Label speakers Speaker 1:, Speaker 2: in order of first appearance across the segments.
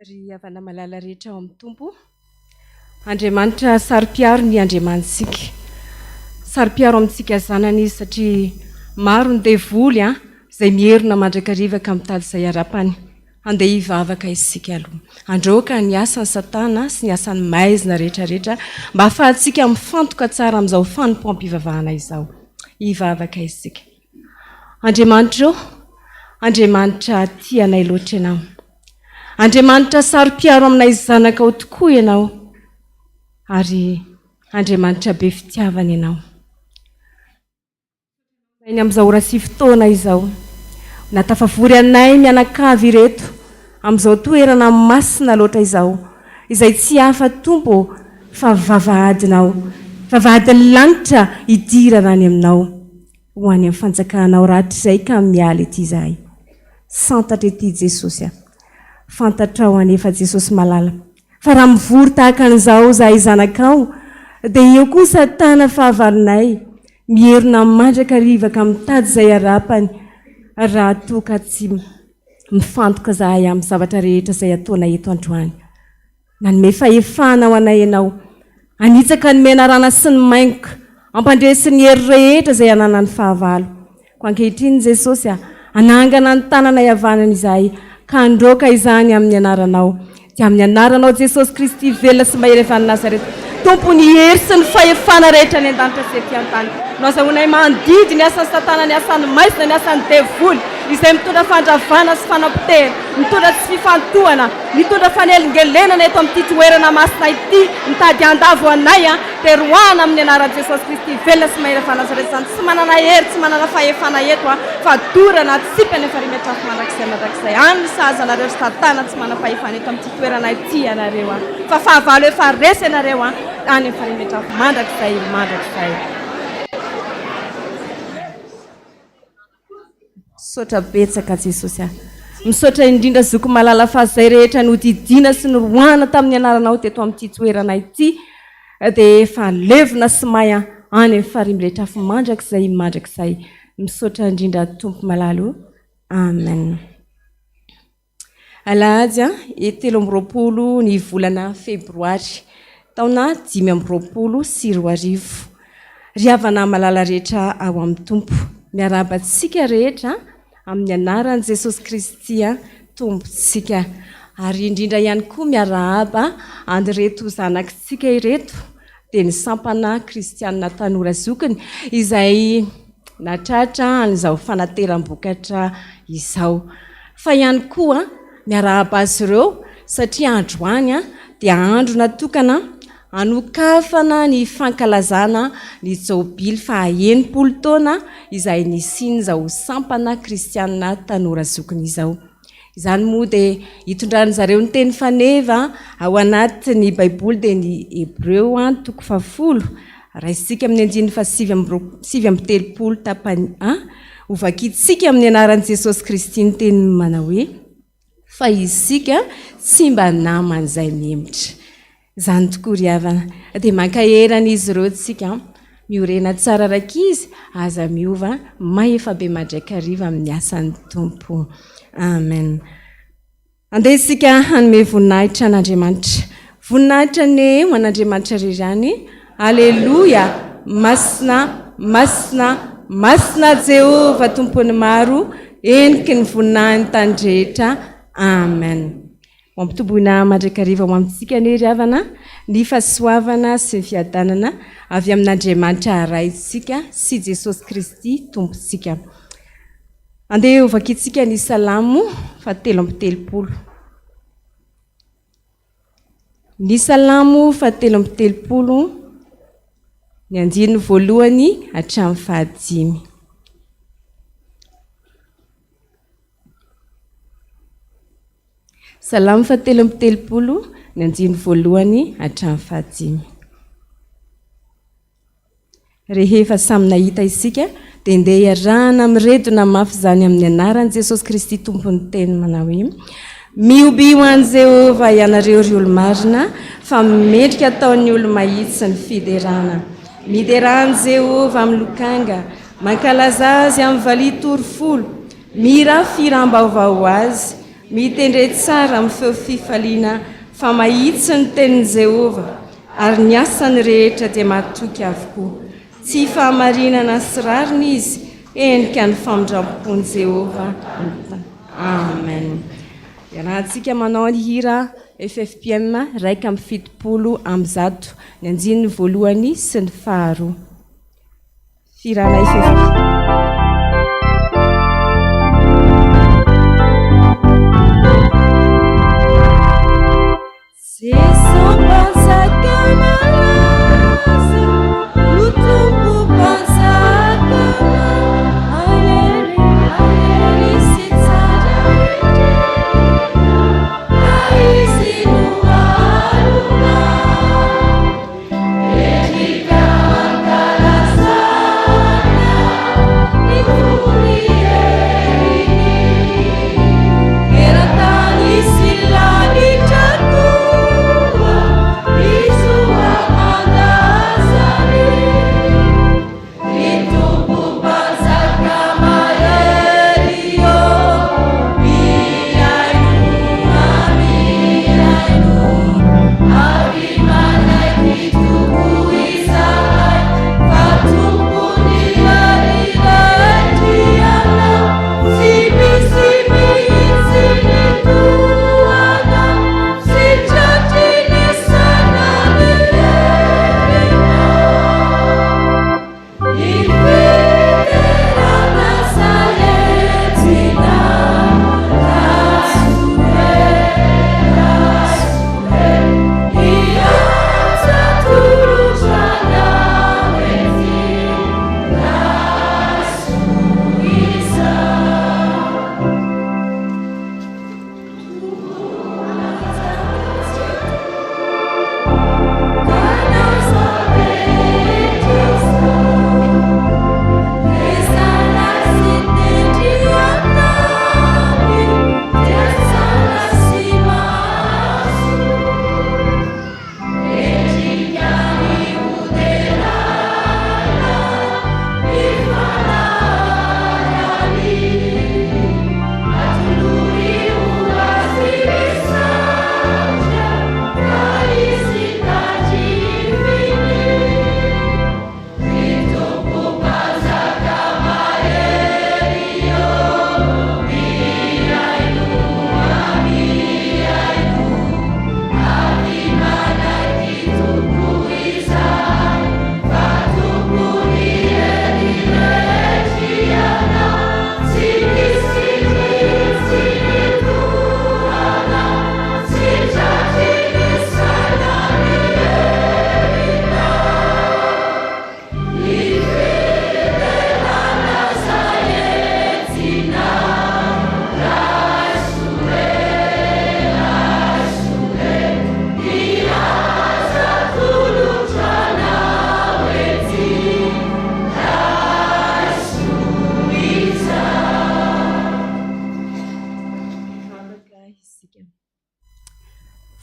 Speaker 1: Ry havana malala rehetra ao amin'ny Tompo, Andriamanitra saro-piaro ny Andriamanitsika. Saro-piaro amintsika zanany Izy satria maro ny devoly an, izay mierona mandrakariva ka mitady izay harapany. Handeha hivavaka isika aloha. Handroaka ny asan'i Satana sy ny asan'ny maizina rehetra rehetra mba hahafahantsika mifantoka tsara amin'izao fanompoam-pivavahana izao. Hivavaka isika. Andriamanitra ô, Andriamanitra tia anay loatra Ianao. Andriamanitra saro-piaro aminay zanakao tokoa Ianao. Ary Andriamanitra be fitiavana Ianao. Eny amin'izao ora sy fotoana izao, na tafavory anay mianakavy ireto amin'izao toerana masina loatra izao, izay tsy hafa Tompo ô fa vavahadinao, vavahadin'ny lanitra hidirana any aminao, ho any amin'ny fanjakanao rahatrizay ka miala ety izahay. Santatra ety Jesosy a. Fantatrao anefa Jesosy malala Fa raha mivory tahaka an'izao izahay zanakao, dia eo koa Satana fahavalonay, mierona mandrakariva ka mitady izay harapany, raha toa ka tsy mifantoka izahay amin'ny zavatra rehetra izay ataonay eto androany. Nanome fahefana ho anay Ianao, hanitsaka ny menarana sy ny maingoka, hampandresy ny hery rehetra izay ananan'ny fahavalo. Koa ankehitriny Jesosy a, hanangana ny tananay havanana izahay ka handroaka izany amin'ny anaranao. Dia amin'ny anaranao Jesosy Kristy velona sy mahery avy any Nazareta, Tompon'ny hery sy ny fahefana rehetra any an-danitra sy ety an-tany, no azahoanay mandidy ny asan'i Satana, ny asan'ny maizina, ny asan'ny devoly, izay mitondra fandravana sy fanapotehana, mitondra tsy fifantohana, mitondra fanelingelenana eto amin'ity toerana masina ity, mitady handavo anay, Dia roahana amin'ny anaran'i Jesosy Kristy velona sy mahery avy Nazareth izany tsy manana hery tsy manana fahefana eto a fa dorana atsipy any farihy trafo mandrakizay mandrakizay any ny sahaza anareo ry satana tsy manam-pahefana eto amin'ity toerana ity ianareo a fa fahavalo efa resy ianareo a any amin'ny farihy trafo mandrakizay mandrakizay. Misaotra betsaka Jesosy a. Misaotra indrindra zoky malala fa izay rehetra nodidiana sy noroahana tamin'ny anaranao teto amin'ity toerana ity dia efa levona sy may any amin'ny farihy mirehitra afo mandrakizay mandrakizay. Misaotra indrindra Tompo malala o. Amen. Alahady 23 ny volana febroary taona 2025. Ry havana malala rehetra ao amin'ny Tompo, miarahaba antsika rehetra amin'ny anaran'i Jesosy Kristy Tompontsika. Ary indrindra ihany koa miarahaba an'ireto zanakitsika ireto, dia ny sampana kristianina tanora zokiny izay nahatratra an'izao fanateram-bokatra izao. Fa ihany koa miarahaba azy ireo satria androany dia andro natokana hanokafana ny fankalazana ny jobily faha 60 taona izay nisian'izao sampana kristianina tanora zokiny izao. Izany moa dia hitondran'ny zareo ny teny faneva ao anatin'ny Baiboly dia ny Hebreo toko fahafolo, raisintsika amin'ny andininy fahasivy amby roa, 39 tapany A, hovakintsika amin'ny anaran'i Jesosy Kristy ny teniny manao hoe, Fa isika tsy mba naman'izay mihemotra. Izany tokoa ry havana. Dia mankahery an'izy ireo tsika. Miorena tsara rankizy, aza miova, mahefa be mandrakariva amin'ny asan'ny Tompo. Amen. Andeha isika hanome voninahitra an'Andriamanitra. Voninahitra anie ho an'Andriamanitra irery ihany. Aleloia! Masina, masina, masina Jehovah Tompon'ny maro, heniky ny voninahiny tany rehetra. Amen. Ho ampitomboina mandrakariva ho amintsika anie ry havana ny fahasoavana sy ny fiadanana avy amin'Andriamanitra Raintsika sy Jesosy Kristy Tompontsika. Andeha hovakintsika ny Salamo faha 33. Ny Salamo faha 33, ny andininy voalohany hatramin'ny fahadimy. Salamo faha 33, ny andininy voalohany hatramin'ny fahadimy. Rehefa samy nahita isika, dia ndeha iarahana miredona mafy izany amin'ny anaran'i Jesosy Kristy Tompon'ny teny manao hoe, Mihobihy ho an'i Jehovah ianareo ry olo-marina, fa mendrika ataon'ny olo-mahitsy ny fiderana. Miderà an'i Jehovah amin'ny lokanga, mankalazà azy amin'ny valiha tory folo, mihirà fihiram-baovao ho azy, Mitendre tsara amin'ny feo fifaliana fa mahitsy ny tenin'i Jehovah, ary ny asany rehetra dia matoky avokoa. Tsy fahamarinana sy rariny izy, henika ny famindram-pon'i Jehovah ny tany. Amen. Iarahantsika manao ny hira FFPM 171, ny andininy voalohany sy ny faharoa. Fihirana FFPM. Jeso Mpanjaka malaza no Tompo Mpanjaka mahery, mahery sy tsara indrindra, ka Izy no aronao. Endrika ankalazana.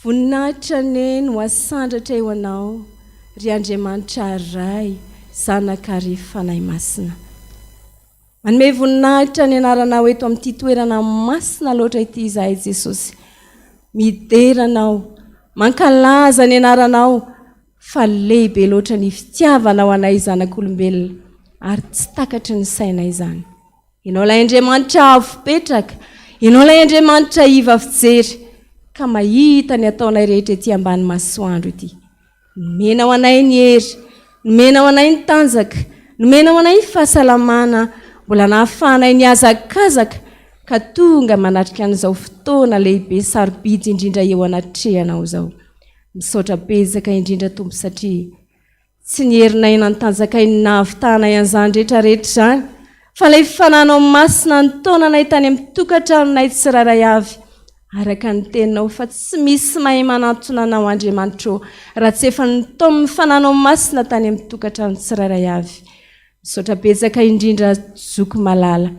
Speaker 1: Voninahitra anie no asandratra eo Anao, ry Andriamanitra Ray, Zanaka ary Fanahy Masina. Manome voninahitra ny anaranao eto amin'ity toerana masina loatra ity izahay Jesosy. Midera Anao, mankalaza ny anaranao fa lehibe loatra ny fitiavanao anay zanak'olombelona ary tsy takatry ny sainay izany. Ianao ilay Andriamanitra avo petraka, Ianao ilay Andriamanitra iva fijery ka mahita ny ataonay rehetra ety ambany masoandro ity. Nomenao anay ny hery, nomenao anay ny tanjaka, nomenao anay ny fahasalamana mbola nahafahanay nihazakazaka ka tonga manatrika an'izao fotoana lehibe sarobidy indrindra eo anatrehanao izao. Misaotra betsaka indrindra Tompo satria Tsy ny herinay na ny tanjakay no nahavitanay an'izany rehetra rehetra izany, fa ilay Fananao Masina nitaona anay tany amin'ny tokantranonay tsirairay avy, araka ny Teninao, fa tsy misy mahay manantona Anao, Andriamanitra ô, raha tsy efa notaomin'ny Fananao Masina tany amin'ny tokantrano tsirairay avy. Misaotra betsaka indrindra zoky malala.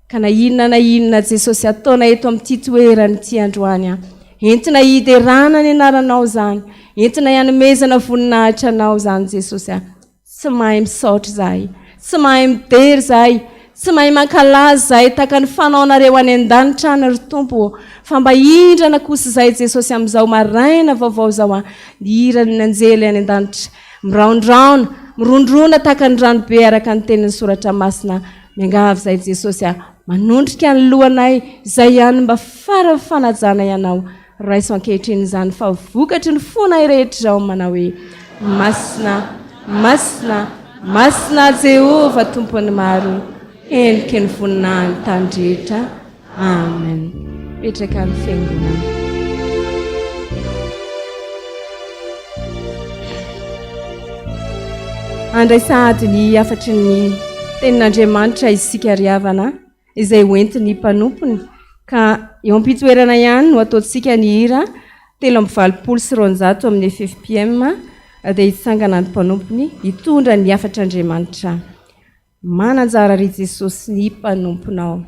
Speaker 1: Ka na inona na inona Jesosy ataonay eto amin'ity toerana ity androany an, entina hiderana ny anaranao izany, entina hanomezana voninahitra anao izany Jesosy an. Tsy mahay misaotra izahay, tsy mahay midera izahay, tsy mahay mankalaza izahay tahaka ny fanaonareo any an-danitra any ry Tompo ô, fa mba hindrana kosa izahay Jesosy amin'izao maraina vaovao izao an, ny hiran'ny anjely any an-danitra. Miraondraona, mirondrona tahaka ny ranobe araka ny tenin'ny Soratra Masina. Miangavy izahay Jesosy a, manondrika ny lohanay, izay ihany mba faran'ny fanajanay Anao. Raiso ankehitriny izany fa vokatry ny fonay rehetra izao manao hoe, Masina, masina, masina Jehovah Tompon'ny maro, heniky ny voninahiny tany rehetra. Amen. Petraka ny fiangonana. Handray sahady ny hafatry ny tenin'Andriamanitra isika ry havana izay hoentin'ny mpanompony ka eo am-pitoerana ihany no ataontsika ny hira 283 amin'ny FFPM dia hitsangana ny mpanompony hitondra ny hafatr'Andriamanitra. Mananjara ry Jesosy ny mpanomponao.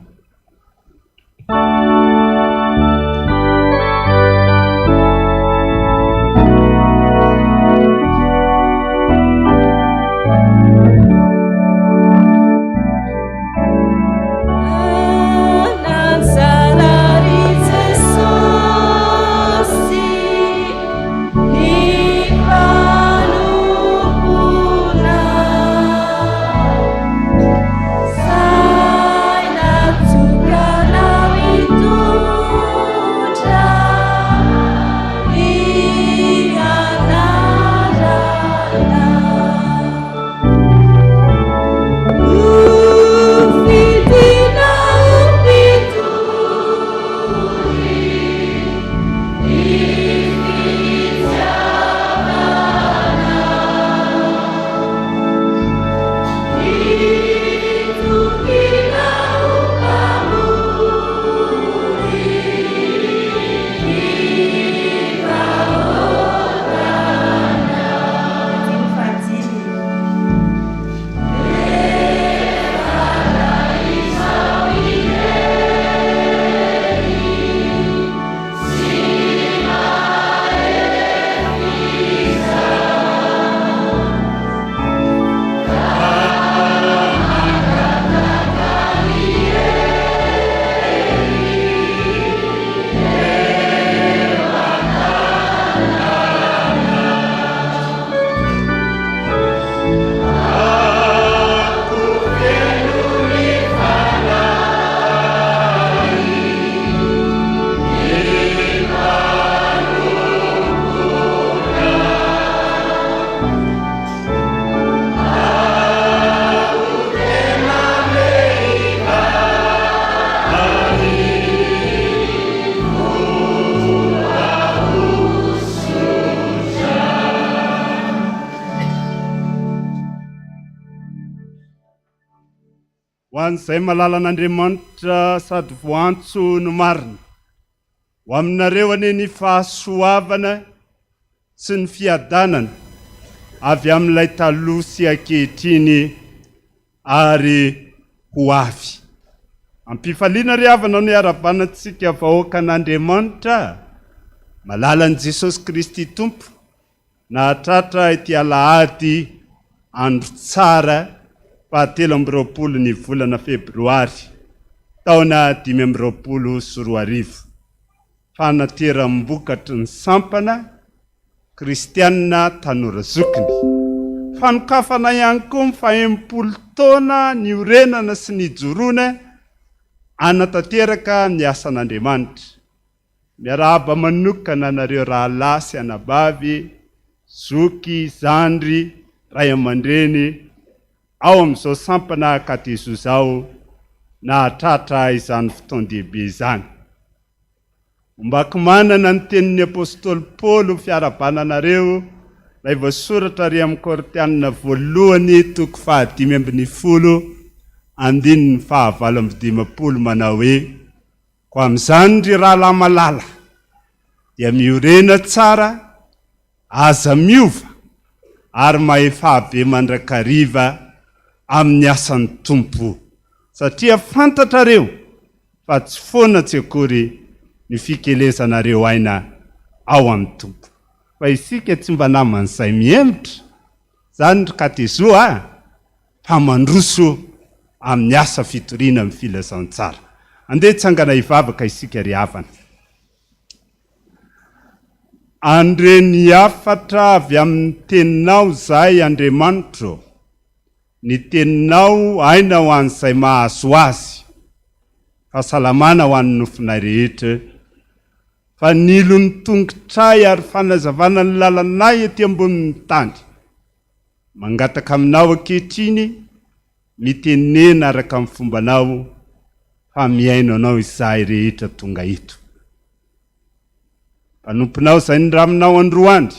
Speaker 2: Ho an'izay malalan'Andriamanitra sady voantso no marina. Ho aminareo anie ny fahasoavana sy ny fiadanana avy amin'ilay taloha sy ankehitriny ary ho avy. Am-pifaliana ry havana no iarabanantsika vahoakan'Andriamanitra. Malalan'i Jesosy Kristy Tompo, nahatratra ity alahady andro tsara fahatelo 22 ny volana febroary taona 2025, fanateram-bokatry ny sampana Kristianina tanora zokiny. Fanokafana ihany koa ny faha-60 taona niorenana sy nijoroana hanatanteraka ny asan'Andriamanitra. Miarahaba manokana anareo rahalahy sy anabavy, zoky, zandry, ray aman-dreny ao amin'izao sampana Katezo izao nahatratra izany fotoan-dehibe izany. Ombako manana ny tenin'ny apostoly Paoly ho fiarahabana anareo, ilay voasoratra ary amin'ny Korintianina voalohany toko faha-15 andininy faha-58 manao hoe, Koa amin'izany ry rahalahy malala, dia miorena tsara, aza miova, ary mahefà be mandrakariva amin'ny asan'ny Tompo, satria fantatrareo fa tsy foana tsy akory ny fikelezanareo aina ao amin'ny Tompo. Fa isika tsy mba naman'izay mihemotra, izany ry Katezo a! fa mandroso amin'ny asa fitoriana ny filazantsara. Andeha hitsangana hivavaka isika ry havana. Andre ny hafatra avy amin'ny teninao izahay Andriamanitro. Ny teninao aina ho an'izay mahazo azy, fahasalamana ho an'ny nofonay rehetra. Fanilo ny tongotray ary fanazavana ny lalanay ety ambonin'ny tany. Mangataka aminao ankehitriny, mitenena araka ny fombanao fa mihaino anao izahay rehetra tonga eto. Mpanomponao izay nindraminao androany,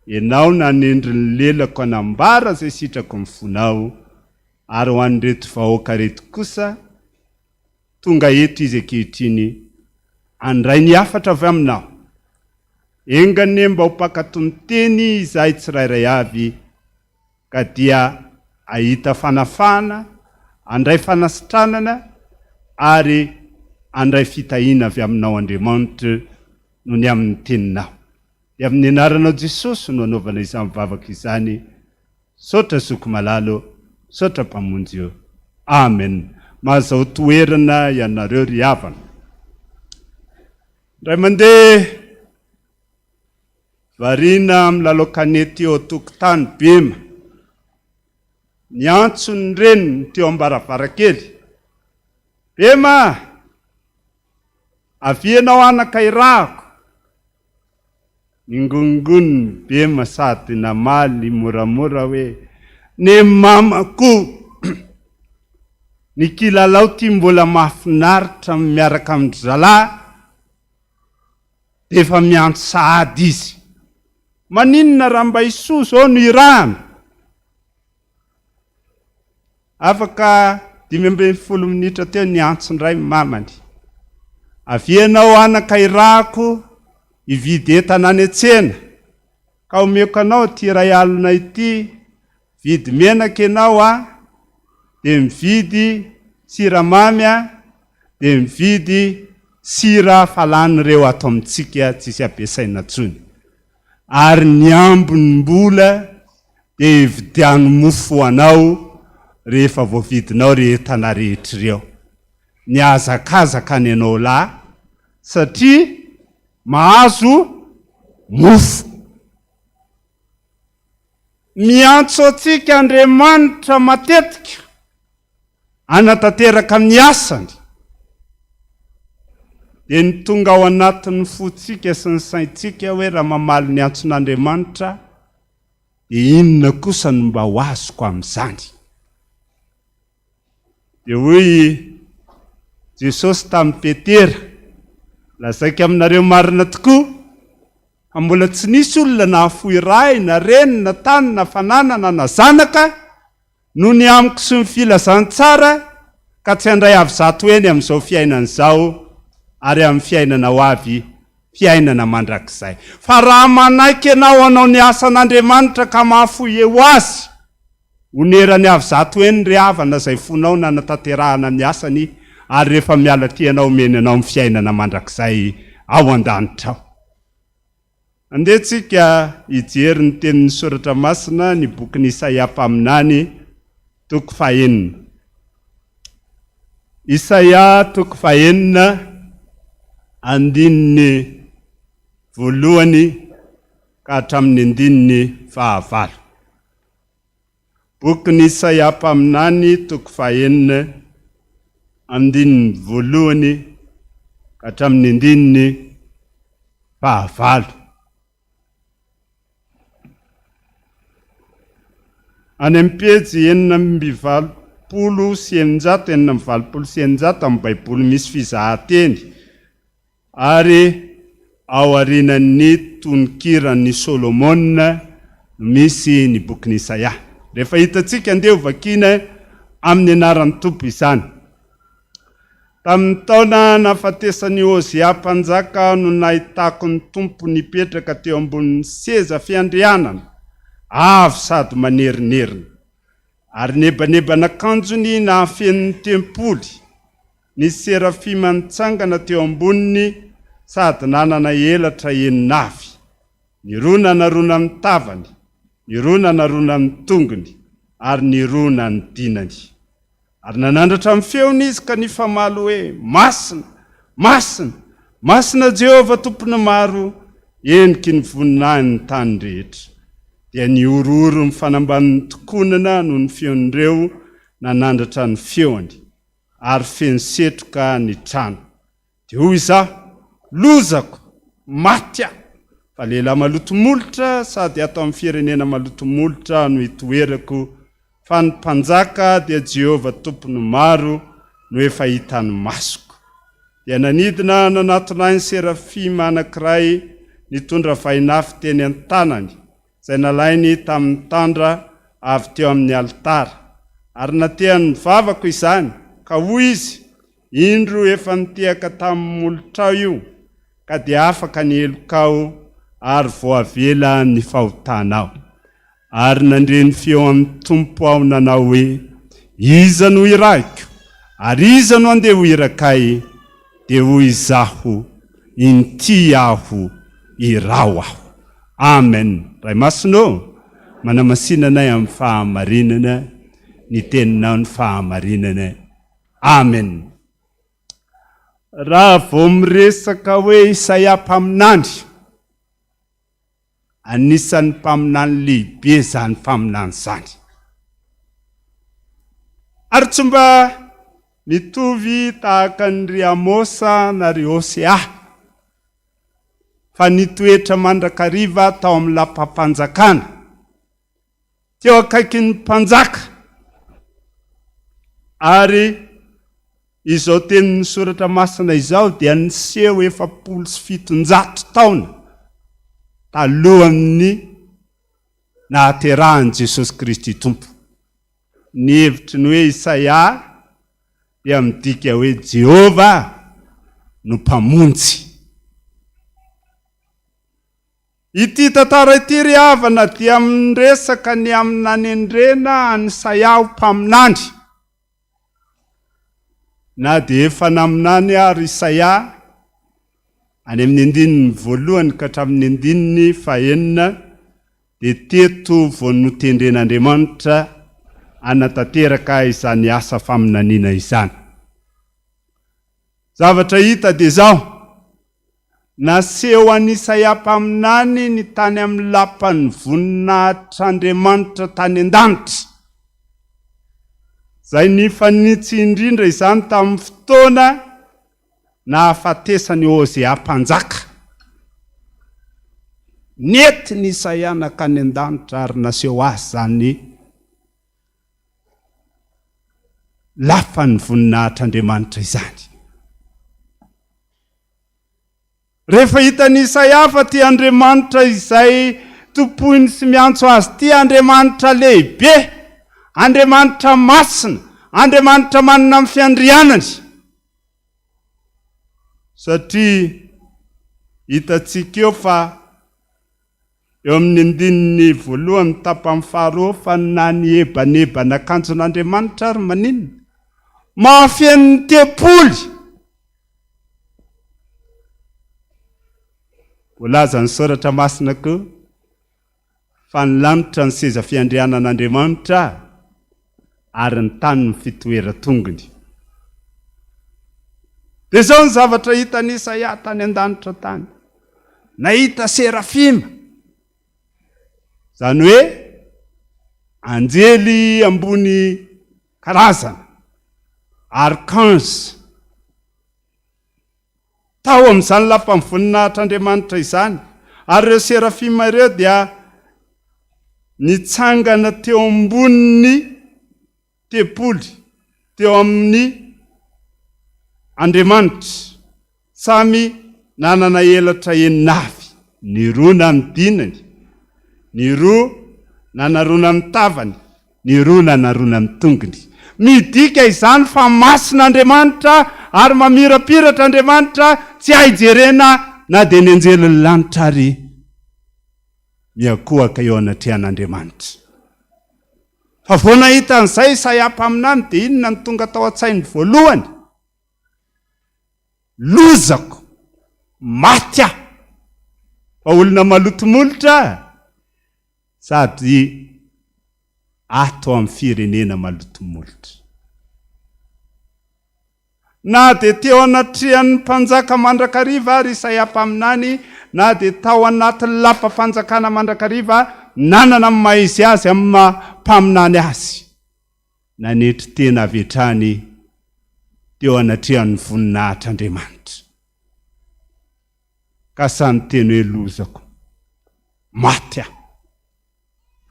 Speaker 2: ianao nanendry ny lelako hanambara izay sitrako ny fonao, ary ho an'ireto vahoaka ireto kosa, Tonga eto izy ankehitriny handray ny hafatra avy aminao. Enga anie mba ho mpankatò ny teny izahay tsirairay avy ka dia hahita fanafahana, handray fanasitranana ary handray fitahiana avy aminao Andriamanitra noho ny amin'ny teninao. Dia amin'ny anaranao Jesosy no anaovana izany vavaka izany. Saotra zoky malala ô, saotra mpamonjy ô. Amen. Mahazao toerana ianareo ry havana. Indray mandeha variana milalao kanety eo an-tokotany Bema. Niantso ny reniny teo am-baravarankely. Bema! Avia ianao anaka irahako. Ningonongonony Bema sady namaly moramora hoe, Ny mamako! Ny kilalao ty mbola mahafinaritra miaraka amin-dry zalahy dia efa miantso sahady izy. Maninona raha mba i Soa izao no irahana? Afaka 15 minitra teo niantso indray ny mamany. Avia ianao anaka irahako hividy entana any an-tsena ka omeko anao ity iray alina ity, vidy menaka ianao a, dia mividy siramamy a, dia mividy sira fa lany ireo ato amintsika tsisy ampiasaina intsony. Ary ny ambin'ny mbola dia hividiano mofo ho anao rehefa voavidinao ry entana rehetra ireo. Nihazakazaka ny anao lahy satria mahazo mofo. Miantso antsika Andriamanitra matetika hanatanteraka ny asany. Dia ny tonga ao anatin'ny fontsika sy ny saintsika hoe raha mamaly ny antson'Andriamanitra dia inona kosa no mba ho azoko amin'izany? Dia hoy Jesosy tamin'i Petera, Lazaiko aminareo marina tokoa, fa mbola tsy nisy olona nahafoy ray na reny na tany na fananana na zanaka noho ny amiko sy ny filazantsara ka tsy handray avy zato heny amin'izao fiainana izao ary amin'ny fiainana ho avy, fiainana mandrakizay. Fa raha manaiky ianao hanao ny asan'Andriamanitra ka mahafoy ho Azy, onerany avy zato heny ry havana izay fonao nanatanterahana ny asany ary rehefa miala aty ianao omeny anao ny fiainana mandrakizay ao an-danitra ao. Andeha tsika hijery ny tenin'ny Soratra Masina, ny bokin'i Isaia mpaminany, toko fahenina. Isaia toko fahenina, andininy voalohany ka hatramin'ny andininy fahavalo. Bokin'i Isaia mpaminany, toko fahenina, andininy voalohany ka hatramin'ny andininy fahavalo. Any amin'ny pejy 686, 686 amin'ny Baiboly misy fizahan-teny. Ary ao aorianan'ny Tononkiran'i Solomona no misy ny bokin'i Isaia. Rehefa hitantsika, andeha hovakiana amin'ny anaran'ny Tompo izany. Tamin'ny taona nahafatesan'i Hozia mpanjaka no nahitako ny Tompo nipetraka teo ambonin'ny seza fiandrianana, avo sady manerinerina, ary nebaneban'akanjony nahafeno ny tempoly. Nisy serafima nitsangana teo amboniny sady nanana elatra enina avy. Ny roa nanarona ny tavany, ny roa nanarona ny tongony, ary ny roa nanidinany. Ary nanandratra ny feony izy ka nifamaly hoe, Masina! Masina! Masina Jehovah Tompon'ny maro, heniky ny voninahiny ny tany rehetra. Dia nihorohoro ny fanambanin'ny tokonana noho ny feon'ireo nanandratra ny feony. ary feno setroka ny trano. Dia hoy izaho, Lozako! Maty aho! Fa lehilahy maloto molotra sady ato amin'ny firenena maloto molotra no itoerako, fa ny Mpanjaka, dia Jehovah Tompon'ny maro, no efa hitan'ny masoko. Dia nanidina nanatona ahy ny serafima anankiray nitondra vainafo teny an-tanany, izay nalainy tamin'ny tandra avy teo amin'ny alitara, ary natehany ny vavako izany, ka hoy izy, Indro efa nitehaka tamin'ny molotrao io, ka dia afaka ny helokao, ary voavela ny fahotanao. Ary nandre ny feo amin'ny Tompo aho nanao hoe, Iza no hirahiko? Ary iza no handeha ho irakay? Dia hoy izaho, Inty aho, iraho aho. Amen Ray Masina ô, manamasina anay amin'ny fahamarinana, ny teninao ny fahamarinana. Amen. Raha vao miresaka hoe Isaia mpaminany, anisan'ny mpaminany lehibe izany mpaminany izany. Ary tsy mba mitovy tahaka an'i ry Amosa na ry Hosea. fa nitoetra mandrakariva tao amin'ny lapam-panjakana, teo akaikin'ny mpanjaka, ary izao tenin'ny Soratra Masina izao dia niseho 740 taona talohan'ny nahaterahan'i Jesosy Kristy Tompo. Ny hevitry ny hoe Isaia dia midika hoe Jehovah no Mpamonjy. Ity tantara ity ry havana dia miresaka ny amin'ny nanendrena an'i Isaia ho mpaminany. Na dia efa naminany ary Isaia any amin'ny andininy voalohany ka hatramin'ny andininy fahenina, dia teto vao notendren'Andriamanitra hanatanteraka izany asa faminaniana izany. Zavatra hita dia izao, naseho an'i Isaia mpaminany ny tany amin'ny lapan'ny voninahitr'Andriamanitra tany an-danitra, izay nifanitsy indrindra izany tamin'ny fotoana nahafatesan'i Hosea mpanjaka. Nentin'i Isaia nankany an-danitra ary naseho azy izany lafan'ny voninahitr'Andriamanitra izany. Rehefa hitan'i Isaia fa ity Andriamanitra izay tompoiny sy miantso azy ity Andriamanitra lehibe, Andriamanitra masina, Andriamanitra manana ny fiandrianany, Satria hitantsika eo fa eo amin'ny andininy voalohany tapany faharoa fa na ny ebanebana akanjon'Andriamanitra ary maninona? Mahafeno ny tempoly. Voalazan'ny Soratra Masina koa fa ny lanitra ny seza fiandrianan'Andriamanitra ary ny tany ny fitoeran-tongony. Dia izao ny zavatra hitan'i Isaia tany an-danitra tany. Nahita serafima, izany hoe anjely ambony karazana, archange. Tao amin'izany lapan'ny voninahitr'Andriamanitra izany, ary ireo serafima ireo dia nitsangana teo ambonin'ny tempoly, teo amin'ny Andriamanitra, samy nanana elatra enina avy, ny roa nanodinany, ny roa nanarona ny tavany, Ny roa nanarona ny tongony. Midika izany fa masina Andriamanitra ary mamirapiratra Andriamanitra, tsy hay jerena na dia ny anjelin'ny lanitra ary miankohaka eo anatrehan'Andriamanitra. Fa vao nahita an'izay Isaia mpaminany dia inona no tonga tao an-tsainy voalohany? Lozako! Maty aho! Fa olona maloto molotra Sady ato amin'ny firenena maloto molotra. Na dia teo anatrehan'ny mpanjaka mandrakariva ary Isaia mpaminany, na dia tao anatin'ny lapam-panjakana mandrakariva, nanana ny maha izy azy amin'ny maha mpaminany azy, nanetry tena avy hatrany teo anatrehan'ny voninahitr'Andriamanitra. Ka sahy niteny hoe lozako, maty aho,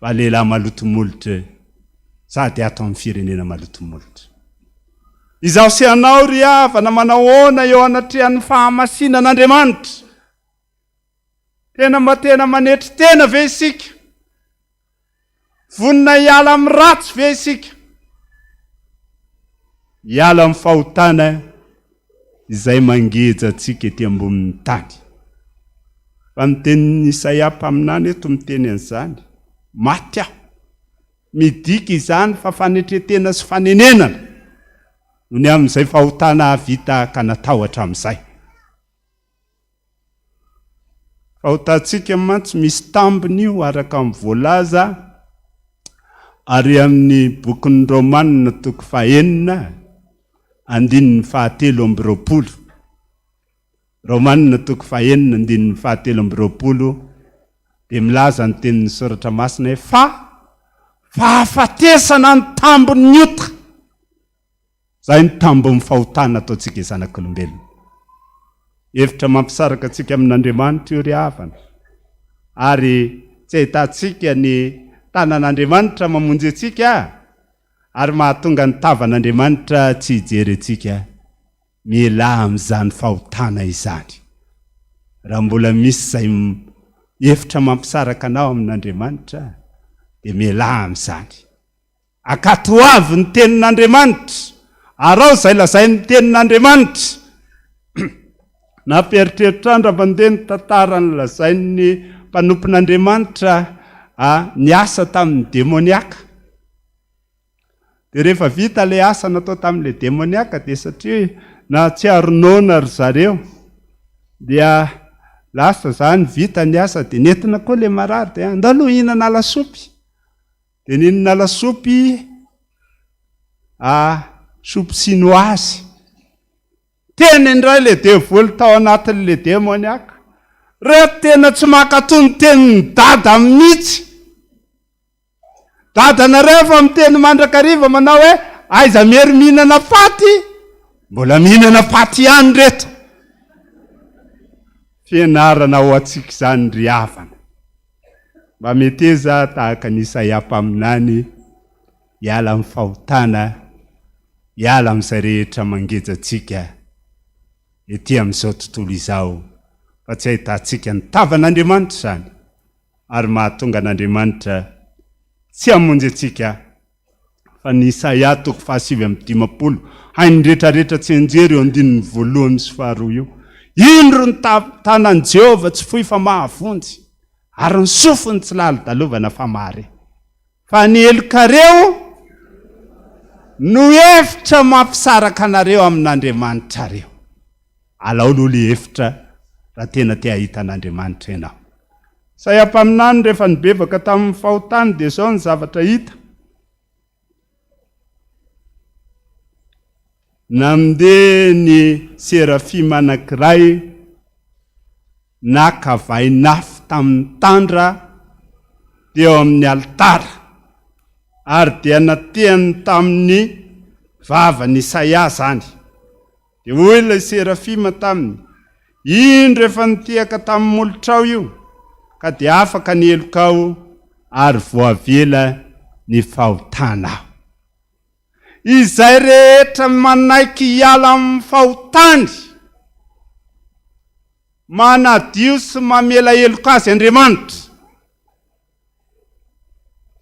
Speaker 2: fa lehilahy maloto molotra sady ato amin'ny firenena maloto molotra. Izaho sy ianao ry havana manahoana eo anatrehan'ny fahamasinan'Andriamanitra? Tena mba tena manetry tena ve isika? Vonona hiala amin'ny ratsy ve isika? Hiala amin'ny fahotana izay mangeja antsika ety ambonin'ny tany. Fa ny tenin'i Isaia mpaminany eto miteny an'izany, Maty aho. Midika izany fa fanetren-tena sy fanenenana no ny amin'izay fahotana vita ka natao hatramin'izay. Fahotantsika mantsy misy tambiny io araka ny voalaza ary amin'ny bokin'ny Romana toko fahenina andininy fahatelo amby roapolo. Romana toko fahenina andininy fahatelo amby roapolo dia milaza ny tenin'ny soratra masina hoe fa fahafatesana ny tambin'ny ota. Izay ny tambin'ny fahotana ataontsika zanak'olombelona. Hevitra mampisaraka antsika amin'Andriamanitra io ry havana. Ary tsy ahitantsika ny tanan'Andriamanitra mamonjy antsika ary mahatonga ny tavan'Andriamanitra tsy hijery antsika. Mialà amin'izany fahotana izany. Raha mbola misy izay hevitra mampisaraka anao amin'Andriamanitra dia mialà amin'izany. Ankatoavy ny Tenin'Andriamanitra. Araho izay lazain'ny Tenin'Andriamanitra. Nampieritreritra ahy raha mandeha ny tantara nolazain'ny mpanompon'Andriamanitra niasa tamin'ny demoniaka. Dia rehefa vita ilay asa natao tamin'ilay demoniaka dia satria nahatsiaro noana ry zareo dia lasa izany vita ny asa dia nentina koa ilay marary dia andao aloha hihinana lasopy. Dia nihinana lasopy a soupe chinoise. Teny indray ilay devoly tao anatin'ilay demoniaka. Reto tena tsy mankatò ny tenin'i Dada mihitsy. Dadanareo efa miteny mandrakariva manao hoe aiza miery mihinana paty? Mbola mihinana paty ihany reto. Fianarana ho antsika izany ry havana. Mba meteza tahaka an'i Isaia mpaminany hiala amin'ny fahotana, hiala amin'izay rehetra mangeja antsika ety amin'izao tontolo izao, fa tsy ahitantsika ny tavan'Andriamanitra izany, ary mahatonga an'Andriamanitra tsy hamonjy antsika Fa ny Isaia toko faha-59, hain'ny rehetrarehetra tsianjery io andininy voalohany sy faharoa io, Indro ny tanan'i Jehovah tsy fohy fa mahavonjy, ary ny sofiny tsy lalodalovana fa mahare. Fa ny helokareo no efitra mampisaraka anareo amin'Andriamanitrareo. Alao aloha ilay efitra. raha tena te hahita an'Andriamanitra ianao. Isaia mpaminany rehefa nibebaka tamin'ny fahotany dia izao ny zavatra hita. Nandeha ny serafima anankiray naka vainafo tamin'ny tandra teo amin'ny alitara, ary dia natehany tamin'ny vavan'i Isaia izany. Dia hoy ilay serafima taminy, Indro efa nitehaka tamin'ny molotrao io, ka dia afaka ny helokao ary voavela ny fahotanao. Izay rehetra manaiky hiala amin'ny fahotany, manadio sy mamela heloka azy Andriamanitra.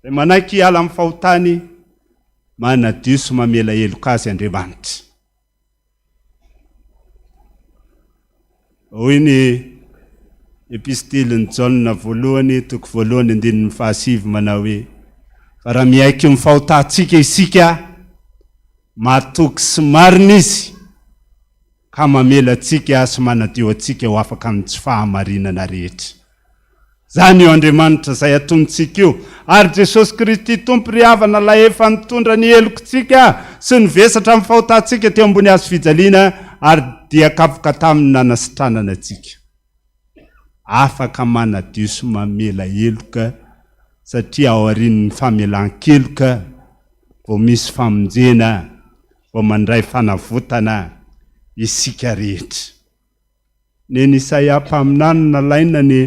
Speaker 2: Izay manaiky hiala amin'ny fahotany, manadio sy mamela heloka azy Andriamanitra. Hoy ny Epistilin'i Jaona voalohany, toko voalohany, andininy fahasivy manao hoe, Fa raha miaiky ny fahotantsika isika, matoky sy marina Izy, ka mamela antsika sy manadio antsika ho afaka amin'ny tsy fahamarinana rehetra. Izany io Andriamanitra izay atonintsika io. Ary Jesosy Kristy Tompo ry havana ilay efa nitondra ny helokintsika sy nivesatra ny fahotantsika teo ambony hazo fijaliana ary dia kapoka taminy nanasitranana antsika. Afaka manadio sy mamela heloka satria aorian'ny famelan-keloka vao misy famonjena, vao mandray fanavotana isika rehetra. Neny Isaia mpaminany nalaina ny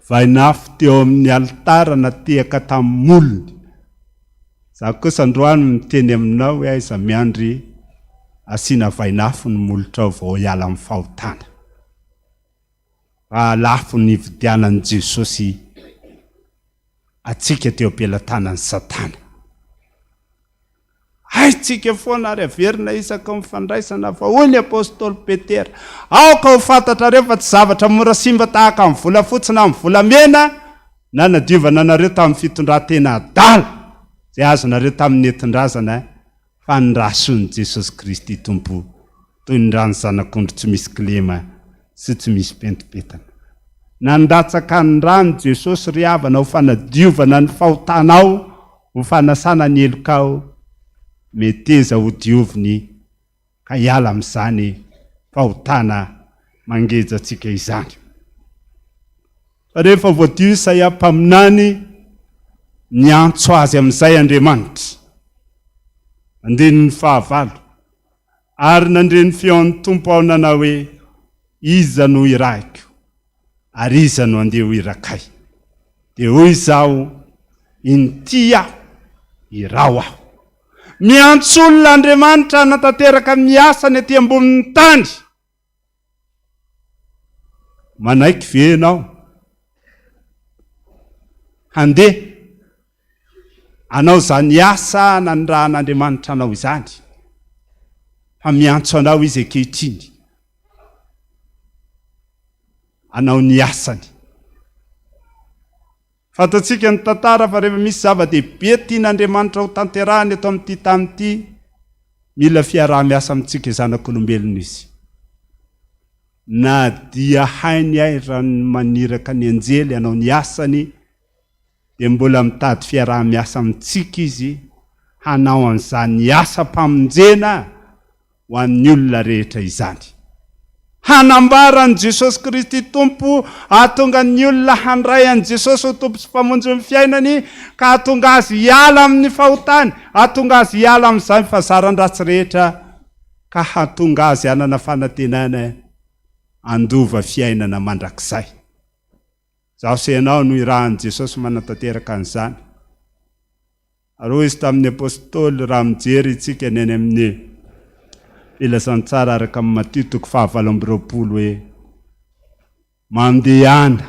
Speaker 2: vainafo teo amin'ny alitara natehaka tamin'ny molony. Za kosa androany miteny aminao hoe aiza miandry asiana vainafo ny molotrao vao hiala amin'ny fahotana. Fa lafo ny nividianan'i Jesosy antsika teo am-pelatanan'i Satana. Haintsika foana ary averina isaky ny fandraisana fa hoy ny apostoly Petera, Aoka ho fantatrareo fa tsy zavatra mora simba tahaka ny volafotsy na ny volamena nanadiovana anareo tamin'ny fitondran-tena adala izay azonareo tamin'ny nentin-drazana fa ny ra soan'i Jesosy Kristy Tompo toy ny ran'ny zanak'ondry tsy misy kilema sy tsy misy pentimpentina. Nandatsaka ny rany Jesosy ry havana ho fanadiovana ny fahotanao, ho fanasana ny helokao, meteza ho dioviny ka hiala amin'izany fahotana mangeja antsika izany. Fa rehefa voadio Isaia mpaminany, niantso azy amin'izay Andriamanitra. Andininy fahavalo. Ary nandre ny feon'ny Tompo aho nanao hoe, Iza no hirahiko? Ary iza no handeha ho irakay? Dia hoy izaho, Inty aho, iraho aho. Miantso olona Andriamanitra hanatanteraka ny asany aty ambonin'ny tany. Manaiky ve ianao handeha hanao izany asa nanirahan'Andriamanitra anao izany? Fa miantso anao Izy ankehitriny hanao ny asany. Fantatsika ny tantara fa rehefa misy zava-dehibe tian'Andriamanitra ho tanterahina eto amin'ity tany ity, mila fiaraha-miasa amintsika zanak'olombelona Izy. Na dia hainy aiza ny maniraka ny anjely hanao ny asany, dia mbola mitady fiaraha-miasa amintsika Izy hanao an'izany asam-pamonjena ho an'ny olona rehetra izany. Hanambara an'i Jesosy Kristy Tompo, hahatonga ny olona handray an'i Jesosy ho Tompo sy Mpamonjy ny fiainany, ka hahatonga azy hiala amin'ny fahotany, hahatonga azy hiala amin'izany fahazaran-dratsy rehetra, ka hahatonga azy hanana fanantenana handova fiainana mandrakizay. Izaho sy ianao no irahan'i Jesosy manatanteraka an'izany. Ary hoy Izy tamin'ny Apostoly, raha mijery isika ny any amin'ny Filazantsara araka an'i Matio toko fahavalo amby 20 hoe, Mandehana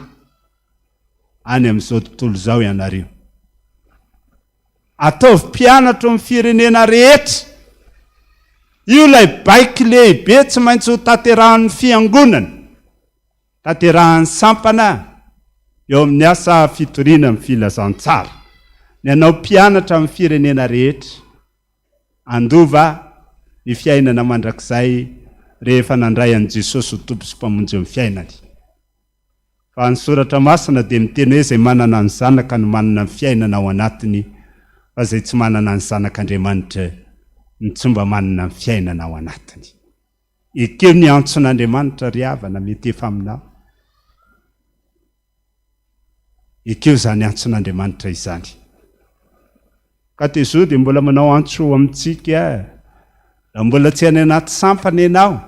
Speaker 2: any amin'izao tontolo izao ianareo. Ataovy mpianatro ny firenena rehetra. Io ilay baiko lehibe tsy maintsy ho tanterahan'ny fiangonana. Tanterahan'ny sampana eo amin'ny asa fitoriana ny filazantsara, ny hanao mpianatra amin'ny firenena rehetra, handova ny fiainana mandrakizay rehefa nandray an'i Jesosy ho Tompo sy Mpamonjy ny fiainany. Fa ny Soratra Masina dia miteny hoe izay manana ny Zanaka no manana ny fiainana ao anatiny, fa izay tsy manana ny Zanak'Andriamanitra no tsy mba manana ny fiainana ao anatiny. Ekeo ny antson'Andriamanitra ry havana mety efa aminao. Ekeo izany antson'Andriamanitra izany. Katezo dia mbola manao antso amintsika, raha mbola tsy any anaty sampana ianao,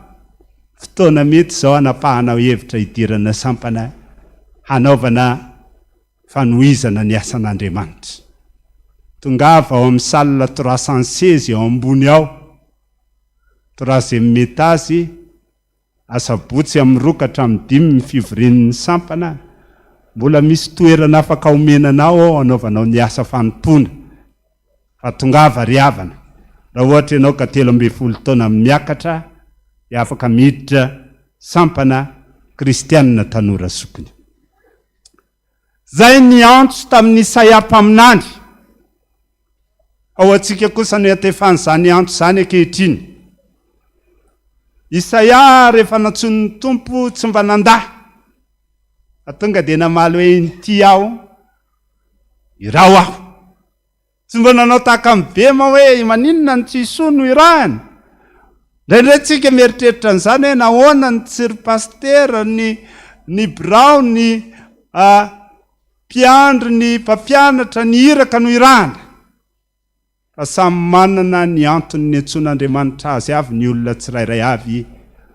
Speaker 2: fotoana mety izao hanapahanao hevitra hidirana sampana hanaovana fanohizana ny asan'Andriamanitra. Tongava ao amin'ny salle 316 ao ambony ao, troisième étage, Asabotsy amin'ny roa ka hatramin'ny dimy ny fivorian'ny sampana. Mbola misy toerana afaka omena anao ao hanaovanao ny asa fanompoana. Fa tongava ry havana. Raha ohatra ianao ka 13 taona miakatra dia afaka miditra sampana kristianina tanora zokiny. Izay niantso tamin'i Isaia mpaminany. Ao antsika kosa no iantefan'izany antso izany ankehitriny. Isaia rehefa nantsoin'ny Tompo tsy mba nandà, fa tonga dia namaly hoe inty aho, iraho aho. Tsy mba nanao tahaka an'i Bema hoe maninona no tsy Isoa no irahina? Indraindray tsika mieritreritra an'izany hoe nahoana no tsy ry pasitera, ny ny birao, ny mpiandry, ny mpampianatra, ny iraka no irahina? Fa samy manana ny antony niantsoan'Andriamanitra azy avy ny olona tsirairay avy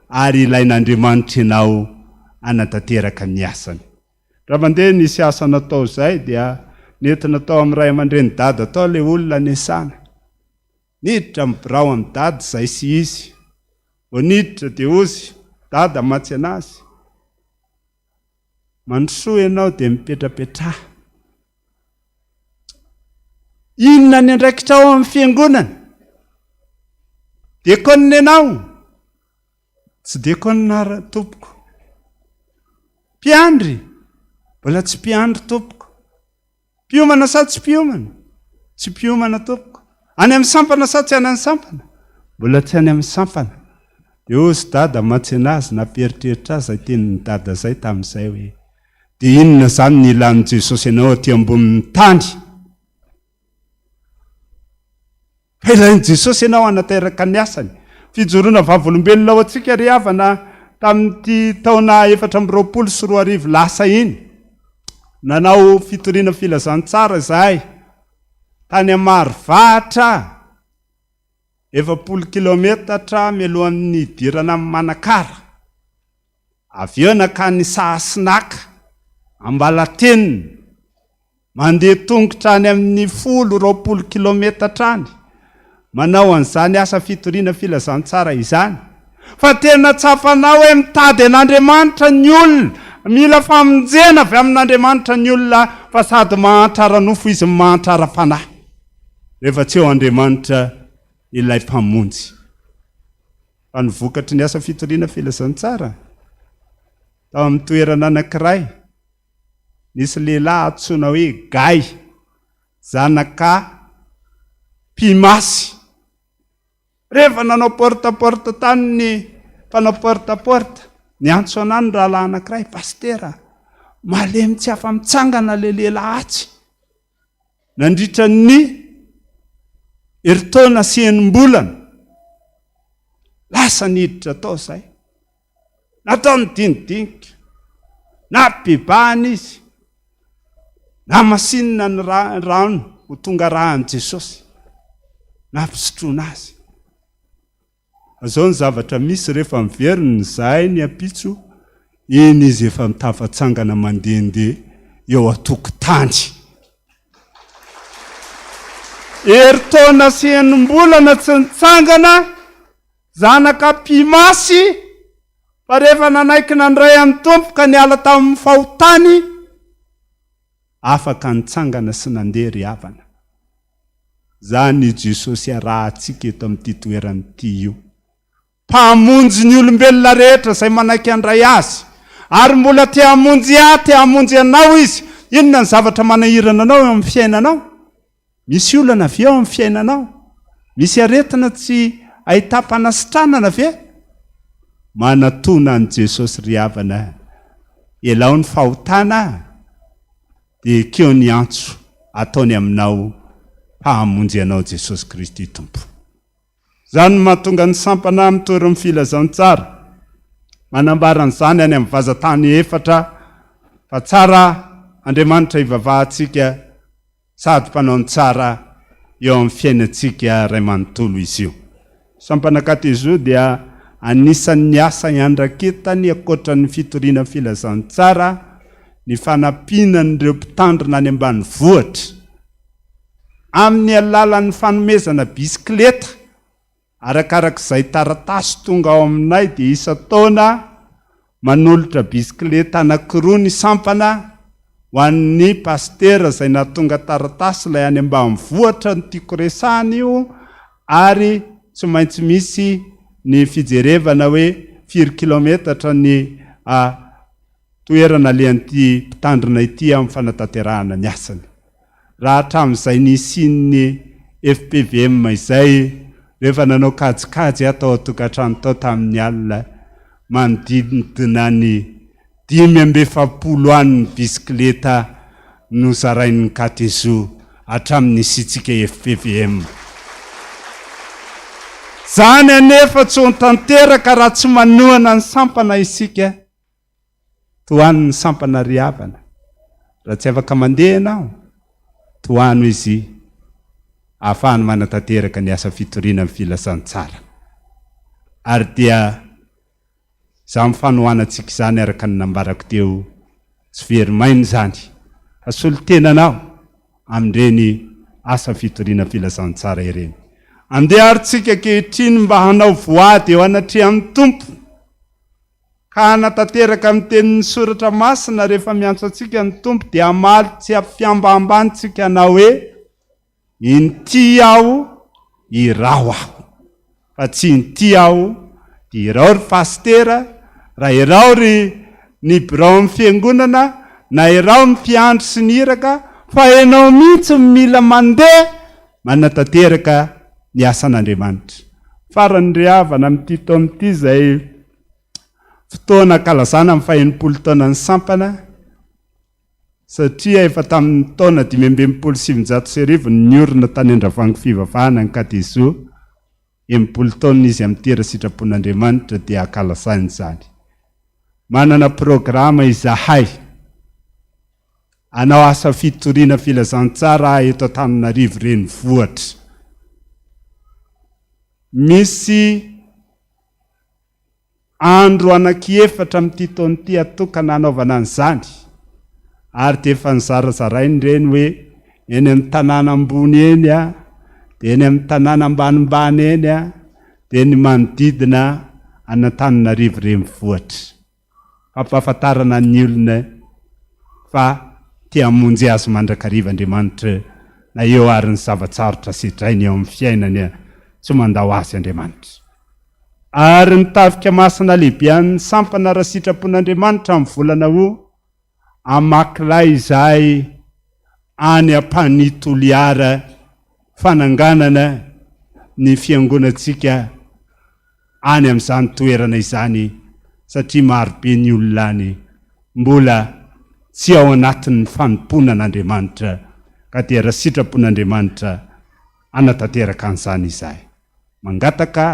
Speaker 2: ary ilain'Andriamanitra ianao hanatanteraka ny asany. Raha mandeha nisy asa natao izay dia nentina tao amin'ny ray aman-dreny dada tao ilay olona niasana. Niditra amin'ny birao amin'i dada izay sy izy. Vao niditra dia hozy dada mantsy anazy, Mandrosoa ianao dia mipetrapetraha. Inona ny andraikitrao ao amin'ny fiangonana? Diakona ianao? Tsy diakona ara tompoko. Mpiandry? Mbola tsy mpiandry tompoko. Mpiomana sa tsy mpiomana? Tsy mpiomana tompoko. Any amin'ny sampana sa tsy any amin'ny sampana? Mbola tsy any amin'ny sampana. Dia hozy dada mantsy anazy nampieritreritra azy izay tenin'i dada izay tamin'izay hoe, dia inona izany ny ilan'i Jesosy anao aty ambonin'ny tany? Fa ilain'i Jesosy ianao hanateraka ny asany. Fijoroana vavolombelona ho antsika ry havana tamin'ity taona 2024 lasa iny. Nanao fitoriana filazantsara izahay tany Marovahatra, 40 kilometatra mialohan'ny hidirana amin'i Manakara. Avy eo nankany Sahasinaka, Ambalatenina. Mandeha tongotra any amin'ny folo, 20 kilometatra any, manao an'izany asa fitoriana filazantsara izany. Fa tena tsapanao hoe mitady an'Andriamanitra ny olona, mila famonjena avy amin'Andriamanitra ny olona fa sady mahantra ara-nofo izy no mahantra ara-panahy. Rehefa tsy eo Andriamanitra ilay Mpamonjy. Fa ny vokatry ny asa fitoriana filazantsara, tao amin'ny toerana anankiray, Nisy lehilahy antsoina hoe Gay, zanaka mpimasy. Rehefa nanao porte à porte tany ny mpanao porte à porte, niantso anah ny rahalahy anankiray, Pasitera, malemy tsy afa-mitsangana ilay lehilahy atsy. Nandritra ny herintaona sy enim-bolana, lasa niditra tao izay. Nataony dinidinika, nampibebahana izy, namasinina ny rano ho tonga rà an'i Jesosy, nampisotroana azy. Fa zao ny zavatra misy rehefa miverina izahay ny ampitso, iny izy efa mitafatsangana mandehandeha eo an-tokotany. Herintaona sy enim-bolana tsy nitsangana, Zanaka mpimasy, fa rehefa nanaiky nandray an'ny Tompo ka niala tamin'ny fahotany, afaka nitsangana sy nandeha ry havana. Zany io Jesosy arahantsika eto amin'ity toerana ity io. Mpamonjy ny olombelona rehetra izay manaiky handray Azy. Ary mbola te hamonjy ahy, te hamonjy anao Izy. Inona ny zavatra manahirana anao eo amin'ny fiainanao? Misy olana ve ao amin'ny fiainanao? Misy aretina tsy ahitam-panasitranana ve? Manatona an'i Jesosy ry havana a! Ialao ny fahotana a! Dia ekeo ny antso ataony aminao fa hamonjy anao Jesosy Kristy Tompo. Izany no mahatonga ny sampana mitory ny filazantsara manambara an'izany any amin'ny vazan-tany efatra fa tsara Andriamanitra ivavahantsika sady mpanao ny tsara eo amin'ny fiainantsika ray manontolo izy io. Sampana Katezo dia anisan'ny asa iandraketany ankoatra ny fitoriana filazantsara ny fanampiana an'ireo mpitandrina any ambanivohitra amin'ny alalan'ny fanomezana bisikileta Arakaraka izay taratasy tonga ao aminay dia isan-taona manolotra bisikileta anankiroa ny sampana ho an'ny pasitera izay nahatonga taratasy ilay any ambanivohitra no tiako resahana io ary tsy maintsy misy ny fijerevana hoe firy kilaometatra ny toerana alehan'ity mpitandrina ity amin'ny fanatanterahana ny asany. Raha hatramin'izay nisian'ny fpvm izay, rehefa nanao kajikajy aho tao an-tokantrano tao tamin'ny alina, manodidina ny 45 any ny bisikileta nozarain'ny Katezo hatramin'ny nisiantsika fpvm. Izany anefa tsy ho tanteraka raha tsy manohana ny sampana isika. Tohano ny sampana ry havana. Raha tsy afaka mandeha ianao, tohano izy ahafahany manatanteraka ny asa fitoriana ny filazantsara. Ary dia izany fanohanantsika izany araka ny nambarako teo, tsy very maina izany fa solontenanao amin'ireny asa fitoriana filazantsara ireny. Andeha ary tsika ankehitriny mba hanao voady eo anatrehan'ny Tompo. Ka hanatanteraka ny tenin'ny Soratra Masina rehefa miantso antsika ny Tompo dia hamaly tsy am-piambahambana isika hanao hoe, Inty aho, iraho aho. Fa tsy inty aho, dia iraho ry pasitera, raha iraho ry ny biraon'ny fiangonana, na iraho ny mpiandry sy ny iraka, fa ianao mihitsy no mila mandeha manatanteraka ny asan'Andriamanitra. Farany ry havana amin'ity taona ity izay fotoana ankalazana ny faha-enimpolo taonan'ny sampana satria efa tamin'ny taona 1965 no niorina tany Andravoahangy Fivavahana ny Katezo, 60 taona izy amin'ity raha sitrapon'Andriamanitra dia ankalazaina izany. Manana programa izahay hanao asa fitoriana filazantsara eto Antananarivo renivohitra. Misy Andro anankiefatra amin'ity taona ity atokana hanaovana an'izany, ary dia efa nozarazarainy ireny hoe eny amin'ny tanàna ambony eny, dia eny amin'ny tanàna ambanimbany eny, dia ny manodidina an'Antananarivo renivohitra. Fampahafantarana ny olona fa te hamonjy azy mandrakariva Andriamanitra na eo ary ny zava-tsarotra sedrainy eo amin'ny fiainany, tsy mandao azy Andriamanitra. Ary ny tafika masina lehibe an'ny sampana ra-sitrapon'Andriamanitra amin'ny volana O, hamaky lay izahay any Ampanihy Toliara fananganana ny fiangonantsika any amin'izany toerana izany satria marobe ny olona any mbola tsy ao anatin'ny fanompoana an'Andriamanitra ka dia ra-sitrapon'Andriamanitra hanatanteraka an'izany izahay. Mangataka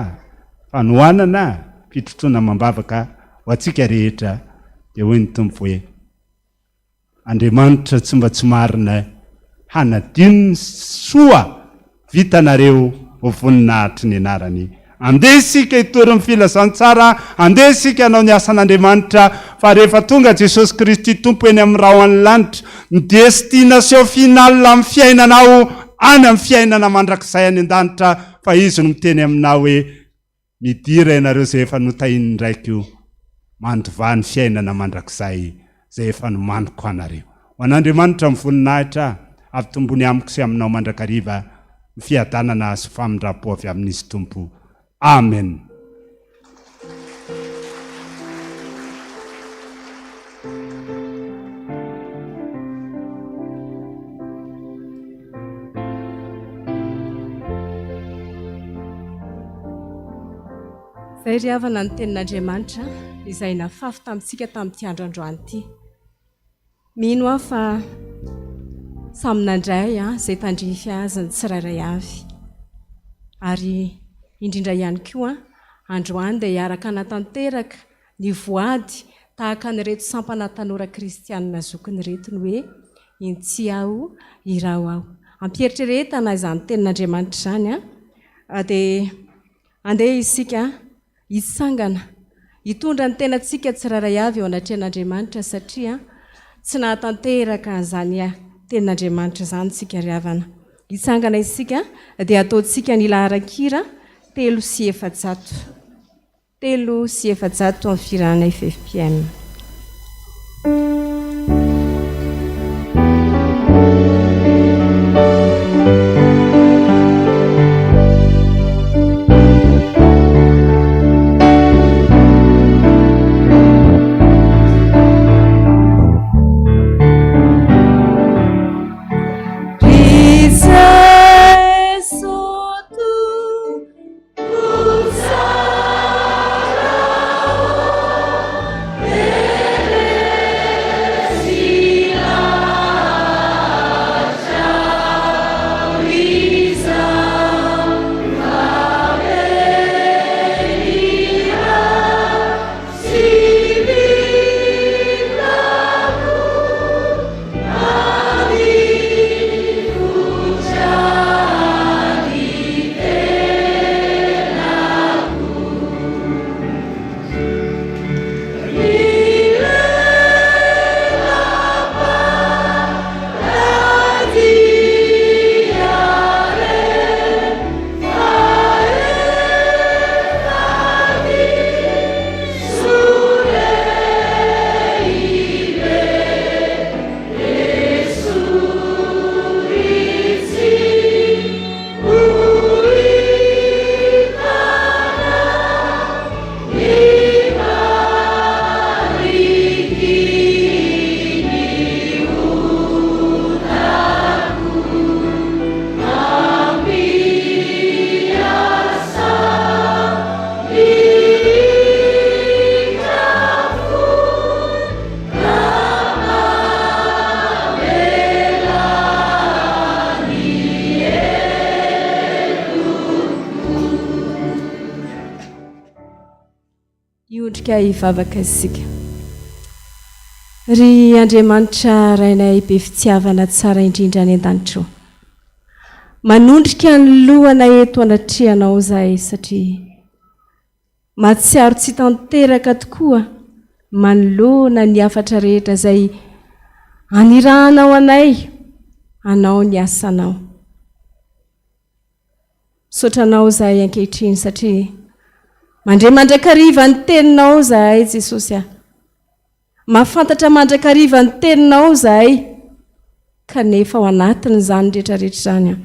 Speaker 2: fanohanana, fitrotroana amam-bavaka ho antsika rehetra, dia hoy ny Tompo hoe, Andriamanitra tsy mba tsy marina hanadino ny soa vitanareo ho voninahitry ny anarany. Andeha isika hitory ny filazantsara, andeha isika hanao ny asan'Andriamanitra, fa rehefa tonga Jesosy Kristy Tompo eny amin'ny rahon'ny lanitra, ny destination finale amin'ny fiainanao any amin'ny fiainana mandrakizay any an-danitra fa Izy no miteny aminao hoe, Midira ianareo izay efa notahian'ny Raiko, mandovà ny fiainana mandrakizay izay efa nomaniko anareo. Ho an'Andriamanitra ny voninahitra, ampitombony amiko sy aminao mandrakariva ny fiadanana sy famindram-po avy amin'Izy Tompo. Amen.
Speaker 1: Izay ry havana ny tenin'Andriamanitra izay nafafy tamintsika tamin'ity andro androany ity. Mino aho fa samy nandray izay tandrify azy ny tsirairay avy. Ary indrindra ihany koa androany dia hiaraka hanatanteraka ny voady tahaka an'ireto sampana tanora kristianina zokiny ireto ny hoe Inty aho, iraho aho. Ampieritreretana izany tenin'Andriamanitra izany dia Andeha isika hitsangana, hitondra ny tenantsika tsirairay avy eo anatrehan'Andriamanitra satria tsy nahatanteraka an'izany tenin'Andriamanitra izany isika ry havana. Hitsangana isika dia hataontsika ny laharan-kira 403. 403 amin'ny fihirana FFPM. Hiondrika hivavaka isika. Ry Andriamanitra Rainay be fitiavana tsara indrindra any an-danitra ô. Manondrika ny lohanay eto anatrehanao izahay satria Mahatsiaro tsy tanteraka tokoa manoloana ny hafatra rehetra izay anirahanao anay hanao ny asanao. Misaotra anao izahay ankehitriny satria mandre mandrakariva ny teninao izahay Jesosy a. Mahafantatra mandrakariva ny teninao izahay, kanefa ao anatin'izany rehetrarehetra izany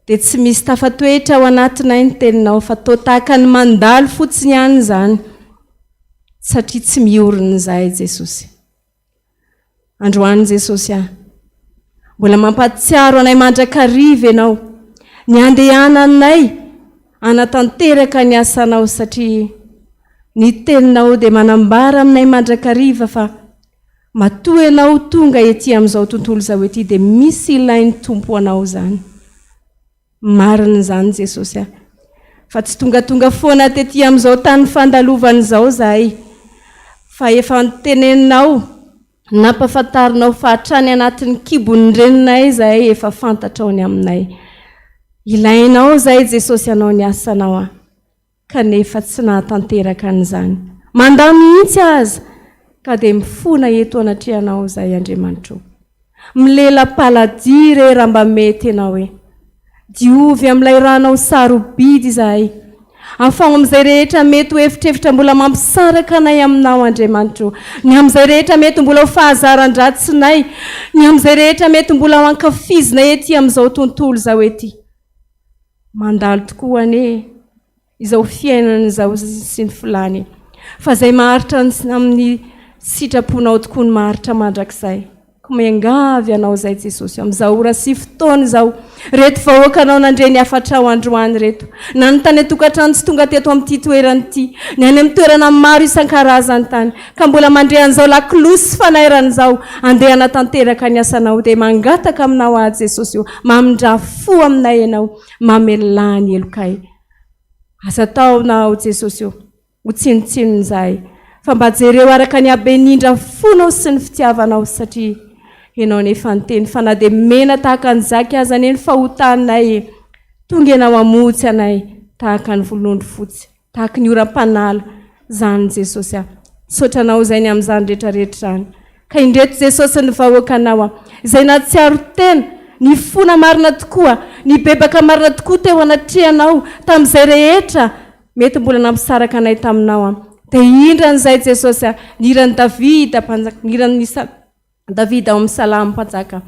Speaker 1: dia tsy misy tafatoetra ao anatinay ny teninao fa toa tahaka ny mandalo fotsiny ihany izany satria tsy miorina izahay Jesosy. Androany Jesosy ah, mbola mampahatsiaro anay mandrakariva Ianao ny handehananay hanatanteraka ny asanao satria ny teninao dia manambara aminay mandrakariva fa matoa Ianao tonga ety amin'izao tontolo izao ety dia misy ilain'ny Tompo anao izany. Marina izany Jesosy a! Fa tsy tongatonga foana tety amin'izao tany fandalovana izao izahay, fa efa noteneninao, nampafantarinao fa hatrany anatin'ny kibon'ny reninay izahay efa fantatrao ny aminay. Ilainao izahay Jesosy hanao ny asanao a! kanefa tsy nahatanteraka an'izany. Mandà mihitsy aza, ka dia mifona eto anatrehanao izahay Andriamanitra o. Milela-paladia re raha mba mety Ianao e. Diovy amin'ilay ranao sarobidy izahay. Afaho amin'izay rehetra mety ho efitrefitra mbola mampisaraka anay aminao Andriamanitra o. Ny amin'izay rehetra mety mbola ho fahazaran-dratsinay, ny amin'izay rehetra mety mbola ho ankafizinay ety amin'izao tontolo izao ety. Mandalo tokoa anie izao fiainana izao sy ny filàny fa izay maharitra amin'ny sitraponao tokoa no maharitra mandrakizay. Koa miangavy Anao izay Jesosy amin'izao ora sy fotoana izao, ireto vahoakanao nandre ny hafatrao androany ireto, na ny tany an-tokantrano tsy tonga teto amin'ity toerana ity, ny any amin'ny toerana maro isan-karazany tany, ka mbola mandre an'izao lakolosy sy fanairana izao, andeha hanatanteraka ny asanao, dia mangataka aminao aho Jesosy o, mamindrà fo aminay Ianao, mamelà ny helokay. Aza ataonao Jesosy o. Ho tsinontsinona izahay, fa mba jereo araka ny haben'indra fonao sy ny fitiavanao, satria Ianao nefa niteny fa na dia mena tahaka ny jaky aza anie ny fahotanay e, tonga Ianao hamonjy anay tahaka ny volonondry fotsy, tahaka ny oram-panala, izany Jesosy a. Misaotra Anao izay ny amin'izany rehetra rehetra izany. Ka indreto Jesosy ny vahoakanao a, izay nahatsiaro tena, nifona marina tokoa, nibebaka marina tokoa teo anatrehanao tamin'izay rehetra Mety mbola nampisaraka anay taminao an. Dia indran'izay Jesosy a, ny hiran'i Davida mpanjaka, ny hiran'i Davida ao amin'ny Salamo mpanjaka,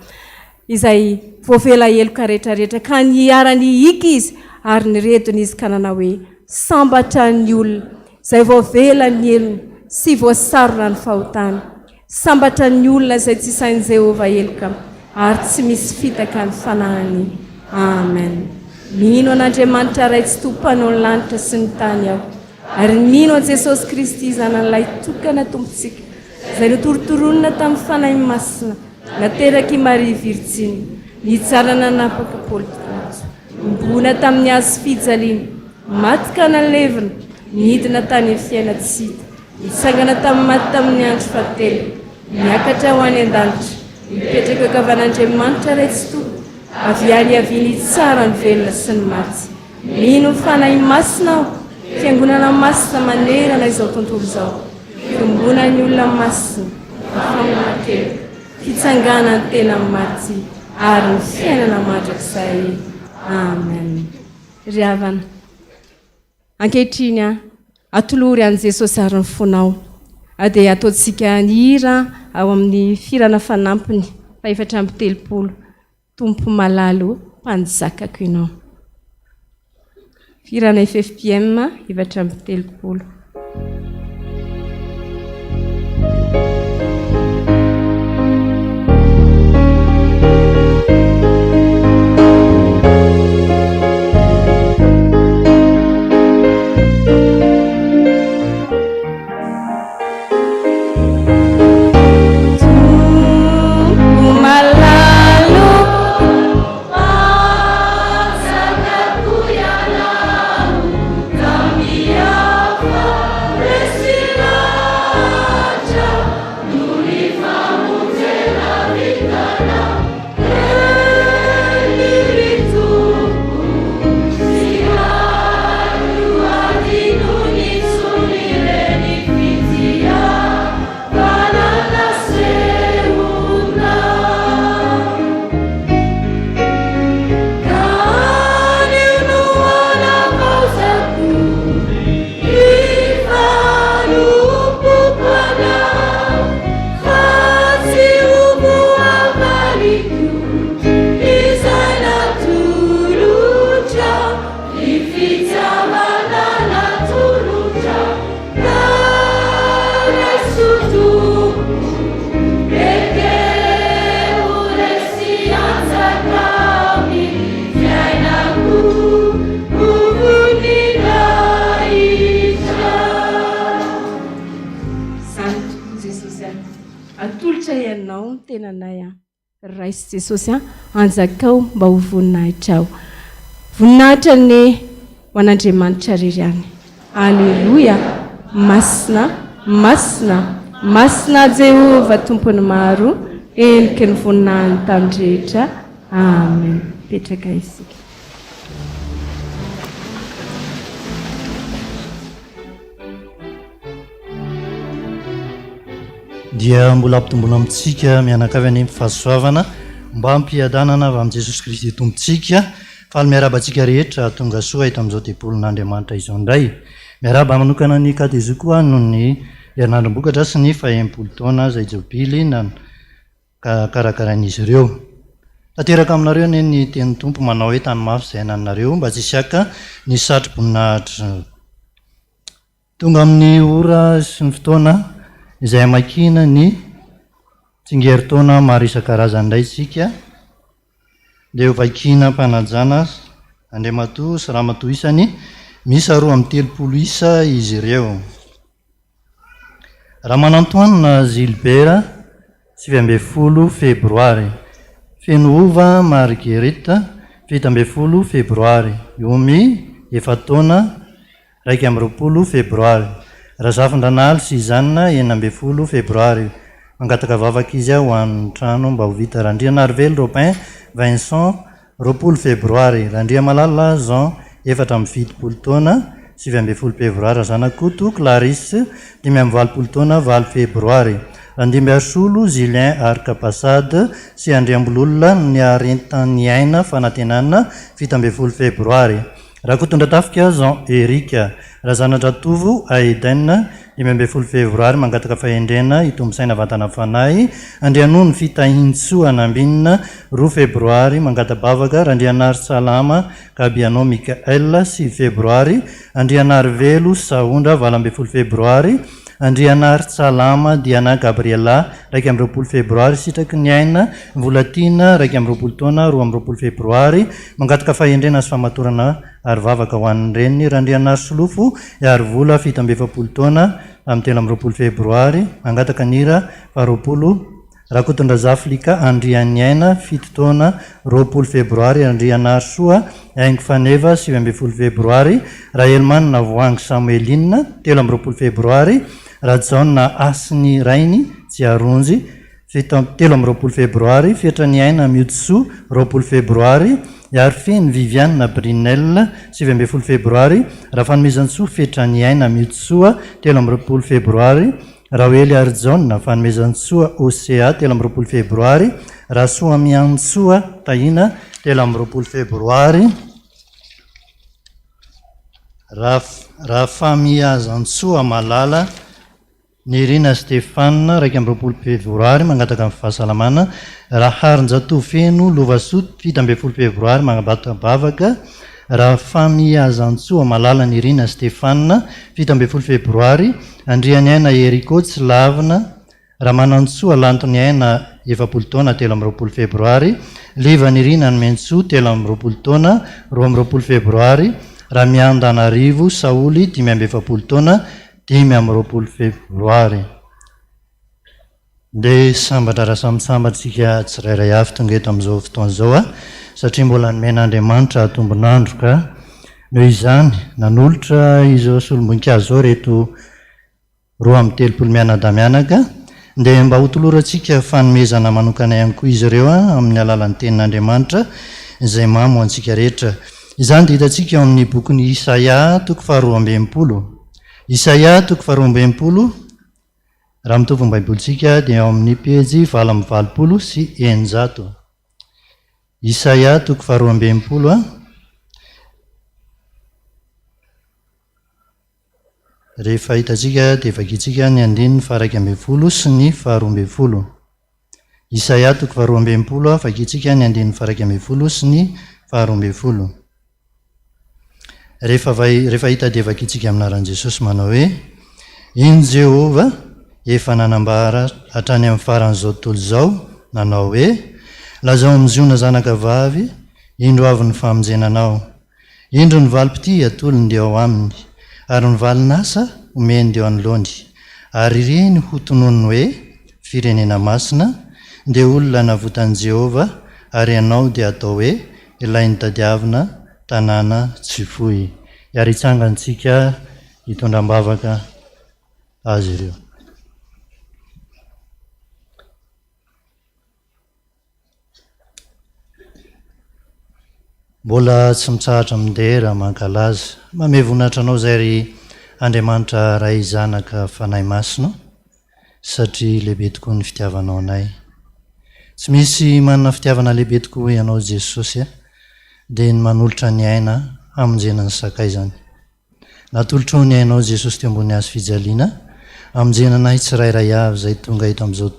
Speaker 1: izay voavela heloka rehetra rehetra, ka niara-nihiaka izy ary niredona izy ka nanao hoe, Sambatra ny olona izay voavela ny helony sy voasarona ny fahotany. Sambatra ny olona izay tsy sain'i Jehovah heloka ary tsy misy fitaka ny fanahiny. Amen. Mino an'Andriamanitra Ray Tsitoha Mpanao ny lanitra sy ny tany aho, ary mino an'i Jesosy Kristy Zanany Lahitokana Tompontsika, izay notorontoronina tamin'ny Fanahy Masina, naterak'i Maria Virjiny, nijanona nanapaka Paoly Pilato, nibona tamin'ny hazo fijaliana, maty ka nalevina, nidina tany amin'ny fiainan-tsy hita, Nitsangana tamin'ny maty tamin'ny andro fahatelo, niakatra ho any an-danitra, mipetraka eo ankavan'Andriamanitra Ray Tsitoha, avy any hiaviany hitsara ny velona sy ny maty. Mino ny Fanahy Masina aho, Fiangonana masina manerana izao tontolo izao, fiombonan'ny olona masina, ny famonoan-keloka, fitsanganan'ny tena amin'ny maty ary ny fiainana mandrakizay. Amen. Ry havana. Ankehitriny, atolory an'i Jesosy àry ny fonao. Dia ataontsika ny hira ao amin'ny fihirana fanampiny fahefatra amby telopolo, Tompo malala ô, Mpanjakako Ianao. Fihirana FFPM 34. Atolotra Ianao ny tenanay an. Raiso Jesosy an, anjakao mba ho voninahitrao. Voninahitra anie ho an'Andriamanitra rery ihany. Aleloia! Masina, masina, masina Jehovah Tompon'ny maro, heniky ny voninahin'ny tany rehetra. Amen. Mipetraka isika.
Speaker 3: Dia mbola ampitomboina amintsika mianakavy anie ny fahasoavana mba hampiadanana avy amin'i Jesosy Kristy Tompontsika. Faly miarahaba antsika rehetra tonga soa eto amin'izao tempolin'Andriamanitra izao indray. Miarahaba manokana ny Katezo koa noho ny herinandrom-bokatra sy ny faha-enimpolo taona izay jobily karakarain'izy ireo. Tanteraka aminareo anie ny tenin'ny Tompo manao hoe tany mafy izay anananareo mba tsy hisy haka ny satro-boninahitra. Tonga amin'ny ora sy ny fotoana izay hamakiana ny. Tsingerin-taona maro isan-karazany indray isika dia ho vakiana am-panajana Andriamatoa sy Ramatoa isany, miisa 32 isa izy ireo. Ramanantoanina Gilbert, 19 Febroary. Fenohova Marguerite, 17 Febroary. Yomi, efa-taona, 21 Febroary. Razafindranahalo Suzanne, 16 Febroary. Mangataka vavaka izy ho an'ny trano mba ho vita. Randrianarivelo Robin Vincent, 20 Febroary. Randriamalala Jean, 74 taona, 19 Febroary. Razanakoto Clarisse, 85 taona, 8 Febroary. Randimbiarisolo Julien Arcapasade sy Andriambololona Niarintaniaina Fanantenana, 17 Febroary. Rakotondratafika Jean Eric, Razanadratovo Aeden, 15 Febroary, Mangataka fahendrena hitombo saina vatana fanahy, Andrianony Fitahintsoa Nambinina, 2 Febroary, Mangata-bavaka, Randrianarisalama Gabiano Michael, 9 Febroary, Andrianarivelo Sahondra, 18 Febroary, Andrianarintsalama Diana Gabriella, 21 Febroary, Sitraky ny aina, Volatiana, 21 taona, 22 Febroary, Mangataka fahendrena sy famatorana ary vavaka ho an'ny reniny, Randrianarisolofo Iarivola, 47 taona, amin'ny 23 Febroary, Mangataka ny hira faharoapolo, Rakotondrazafy Lika Andrianiaina, 7 taona, 20 Febroary, Andrianarisoa Haingo Faneva, 19 Febroary, Rahelimanana Voahangy Samoeline, 23 Febroary, Rajaona Hasiny Rainy Tsiaronjy, 23 Febroary, Fetraniaina Miotisoa, 20 Febroary, Iarifeno Viviane Brinel, 19 Febroary, Rafanomezantsoa Fetraniaina Miotisoa, 23 Febroary, Raoely Harijaona, Fanomezantsoa OCA, 23 Febroary, Rasoamiantsoa Tahina, 23 Febroary, Rafamiazantsoa Malala, Nirina Stéphane, 21 Febroary, mangataka ny fahasalamana, Raharinjatovo Feno Lovasoa, 17 Febroary, mangataka-bavaka, Rafamiazantsoa Malala Nirina Stéphane, 17 Febroary, Andrianiaina Erico Tsy lavina, Ramanantsoa Lantoniaina, 40 taona, 23 Febroary, Liva Nirina Nomentsoa, 23 taona, 22 Febroary, Ramiandanarivo Saholy, 45 taona, 25 Febroary. Dia sambatra raha samy sambatra isika tsirairay avy tonga eto amin'izao fotoana izao satria mbola nomen'Andriamanitra tombon'andro ka noho izany nanolotra izao solom-boninkazo izao ireto 32 mianadahy mianaka dia mba hotolorantsika fanomezana manokana ihany koa izy ireo amin'ny alalan'ny tenin'Andriamanitra izay mamy ho antsika rehetra. Izany dia hitantsika ao amin'ny bokin'i Isaia toko faharoa amby 60. Isaia toko faharoa amby 60 Raha mitovy ny Baibolintsika dia ao amin'ny pejy 688. Isaia toko faharoa amby 60 a. Rehefa hitantsika dia vakintsika ny andininy faha-11 sy ny faha-12. Isaia toko faharoa amby 60 a, vakintsika ny andininy faha-11 sy ny faha-12. Rehefa rehefa hita dia vakintsika amin'ny anaran'i Jesosy manao hoe, Iny Jehovah efa nanambara hatrany amin'ny faran'izao tontolo izao, nanao hoe, Lazao amin'i Ziona zanaka vavy, indro avy ny famonjena anao. Indro ny valim-pitia atolony dia ao aminy, ary ny valin'asa omeny dia eo anoloany. Ary ireny hotononiny hoe, Firenena masina, dia olona navotan'i Jehovah, ary ianao dia hatao hoe, Ilay notadiavina, tanàna tsy foy. Ary hitsangantsika hitondra am-bavaka azy ireo. Mbola tsy mitsahatra midera, mankalaza, mamehy voninahitra Anao izay ry Andriamanitra Ray Zanaka Fanahy Masina satria lehibe tokoa ny fitiavanao anay. Tsy misy manana fitiavana lehibe tokoa Ianao Jesosy a, dia ny manolotra ny aina hamonjena ny sakaizany. Natolotrao ny ainao Jesosy teo ambony hazo fijaliana hamonjena anay tsirairay avy izay tonga eto amin'izao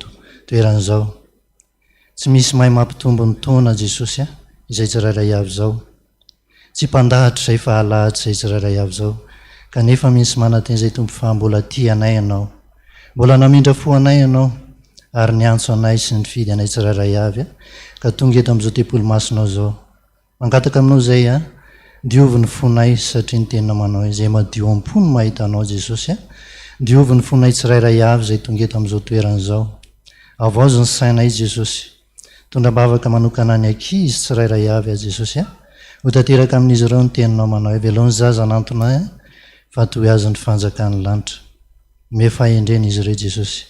Speaker 3: toerana izao. Tsy misy mahay mampitombo ny taona Jesosy a, izay tsirairay avy izao. Tsy mpandahatra izay fa alahatra izay tsirairay avy izao. Kanefa misy manantena izay Tompo fa mbola tia anay Ianao. Mbola namindra fo anay Ianao. ary niantso anay sy nifidy anay tsirairay avy ka tonga eto amin'izao tempoly masinao izao. Mangataka aminao izay a, diovy ny fonay satria ny teninao manao hoe izay madio am-po no mahita anao Jesosy a, diovy ny fonay tsirairay avy izay tonga eto amin'izao toerana izao. Havaozy ny sainay Jesosy. Tondra-bavaka manokana ny ankizy tsirairay avy aho Jesosy a, ho tanteraka amin'izy ireo ny teninao manao hoe avelao ny zaza hanantona ahy fa tohiazo ny fanjakan'ny lanitra. Omeo fahendrena izy ireo Jesosy.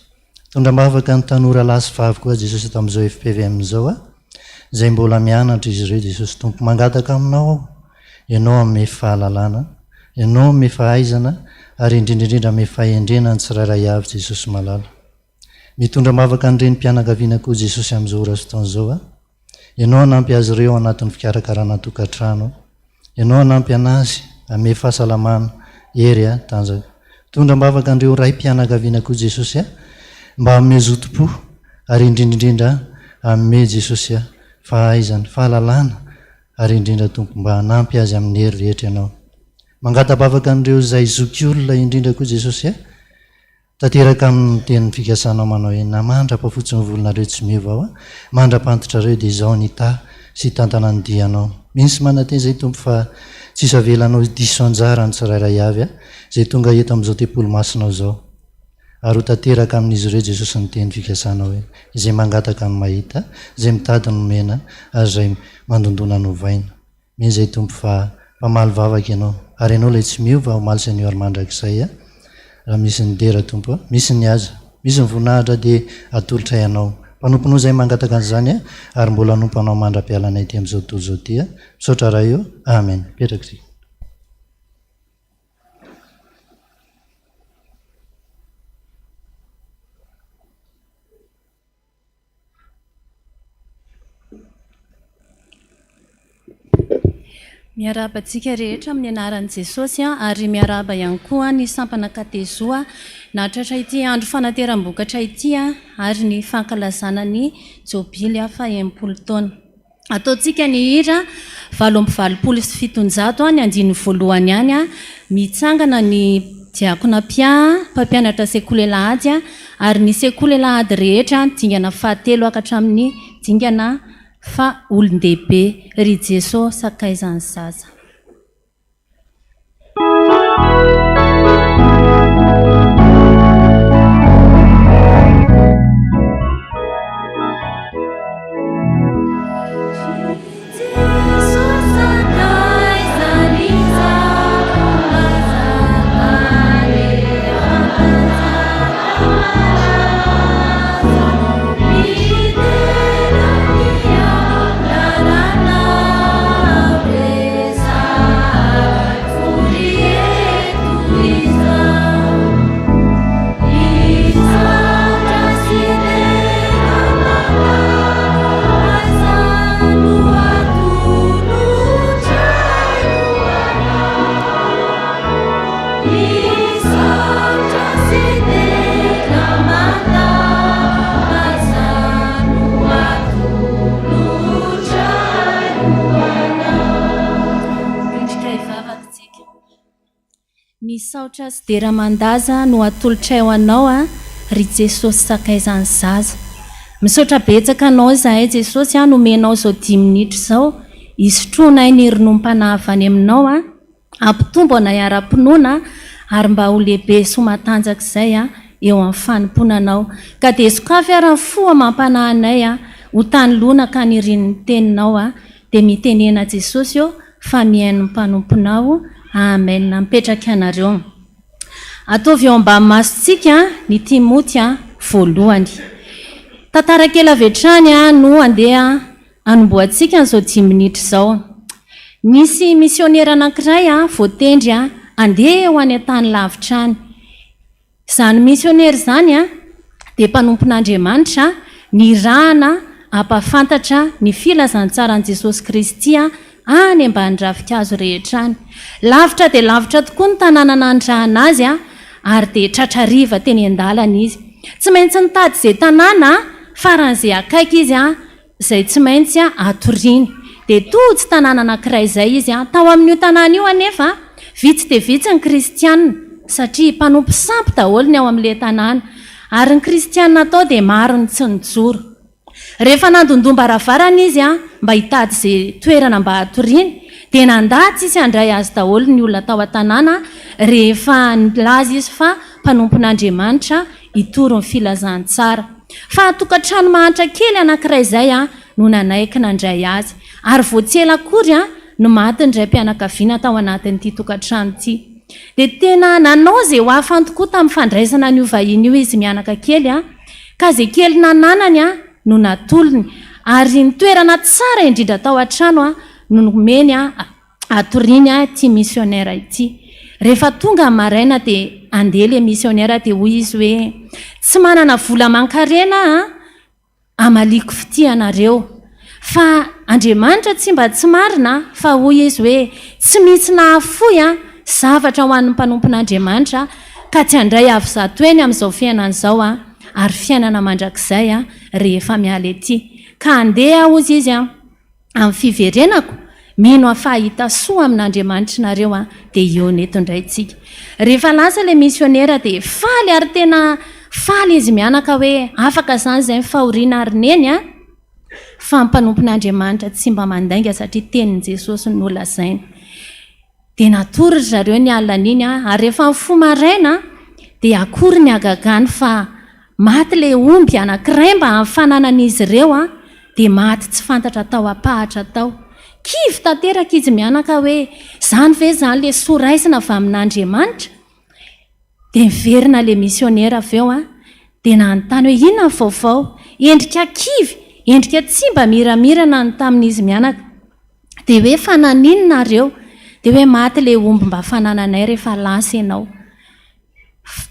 Speaker 3: Tondra-bavaka ny tanora lahy sy vavy koa Jesosy eto amin'izao fpvm izao a, izay mbola mianatra izy ireo Jesosy Tompo mangataka aminao aho, Ianao hanome fahalalana, Ianao hanome fahaizana ary indrindra indrindra hanome fahendrena ny tsirairay avy Jesosy malala. Mitondra am-bavaka ny renim-pianakaviana koa Jesosy amin'izao ora sy fotoana izao a. Ianao hanampy azy ireo ao anatin'ny fikarakarana tokantrano. Ianao hanampy anazy hanome fahasalamana, hery a, tanjaka. Mitondra am-bavaka an'ireo raim-pianakaviana koa Jesosy a, mba hanome zotom-po ary indrindra indrindra hanome Jesosy a, fahaizana, fahalalana ary indrindra Tompo mba hanampy azy amin'ny hery rehetra Ianao. Mangata-bavaka an'ireo izay zokiolona indrindra koa Jesosy a. Tanteraka aminy ny tenin'ny fikasanao manao hoe, Na mandra-pahafotsy ny volonareo tsy miova aho, mandra-pantitrareo dia izaho nitahy sy hitantana ny dianao. Mino sy manantena izay Tompo fa tsy hisy avelanao diso anjara ny tsirairay avy izay tonga eto amin'izao tempoly masinao izao. Ary ho tanteraka amin'izy ireo Jesosy ny teny fikasanao hoe, Izay mangataka no mahita, izay mitady no omena, ary izay mandondona no ovaina. Mino izay Tompo fa mpamaly vavaka Ianao ary Ianao ilay tsy miova omaly sy anio ary mandrakizay a! Raha misy ny dera Tompo a! Misy ny aza! Misy ny voninahitra dia atolotray Anao. Mpanomponao izay mangataka an'izany a! Ary mbola hanompo Anao mandra-pialanay ety amin'izao tontolo izao ity a! Misaotra Ray o! Amen. Mipetraka isika.
Speaker 4: Miarahaba antsika rehetra amin'ny anaran'i Jesosy ary miarahaba ihany koa ny sampana Katezoa nahatratra ity andro fanateram-bokatra ity ary ny fankalazana ny jobily faha-enimpolo taona. Ataontsika ny hira 788 ny andininy voalohany ihany, mitsangana ny diakona mpiahy, mpampianatra sekoly alahady ary ny sekoly alahady rehetra dingana fahatelo ka hatramin'ny dingana faha olon-dehibe. Ry Jeso sakaizan'ny zaza. Ny saotra sy dera aman-daza no atolotray ho Anao a, ry Jesosy sakaizan'ny zaza. Misaotra betsaka Anao izahay Jesosy a, nomenao izao dimy minitra izao hisotroanay ny rononom-panahy avy any Aminao a. Hampitombo anay ara-pinoana ary mba ho lehibe sy ho matanjaka izay eo amin'ny fanompoana Anao. Ka dia sokafy ary ny fo amam-panahy anay ho tany lonaka anirian'ny Teninao. Dia mitenena Jesosy ô fa mihaino ny mpanomponao. Amen. Mipetraka ianareo. Ataovy eo ambany masontsika ny Timoty voalohany. Tantara kely avy hatrany no andeha Hanombohantsika an'izao dimy minitra izao. Nisy misionera anankiray voatendry handeha ho any an-tany lavitra any. Izany misionera izany dia mpanompon'Andriamanitra nirahana hampahafantatra ny filazantsaran'i Jesosy Kristy any ambany ravinkazo rehetra any. Lavitra dia lavitra tokoa ny tanàna nanirahana azy ary dia tratra hariva teny an-dalana izy. Tsy maintsy nitady izay tanàna faran'izay akaiky izy izay tsy maintsy hatoriany. Dia tojo tanàna anankiray izay izy. Tao amin'io tanàna io anefa, vitsy dia vitsy ny kristiana, satria mpanompo sampy daholo ny ao amin'ilay tanàna. Ary ny kristiana tao dia maro ny tsy nijoro. Rehefa nandondom-baravarana izy mba hitady izay toerana mba hatoriany, dia nandà tsisy handray azy daholo ny olona tao an-tanàna rehefa nilaza izy fa mpanompon'Andriamanitra hitory ny filazantsara. Fa tokantrano mahantra kely anankiray izay no nanaiky nandray azy. Ary vao tsy ela akory no maty ny raim-pianakaviana tao anatin'ity tokantrano ity. Dia tena nanao izay ho afany tokoa tamin'ny fandraisana an'io vahiny io izy mianaka kely, ka izay kely nananany no natolony. Ary ny toerana tsara indrindra tao an-trano no nomeny hatoriany ity misionera ity. Rehefa tonga ny maraina dia handeha ilay misionera dia hoy izy hoe, Tsy manana vola aman-karena aho, hamaliako fitia anareo. Fa Andriamanitra tsy mba tsy marina fa hoy izy hoe, Tsy misy nahafoy zavatra ho an'ny mpanompon'Andriamanitra ka tsy handray avo zatoeny amin'izao fiainana izao ary fiainana mandrakizay rehefa miala ety. Ka handeha aho, hozy izy, amin'ny fiverenako, mino aho fa hahita soa amin'Andriamanitra nareo an, dia hihaona eto indray tsika. Rehefa lasa ilay misionera dia faly ary tena faly izy mianaka hoe afaka izany izay ny fahoriana ary neny an, fa ny mpanompon'Andriamanitra tsy mba mandainga satria tenin'i Jesosy no nolazainy. Dia natory ry zareo ny alina an'iny an, ary rehefa nifoha maraina dia akory ny hagagany fa maty ilay omby anankiray mba amin'ny fananan'izy ireo an, dia maty tsy fantatra tao am-pahatra tao. Kivy tanteraka izy mianaka hoe, izany ve izany ilay soa raisina avy amin'Andriamanitra? Dia niverina ilay misionera avy eo an, dia nanontany hoe inona ny vaovao? Endrika kivy, endrika tsy mba miramirana ny tamin'izy mianaka. Dia hoe fa naninona nareo? Dia hoe maty ilay omby mba fanananay rehefa lasa ianao.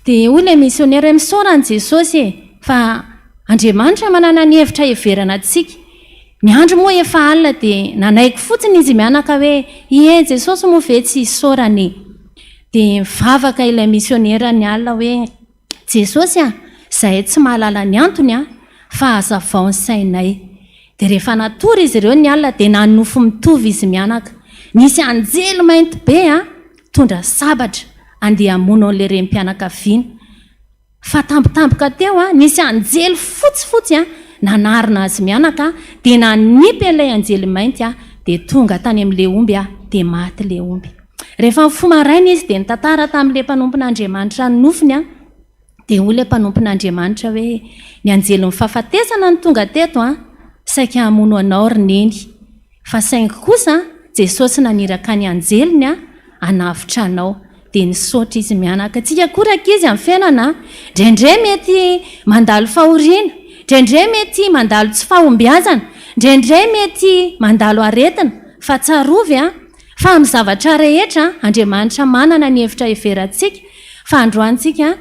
Speaker 4: Dia hoy ilay misionera hoe misaora an'i Jesosy e, fa Andriamanitra manana ny hevitra hiheverana antsika. Ny andro moa efa alina dia nanaiky fotsiny izy mianaka hoe ie, Jesosy moa ve tsy hisaorana e. Dia nivavaka ilay misionera ny alina hoe Jesosy a, izahay tsy mahalala ny antony a, fa hazavao ny sainay. Dia rehefa natory izy ireo ny alina dia nanonofy mitovy izy mianaka. Nisy anjely mainty be a, nitondra sabatra andeha hamono an'ilay renim-pianakaviana. Fa tampotampoka teo a, nisy anjely fotsifotsy a, nanarona azy mianaka dia nanipy an'ilay anjely mainty a, dia tonga tany amin'ilay omby a, dia maty ilay omby. Rehefa nifoha maraina izy dia nitantara tamin'ilay mpanompon'Andriamanitra ny nofiny a, dia hoy ilay mpanompon'Andriamanitra hoe, ny anjelin'ny fahafatesana no tonga teto a, saika hamono anao ry neny. Fa saingy kosa Jesosy naniraka ny anjeliny hanavotra anao. Dia nisaotra izy mianaka. Tsika koa rankizy amin'ny fiainana, indraindray mety mandalo fahoriana, indraindray mety mandalo tsy fahombiazana, indraindray mety mandalo aretina, fa tsarovy fa amin'ny zavatra rehetra Andriamanitra manana ny hevitra heverantsika, fa androany tsika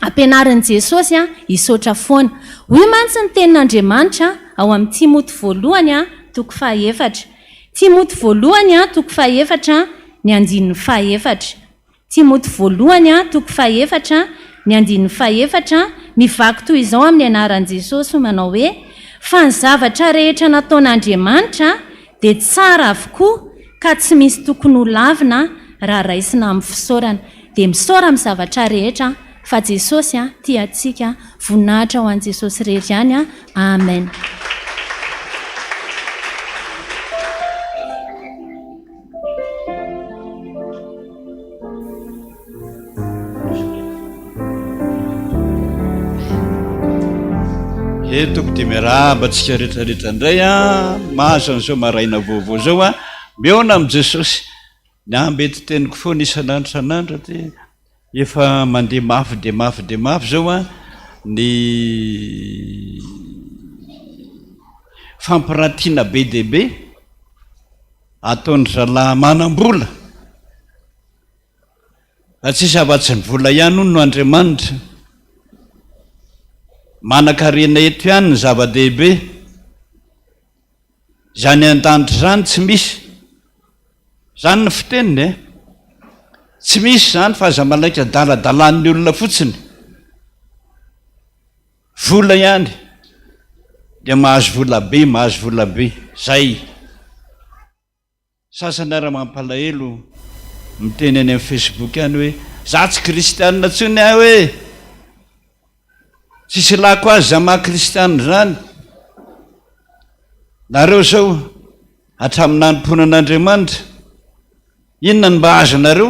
Speaker 4: ampianarin'i Jesosy hisaotra foana. Hoy mantsy ny tenin'Andriamanitra ao amin'ny Timoty voalohany toko fahaefatra. Timoty voalohany toko fahaefatra ny andininy fahaefatra. Timoty voalohany toko fahaefatra ny andininy fahaefatra, mivaky toy izao amin'ny anaran'i Jesosy manao hoe, Fa ny zavatra rehetra nataon'Andriamanitra dia tsara avokoa ka tsy misy tokony ho lavina raha raisina amin'ny fisaorana. Dia misaora amin'ny zavatra rehetra fa Jesosy tia antsika. Voninahitra ho an'i Jesosy irery ihany. Amen.
Speaker 5: He tompoko dia miarahaba antsika rehetra rehetra indray a, mahazo an'izao maraina vaovao izao a, mihaona amin'i Jesosy. Ny ambety teniko foana isan'andro isan'andro aty, efa mandeha mafy dia mafy dia mafy izao a, ny fampiratiana be dia be ataon'ny zalahy manam-bola. Fa tsisy afa-tsy ny vola ihany hono no Andriamanitra. Manan-karena eto ihany ny zava-dehibe. Izany an-danitra izany tsy misy. Izany ny fiteniny e. Tsy misy izany fa aza manaiky adaladalan'ny olona fotsiny. Vola ihany dia mahazo vola be, mahazo vola be. Zay. Sasany ara mampalahelo miteny any amin'ny Facebook any hoe za tsy kristianina intsony aho e! Tsisy ilako azy izany maha kristianina izany. Nareo izao hatramin'ny nanompoana an'Andriamanitra, inona no mba azonareo?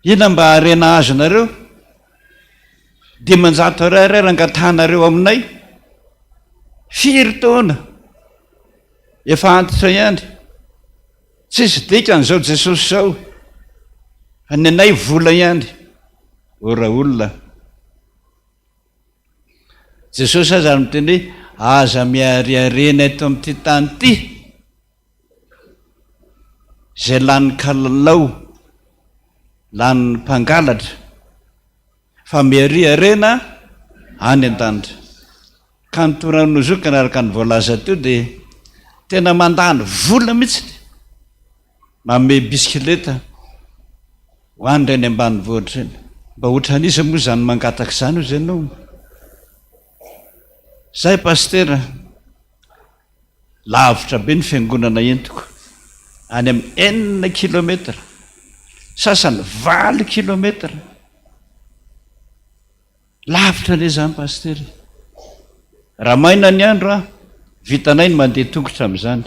Speaker 5: Inona mba harena azonareo? 500 ariary ary angatahanareo aminay? Firy taona? Efa antitra ihany. Tsisy dikany izao Jesosy izao. Fa ny anay vola ihany. O raolona. Jesosy aza ary miteny hoe aza miariarena eto amin'ity tany ity. Izay lanin'ny kalalao, lanin'ny mpangalatra. Fa miariarena any an-danitra. Ka ny Toranozoka araka ny voalaza teo dia tena mandany vola mihitsy manome bisikileta ho an'ireny ambanivohitra ireny. Mba ohatran'iza moa izany mangataka izany hozy ianao? Zay pasitera, lavitra be ny fiangonana entiko, any amin'ny enina kilometra, sasany valo kilometra. Lavitra anie izany Pasitera e! Raha maina ny andro an, vitanay ny mandeha tongotra amin'izany.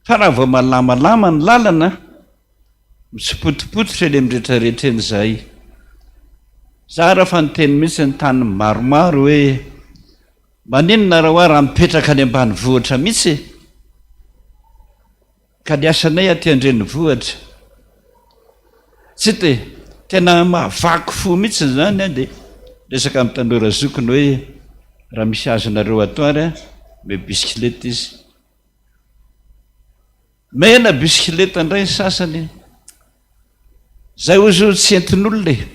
Speaker 5: Fa raha vao malamalama ny lalana, mitsipotipototra eny amin'ny rehetrarehetra eny izahay. Za raha fa niteny mihitsy ny tany maromaro hoe maninona raha hoa raha mipetraka any ambanivohitra mihitsy e! Ka ny asanay aty an-drenivohitra. Tsy hita e! Tena mahavaky fo mihitsy izany an, dia resaka amin'ny tanora zokiny hoe raha misy azonareo atao ary an, omeo bisikileta izy. Omena bisikileta indray ny sasany. Zay ozy tsy entin'olona e!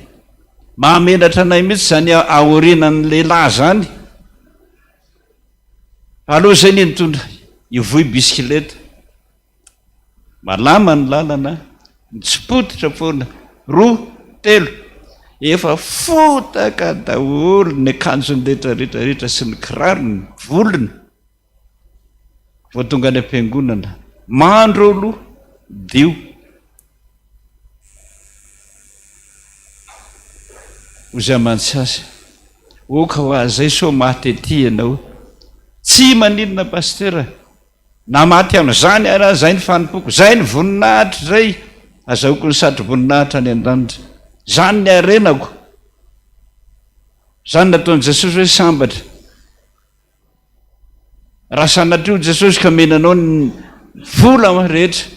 Speaker 5: Mahamenatra anay mihitsy izany aorianan'ny lehilahy izany. Aleo zay ny nitondra hivoy bisikileta. Malama ny lalana, mitsipototra foana, roa, telo, efa fotaka daholo ny akanjony rehetra rehetra rehetra sy ny kirarony, volony. Vao tonga any am-piangonana, mandro aloha, dio. Hoy aman-tsasy, Oka ho azy zay sao maty aty ianao. Tsy maninona Pasitera, na maty amin'izany ary aho, zay ny fanompoako, zay ny voninahitro zay, azahoako ny satroboninahitra any an-danitra. Zany ny harenako. Zany nataon'i Jesosy hoe sambatra. Raha sanatria hoy Jesosy ka omena anao ny vola rehetra,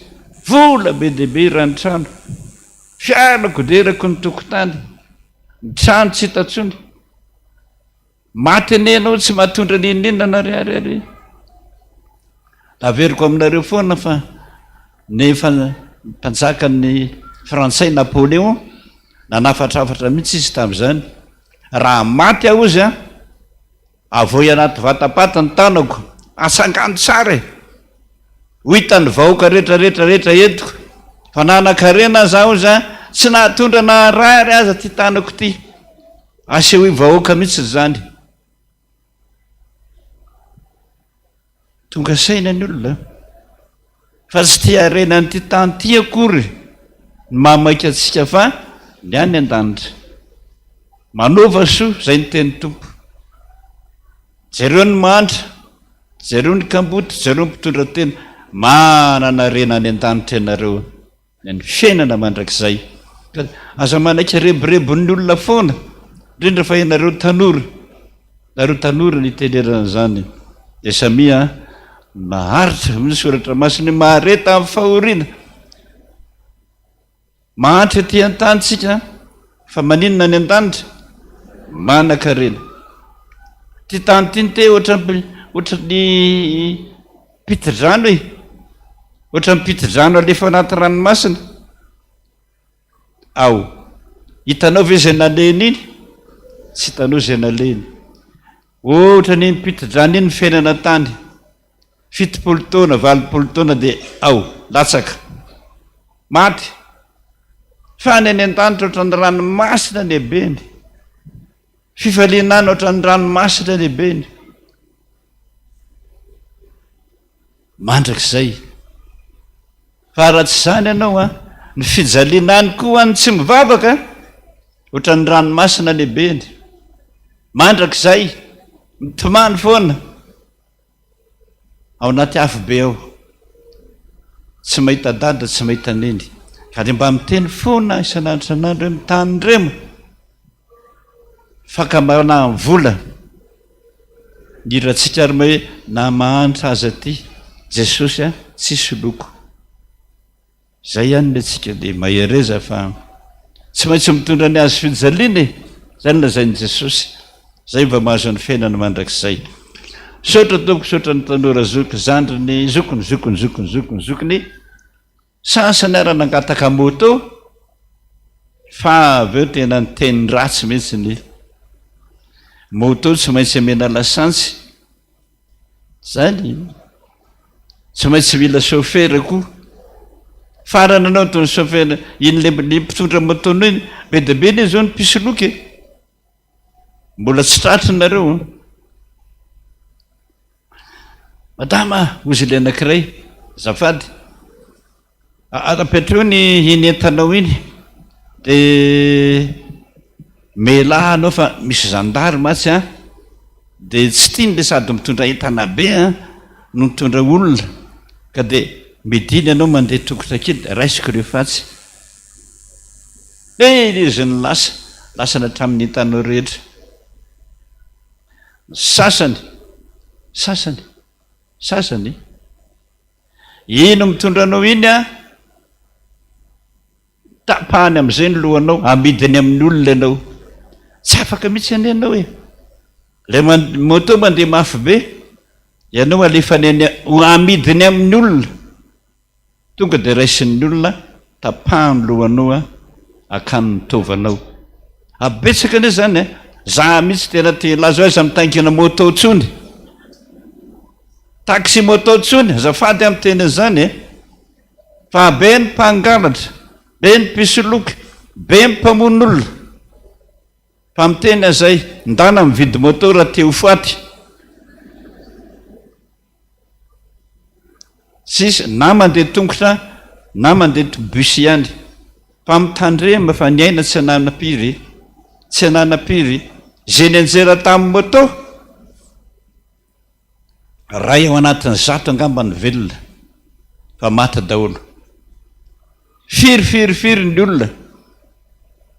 Speaker 5: vola be dia be eran'ny trano, fiara koderako ny tokotany, ny trano tsy hita intsony, maty anie ianao tsy mahatondra n'inon'inona na ariary ary. Averiko aminareo foana fa ny mpanjakan'ny frantsay Napoléon nanafatrafatra mihitsy izy tamin'izany, raha maty aho hozy an, Avoay anaty vata-paty ny tanako, atsangano tsara e! Ho hitan'ny vahoaka rehetra rehetra rehetra eto fa nanan-karena aza aho za, tsy nahatondra na harary aza ity tanako ity. Asehoy vahoaka mihitsy izany. Tonga saina ny olona fa tsy tia harena an'ity tany ity akory ny mahamaika antsika fa ny any an-danitra. Manaova soa, izay ny tenin'ny Tompo. Jereo ny mahantra, jereo ny kamboty, jereo ny mpitondra tena. Manana harena any an-danitra ianareo. Ny fiainana mandrakizay. Ka aza manaiky reborebon'ny olona foana, indrindra fa ianareo tanora. Nareo tanora ny itenerana an'izany. Dia samia maharitra, hoy ny soratra masina hoe mahareta amin'ny fahoriana. Mahantra ety an-tany tsika fa maninona any an-danitra? Manan-karena. Ity tany ity nte ohatran'ny ohatran'ny Piti-drano e! Ohatran'ny piti-drano alefa anaty ranomasina. Ao. Hitanao ve izay nalehiny iny? Tsy hitanao izay nalehiny. Ohatran'iny piti-drano iny ny fiainana tany. 70 taona, 80 taona dia ao, latsaka. Maty. Fa any any an-danitra ohatran'ny ranomasina ny habeny. Fifaliana any ohatran'ny ranomasina ny habeny. Mandrakizay. Fa raha tsy izany ianao an, ny fijaliana any koa any tsy mivavaka. Ohatran'ny ranomasina lehibeny. Mandrakizay, mitomany foana. Ao anaty afobe ao. Tsy mahita dada, tsy mahita neny. Ka dia mba miteny foana isan'andro isan'andro hoe mitandrema. Fankamarana vola. Ny hirantsika ary moa hoe na mahantra aza aty Jesosy a, tsy soloko. Zay ihany ny antsika dia mahereza fa tsy maintsy mitondra ny hazo fijaliana e! Zay no lazain'i Jesosy. Zay vao mahazo ny fiainana mandrakizay. Misaotra tompoko, misaotra ny tanora zoky, zandriny, zokiny, zokiny, zokiny, zokiny, zokiny. Sasany ara nangataka moto fa avy eo tena niteny ratsy mihitsy ny moto tsy maintsy amena lasantsy. Zany tsy maintsy mila chauffeur koa. Farany anao toy ny chauffeur iny le ny mpitondra moto iny be dia be anie zao ny mpisoloky e. Mbola tsy tratry nareo an. Madama, hozy ilay anankiray, azafady. Apetreo ny iny entanao iny dia mialà anao fa misy zandary mantsy an, dia tsy tiany ilay sady mitondra entana be an no mitondra olona ka dia midina ianao mandeha tongotra kely dia raisiko ireo fatsy. Dia izy no lasa, lasany hatramin'ny entanao rehetra. Ny sasany, sasany, sasany. Iny mitondra anao iny an, tapahany amin'izay ny lohanao, amidiny amin'ny olona ianao. Tsy afaka mihitsy anie ianao e. Ilay moto mandeha mafy be, ianao alefany any, amidiny amin'ny olona. Tonga dia raisin'ny olona, tapahany ny lohanao an, akany ny taovanao. A betsaka anie zany e! Za mihitsy tena te hilaza hoe aza mitaingina moto intsony. Taxi moto intsony, azafady aho miteny an'izany e! Fa be ny mpangalatra, be ny mpisoloky, be ny mpamono olona. Fa miteny aho zay, ndana mividy moto raha te ho faty. Tsisy, na mandeha tongotra na mandeha bus ihany. Fa mitandrema fa ny aina tsy ananam-piry, tsy ananam-piry. Izay nianjera tamin'ny moto, ray ao anatin'ny zato angamba ny velona fa maty daholo. Firy firy firy ny olona,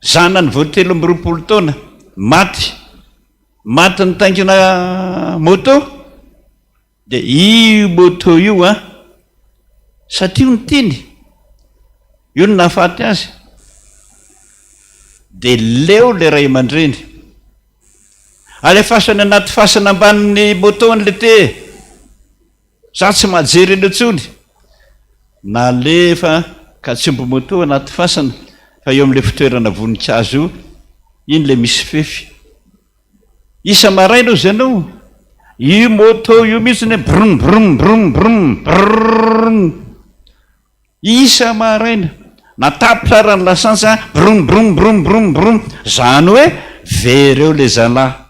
Speaker 5: zanany vao 23 taona, maty. Maty nitaingina moto dia io moto io an, satria io no tiany, io no nahafaty azy, dia leo ilay ray aman-dreny. Alefaso any anaty fasana ambanin'ny moto any le te e! Za tsy mahajery an'io intsony. Nalefa ka tsy omby moto anaty fasana fa eo amin'ilay fitoerana voninkazo io, iny ilay misy fefy. Isa-maraina ozy ianao, io moto io mihitsy ny brum brum brum brum brrrm. Isa-maraina, na tapitra ara ny lasantsy an, brum brum brum brum brum. Zany hoe very eo le zalahy.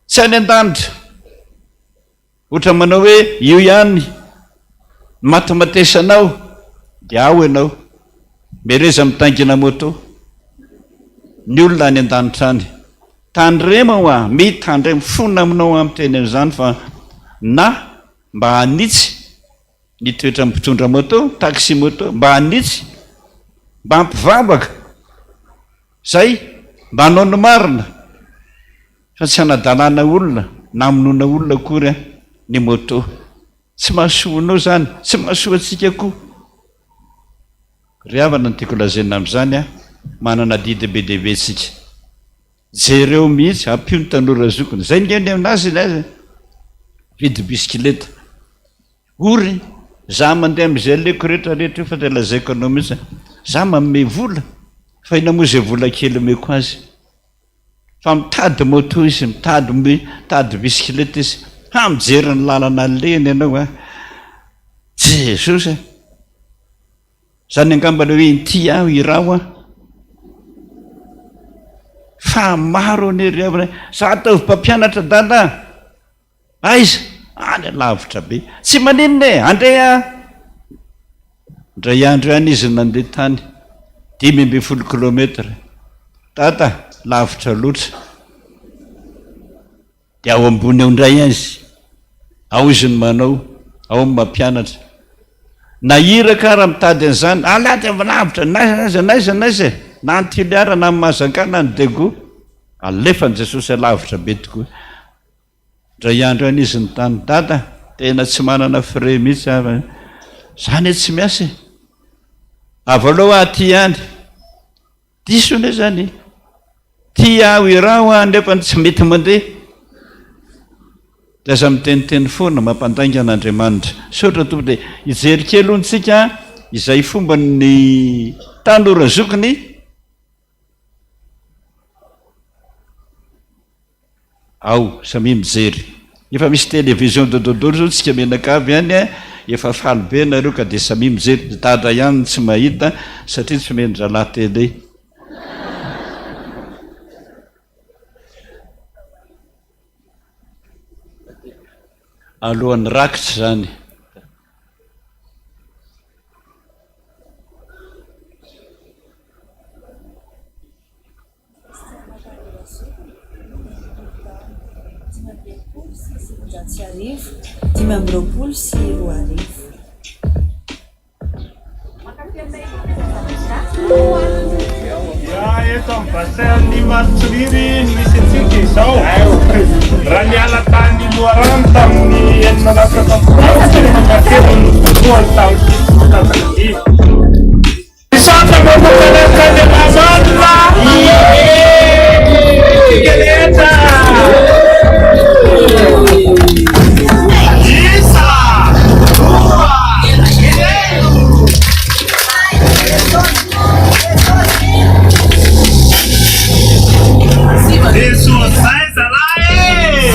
Speaker 5: Tsy any an-danitra. Ohatra manao hoe io ihany ny matimatesanao dia ao ianao. Mereza mitaingina moto. Ny olona any an-danitra any. Tandremo hoa, mitandremo, mifona aminao aho miteny an'izany fa na mba hanitsy ny toetran'ny mpitondra moto, taxi moto, mba hanitsy, mba hampivavaka. Zay, mba hanao ny marina fa tsy hanadalana olona na hamonoana olona akory an, ny moto. Tsy mahasoa anao izany, tsy mahasoa antsika koa. Ry havana ny tiako lazaina amin'izany an, manana adidy be dia be tsika. Jereo mihitsy, ampio ny tanora zokiny. Zay nge ny aminazy ny azy, vidy bisikileta. Ory, za mandeha amin'izay aleko rehetra rehetra io fa dia lazaiko anao mihitsy, za manome vola, fa inona moa izay vola kely omeko azy? Fa mitady moto izy, mitady mitady bisikileta izy, ha mijery ny lalana alehany ianao a! Jesosy a! Zany angamba le hoe inty aho iraho a! Fa maro anie ry havana e! Za ataovy mpampianatra dada a! Aiza? Any alavitra be. Tsy maninona e! Andeha a! Indray andro ihany izy nandeha tany, 15 kilometre. Dada, lavitra loatra. Dia ao ambony ao indray izy. Ao izy no manao, ao no mampianatra. Na iraka ara mitady an'izany, alady avy lavitra, n'aiza n'aiza n'aiza e, na any Toliara na any Mahajanga na any Diego. Alefan'i Jesosy alavitra be tokoa. Indray andro any izy nitany, Dada, tena tsy manana frais mihitsy aho fa za anie tsy miasa e. Avy aleo aho aty ihany. Diso anie zany e. Tia aho iraho aho nefa tsy mety mandeha. Dia aza miteniteny foana, mampandainga an'Andriamanitra. Misaotra Tompo dia hijery kely hono tsika izay fomban'ny tanora zokiny. Ao, samia mijery. Efa misy télévision dododolo zao tsika mianakavy any a, efa faly be nareo ka dia samia mijery, i dada ihany no tsy mahita satria tsy omen-drahalahy télé. Alohan'ny rakitra izany.
Speaker 6: 1965, 2025.
Speaker 2: Ya, eto amin'ny bassin-n'ny Marotsiriry no misy antsika izao. Raha niala tany Loharano tamin'ny enina latsaka folo dia tonga teo no voalohany tamin'ity fototazana ity. Misaotra manokana ny cameraman. Tsika rehetra. Isa roa telo. Jesosy zay zalahy e!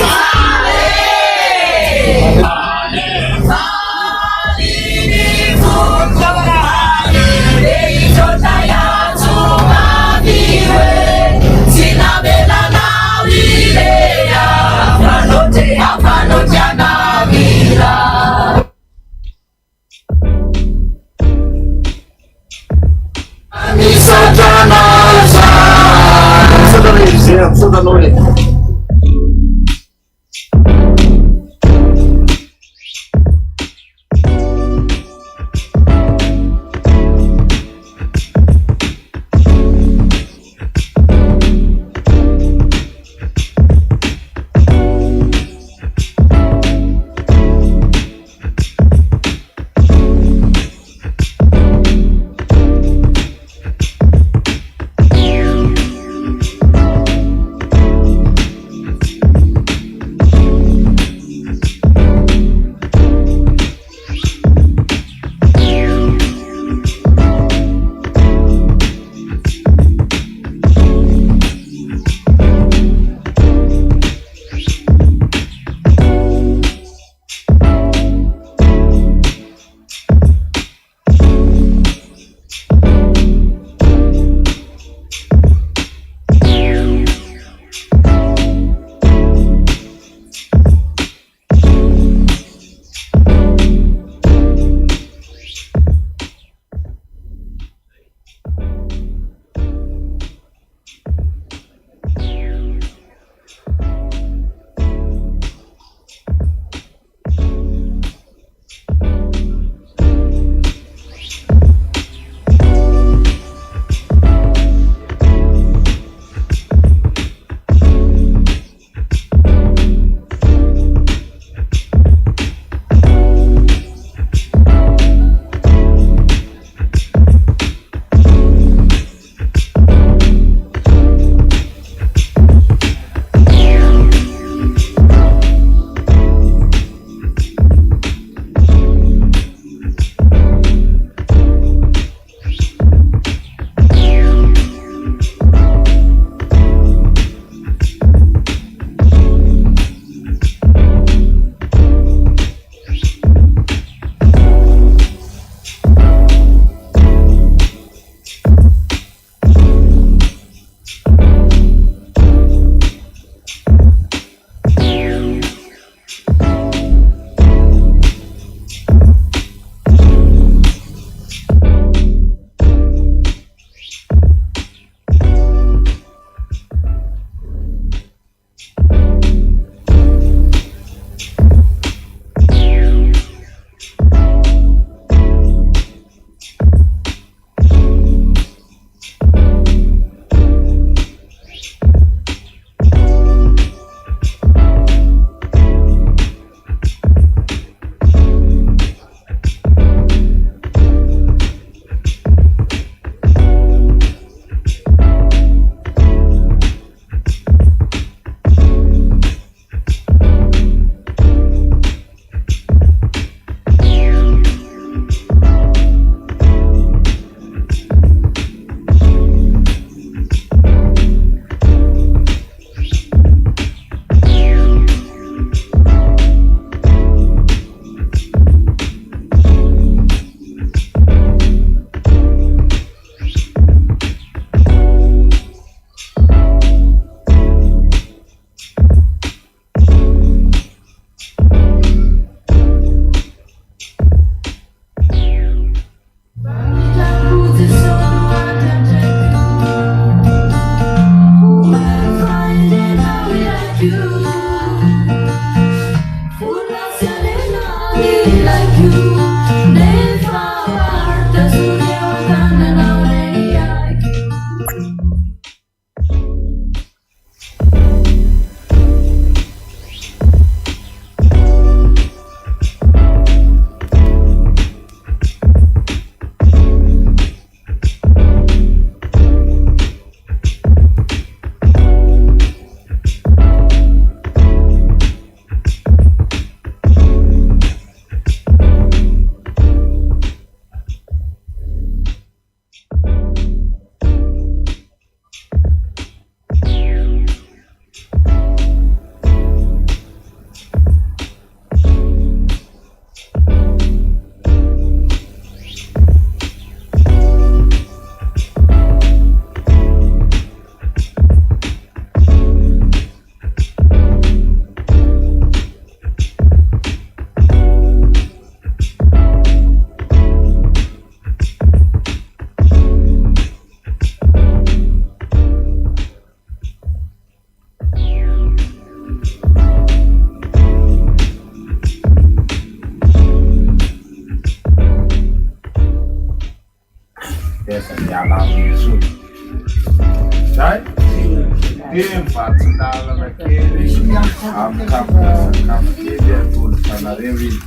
Speaker 7: Amin'ny sakafo kely atolotra anareo izy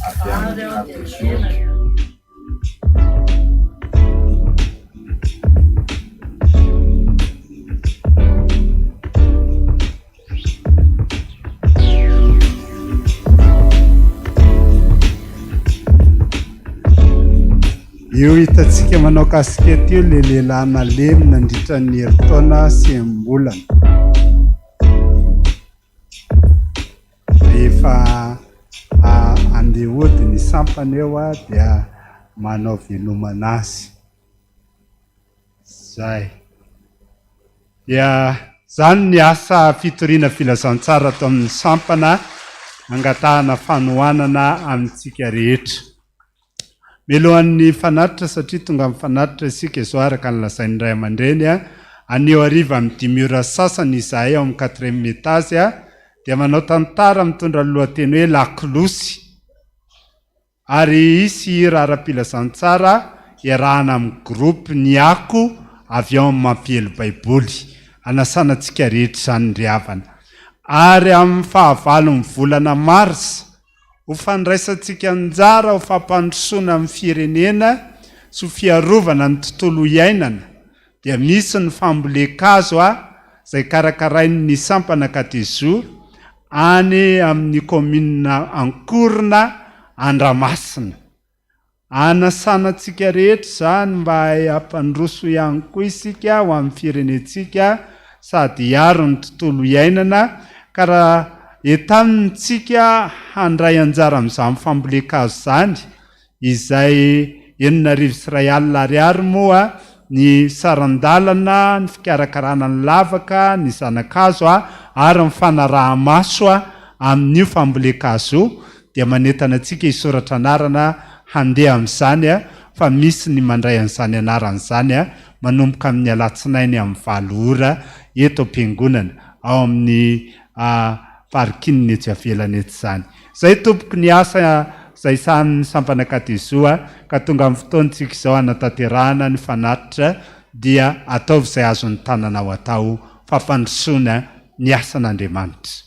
Speaker 7: avy amin'ny Katezoa.
Speaker 2: Io hitantsika manao casquette io ilay lehilahy nalemy nandritra ny herintaona sy enim-bolana. Rehefa andeha hody ny sampana eo dia manao velomana azy. Zay. Dia zany ny asa fitoriana filazantsara ato amin'ny sampana angatahana fanohanana amintsika rehetra. Mialohan'ny fanatitra satria tonga amin'ny fanatitra isika izao araka ny lazain'ny ray aman-dreny, anio hariva amin'ny dimy ora sasany izahay ao amin'ny quatrième étage dia manao tantara mitondra ny lohateny hoe Lakolosy. Ary hisy hira ara-pilazantsara iarahana amin'ny groupe Ny Ako avy ao amin'ny Mampiely Baiboly. Anasana antsika rehetra izany ry havana. Ary amin'ny fahavalon'ny volana marsa, ho fandraisantsika anjara ho fampandrosoana ny firenena sy ho fiarovana ny tontolo iainana dia misy ny fambolen-kazo izay karakarain'ny sampana Katezo any amin'ny kaominina Ankorona Andramasina. Anasana antsika rehetra izany mba hampandroso ihany koa isika ho amin'ny firenentsika sady hiaro ny tontolo iainana ka raha entanintsika handray anjara amin'izany fambolen-kazo izany izay 2100 ariary moa ny saran-dalana, ny fikarakarana ny lavaka, ny zana-kazo ary ny fanaraha-maso amin'io fambolen-kazo io dia manentana antsika hisoratra anarana handeha amin'izany fa misy ny mandray an'izany anarana izany manomboka amin'ny alatsinainy amin'ny valo ora eto am-piangonana ao amin'ny parking etsy avelany etsy izany. Izay tompoko ny asa izay sahanin'ny sampana Katezoa ka tonga amin'ny fotoantsika izao hanatanterahana ny fanatitra dia ataovy izay azon'ny tananao atao fampandrosoana ny asan'Andriamanitra.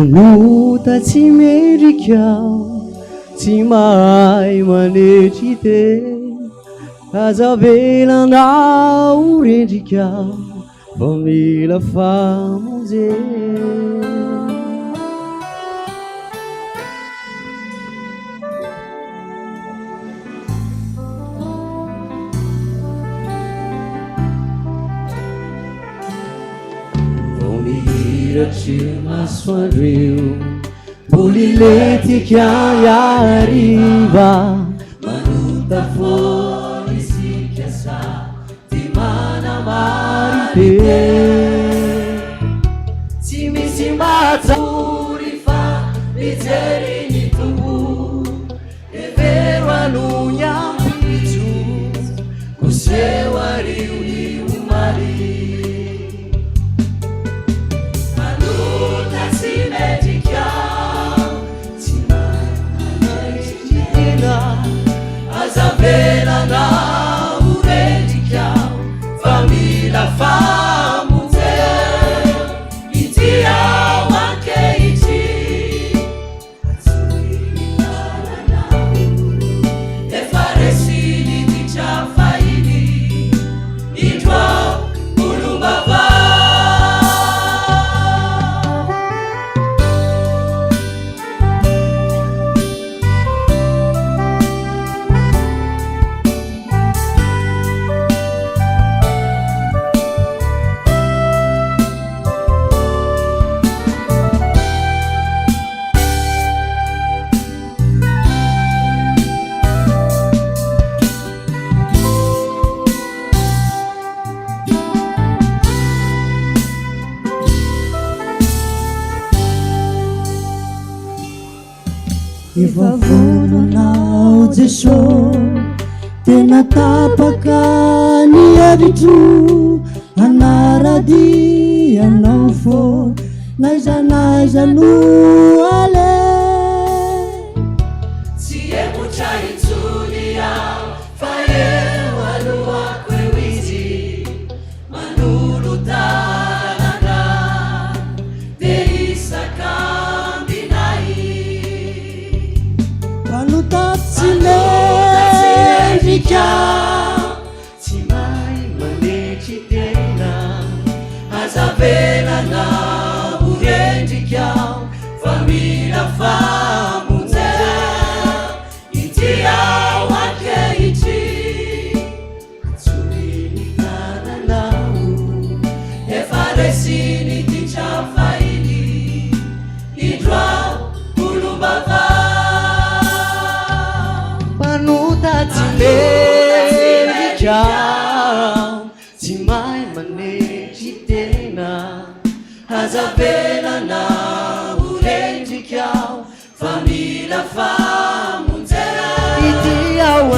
Speaker 8: Mpanota tsy mendrika aho, tsy mahay manetry tena, aza avelanao ho rendrika aho fa mila famonjena. Vao mihiratra io masoandro io, mbola hilentika hariva. Manota foana isika sady manamari-tena. Tsy misy mahatsory fa mijery ny Tompo. Hevero aloha ny ampitso, koseho ario ny omaly. Mpanota tsy mendrika, tsy manetry tena, aza avelanao ho rendrika fa mila famonjena. Ity aho ankehitriny.
Speaker 9: Efa vonona aho Jeso, tena tapaka ny hevitro hanara-dia Anao foana n'aiza n'aiza no aleha.
Speaker 8: Tsy hemotra intsony aho fa eo alohako eo Izy. Manolo-tanana dia isak'ambinay.
Speaker 9: Mpanota tsy mendrika.
Speaker 8: Tsy mahay manetry tena. Aza avelana ho rendrika fa mila famonjena. Ity aho ankehitriny. Antsoy ny tananao, efa resin'ny ditra fahiny, indro aho olom-baovao.
Speaker 10: Mpanota tsy mendrika, tsy mahay manetry tena,
Speaker 8: aza avelana ho rendrika aho Fa mila famonjena.
Speaker 10: Ity aho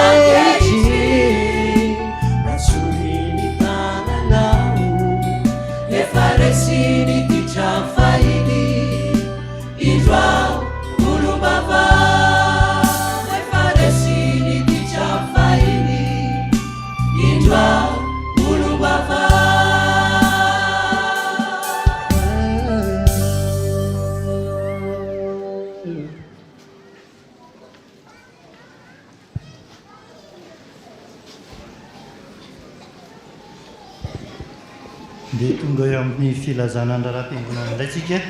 Speaker 10: ankehitriny.
Speaker 8: Antsoy ny tananao. Efa resin'ny ditra fahiny. Indro aho olom-baovao. Efa resin'ny ditra fahiny. Indro aho olom-baovao.
Speaker 3: Dia tonga eo amin'ny filazana ny raharaham-piangonana indray tsika,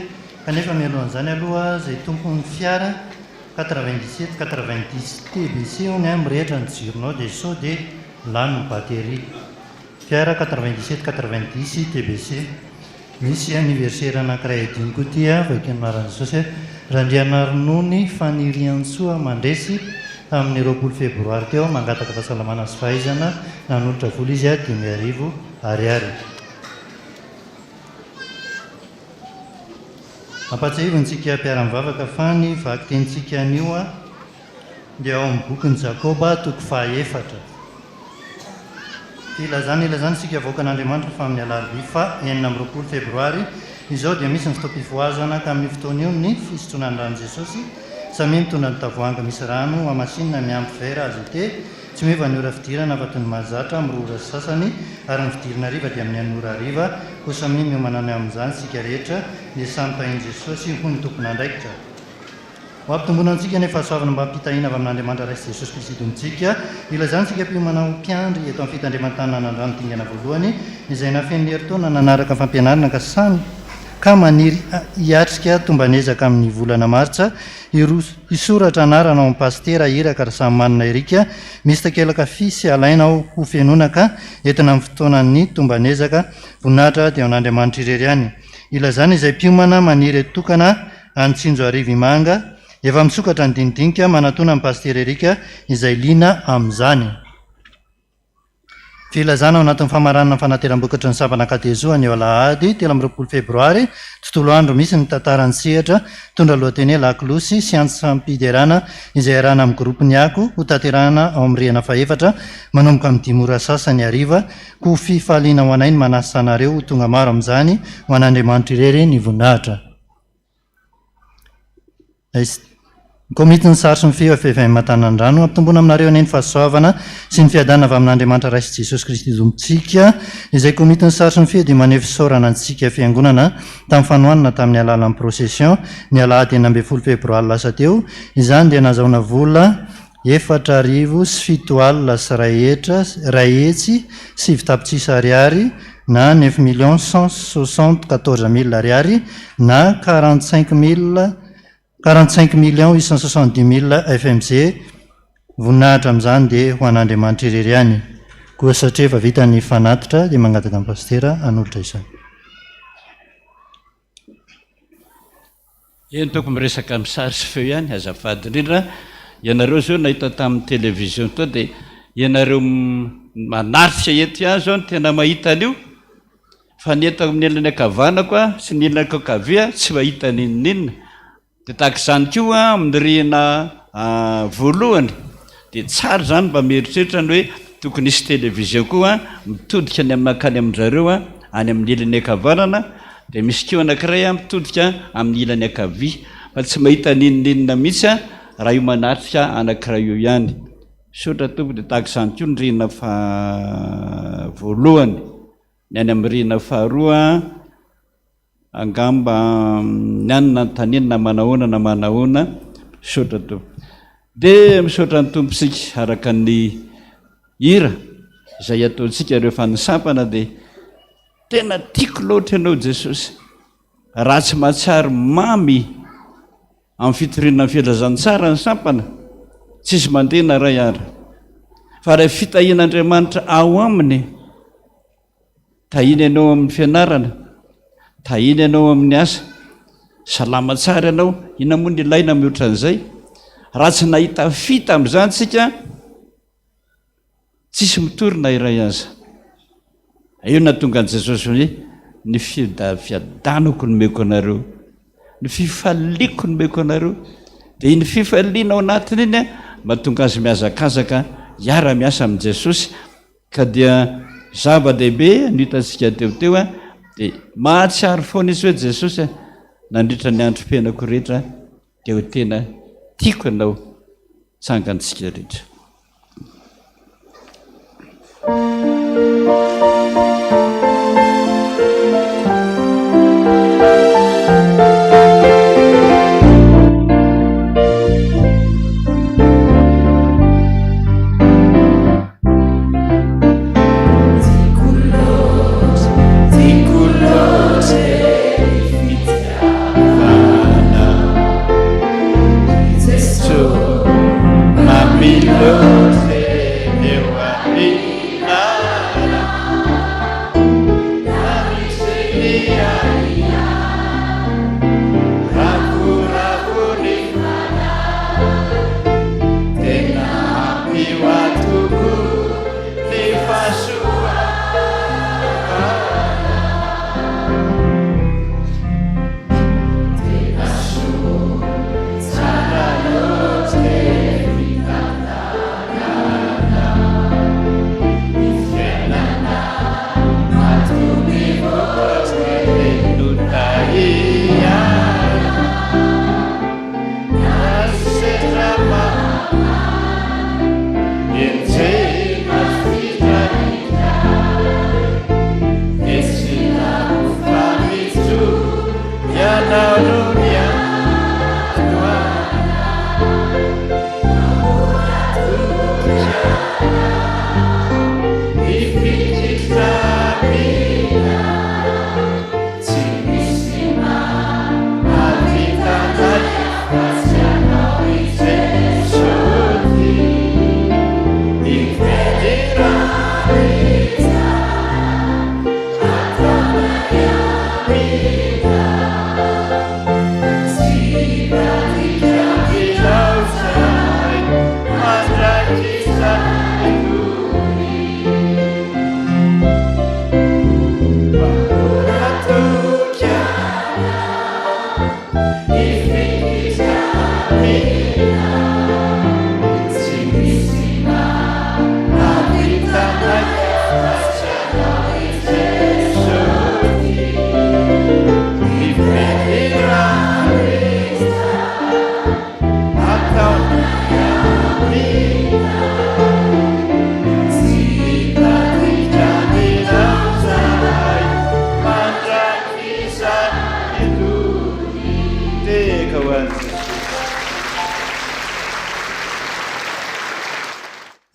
Speaker 3: kanefa mialohan'izany aloha izay tompon'ny fiara 97 90 TBC hono an, mirehitra ny jironao dia sao dia lany ny batterie. Fiara 97 90 TBC. Misy anniversaire anankiray adino koa ity a, vaky ny anaran'i Jesosy a, Randrianarinony Faniriantsoa Mandresy tamin'ny 20 febroary teo, mangataka fahasalamana sy fahaizana, nanolotra vola izy a, 5000 ariary. Ampahatsiahivina antsika mpiara-mivavaka fa ny vakitenintsika anio a, dia ao amin'ny bokin'i Jakoba toko fahaefatra. Filazana ilazana isika vahoakan'Andriamanitra fa amin'ny alarobia faha 26 febroary izao dia misy ny fotoam-pifohazana ka amin'io fotoana io ny fisotroana ny ran'i Jesosy. Samia mitondra ny tavoahangy misy rano hamasinina miampy vera AZT. Tsy miova ny ora fidirana fa toy ny mahazatra amin'ny roa ora sy sasany ary ny fidirana hariva dia amin'ny enina ora hariva. Koa samia miomana ny amin'izany isika rehetra dia samy tahin'i Jesosy hoy ny tompon'andraikitra. Ho ampitomboina antsika ny fahasoavana mba hampitahiana avy amin'Andriamanitra Ray sy Jesosy Kristy Tompontsika. Ilazana isika mpiomana ho mpiandry eto amin'ny fitandreman-tanàna-Andrano dingana voalohany, izay nafen'ny herintaona nanaraka fampianarana ka samy ka maniry hiatrika tomban'ezaka amin'ny volana martsa, hiroso hisoratra anarana ao amin'ny Pasitera Iraka Rasamimanana Eric. Misy takelaka fisy alaina ao ho fenoina ka entina amin'ny fotoanan'ny tomban'ezaka. Voninahitra dia ho an'Andriamanitra irery ihany. Ilazana izay mpiomana maniry tokana any Tsinjoarivo Imanga, efa misokatra ny dinidinika manatona an'i Pasitera Eric izay liana amin'izany. Filazana ao anatin'ny famaranana ny fanateram-bokatry ny sampana Katezo anio alahady 23 febroary, tontolo andro misy ny tantara an-tsehatra mitondra lohateny hoe Lakolosy sy antsam-piderana izay iarahana amin'ny groupe Ny Ako hotanterahana ao amin'ny rihana fahefatra manomboka amin'ny dimy ora sasany hariva koa fifaliana ho anay ny manasa anareo ho tonga maro amin'izany ho an'Andriamanitra irery ny voninahitra. Ny Komitin'ny Sary sy ny Feo FFM Antanandrano, Ampitomboina aminareo anie ny fahasoavana sy ny fiadanana avy amin'Andriamanitra Ray sy Jesosy Kristy Tompontsika. Izay Komitin'ny Sary sy ny Feo dia maneho fisaorana antsika Fiangonana tamin'ny fanohanana tamin'ny alalan'ny procession ny alahady 16 febroary lasa teo. Izany dia nahazahoana vola 704 109 tapitrisa ariary na neuf millions cent soixante quatorze mille ariary na quarante cinq mille quarante cinq millions huit cent soixante dix mille fmg. Voninahitra amin'izany dia ho an'Andriamanitra irery ihany. Koa satria efa vita ny fanatitra dia mangataka an'i Pasitera hanolotra izany.
Speaker 5: Eny tompoko miresaka amin'ny sary sy feo ihany azafady indrindra, ianareo zao nahita tamin'ny télévision tao dia ianareo manatrika eto ihany zao no tena mahita an'io fa ny eto amin'ny ilany ankavanako sy ny ilany ankavia tsy mahita n'inon'inona. Dia tahaka izany koa amin'ny rihana voalohany dia tsara izany mba mieritreritra ny hoe tokony hisy télévision koa mitodika ny mankany amin-dry zareo any amin'ny ilany ankavanana dia misy koa anankiray mitodika amin'ny ilany ankavia fa tsy mahita n'inon'inona mihitsy raha io manatrika anankiray io ihany. Misaotra tompoko dia tahaka izany koa ny rihana faha voalohany. Ny any amin'ny rihana faharoa Angamba ny any nanontaniana na manahoana na manahoana. Misaotra Tompo. Dia misaotra ny Tompo isika araka ny hira izay ataontsika rehefa nisampana dia tena tiako loatra ianao Jesosy. Raha tsy mahatsiaro mamy amin'ny fitoriana ny filazantsara ny sampana, tsisy mandeha na iray ara. Fa ilay fitahian'Andriamanitra ao aminy Tahina ianao amin'ny fianarana, tahina ianao amin'ny asa, salama tsara ianao, inona moa no ilaina mihoatra an'izay? Raha tsy nahita fy tamin'izany isika, tsisy mitory na iray aza. Io no nahatonga an'i Jesosy hoe, ny fiadanako no omeko anareo, ny fifaliako no omeko anareo. Dia iny fifaliana ao anatiny iny mahatonga azy mihazakazaka hiara-miasa amin'i Jesosy. Ka dia zava-dehibe ny hitantsika teo teo a, dia mahatsiaro foana izy hoe Jesosy a, nandritra ny androm-piainako rehetra dia ho tena tiako ianao, tsangantsika rehetra.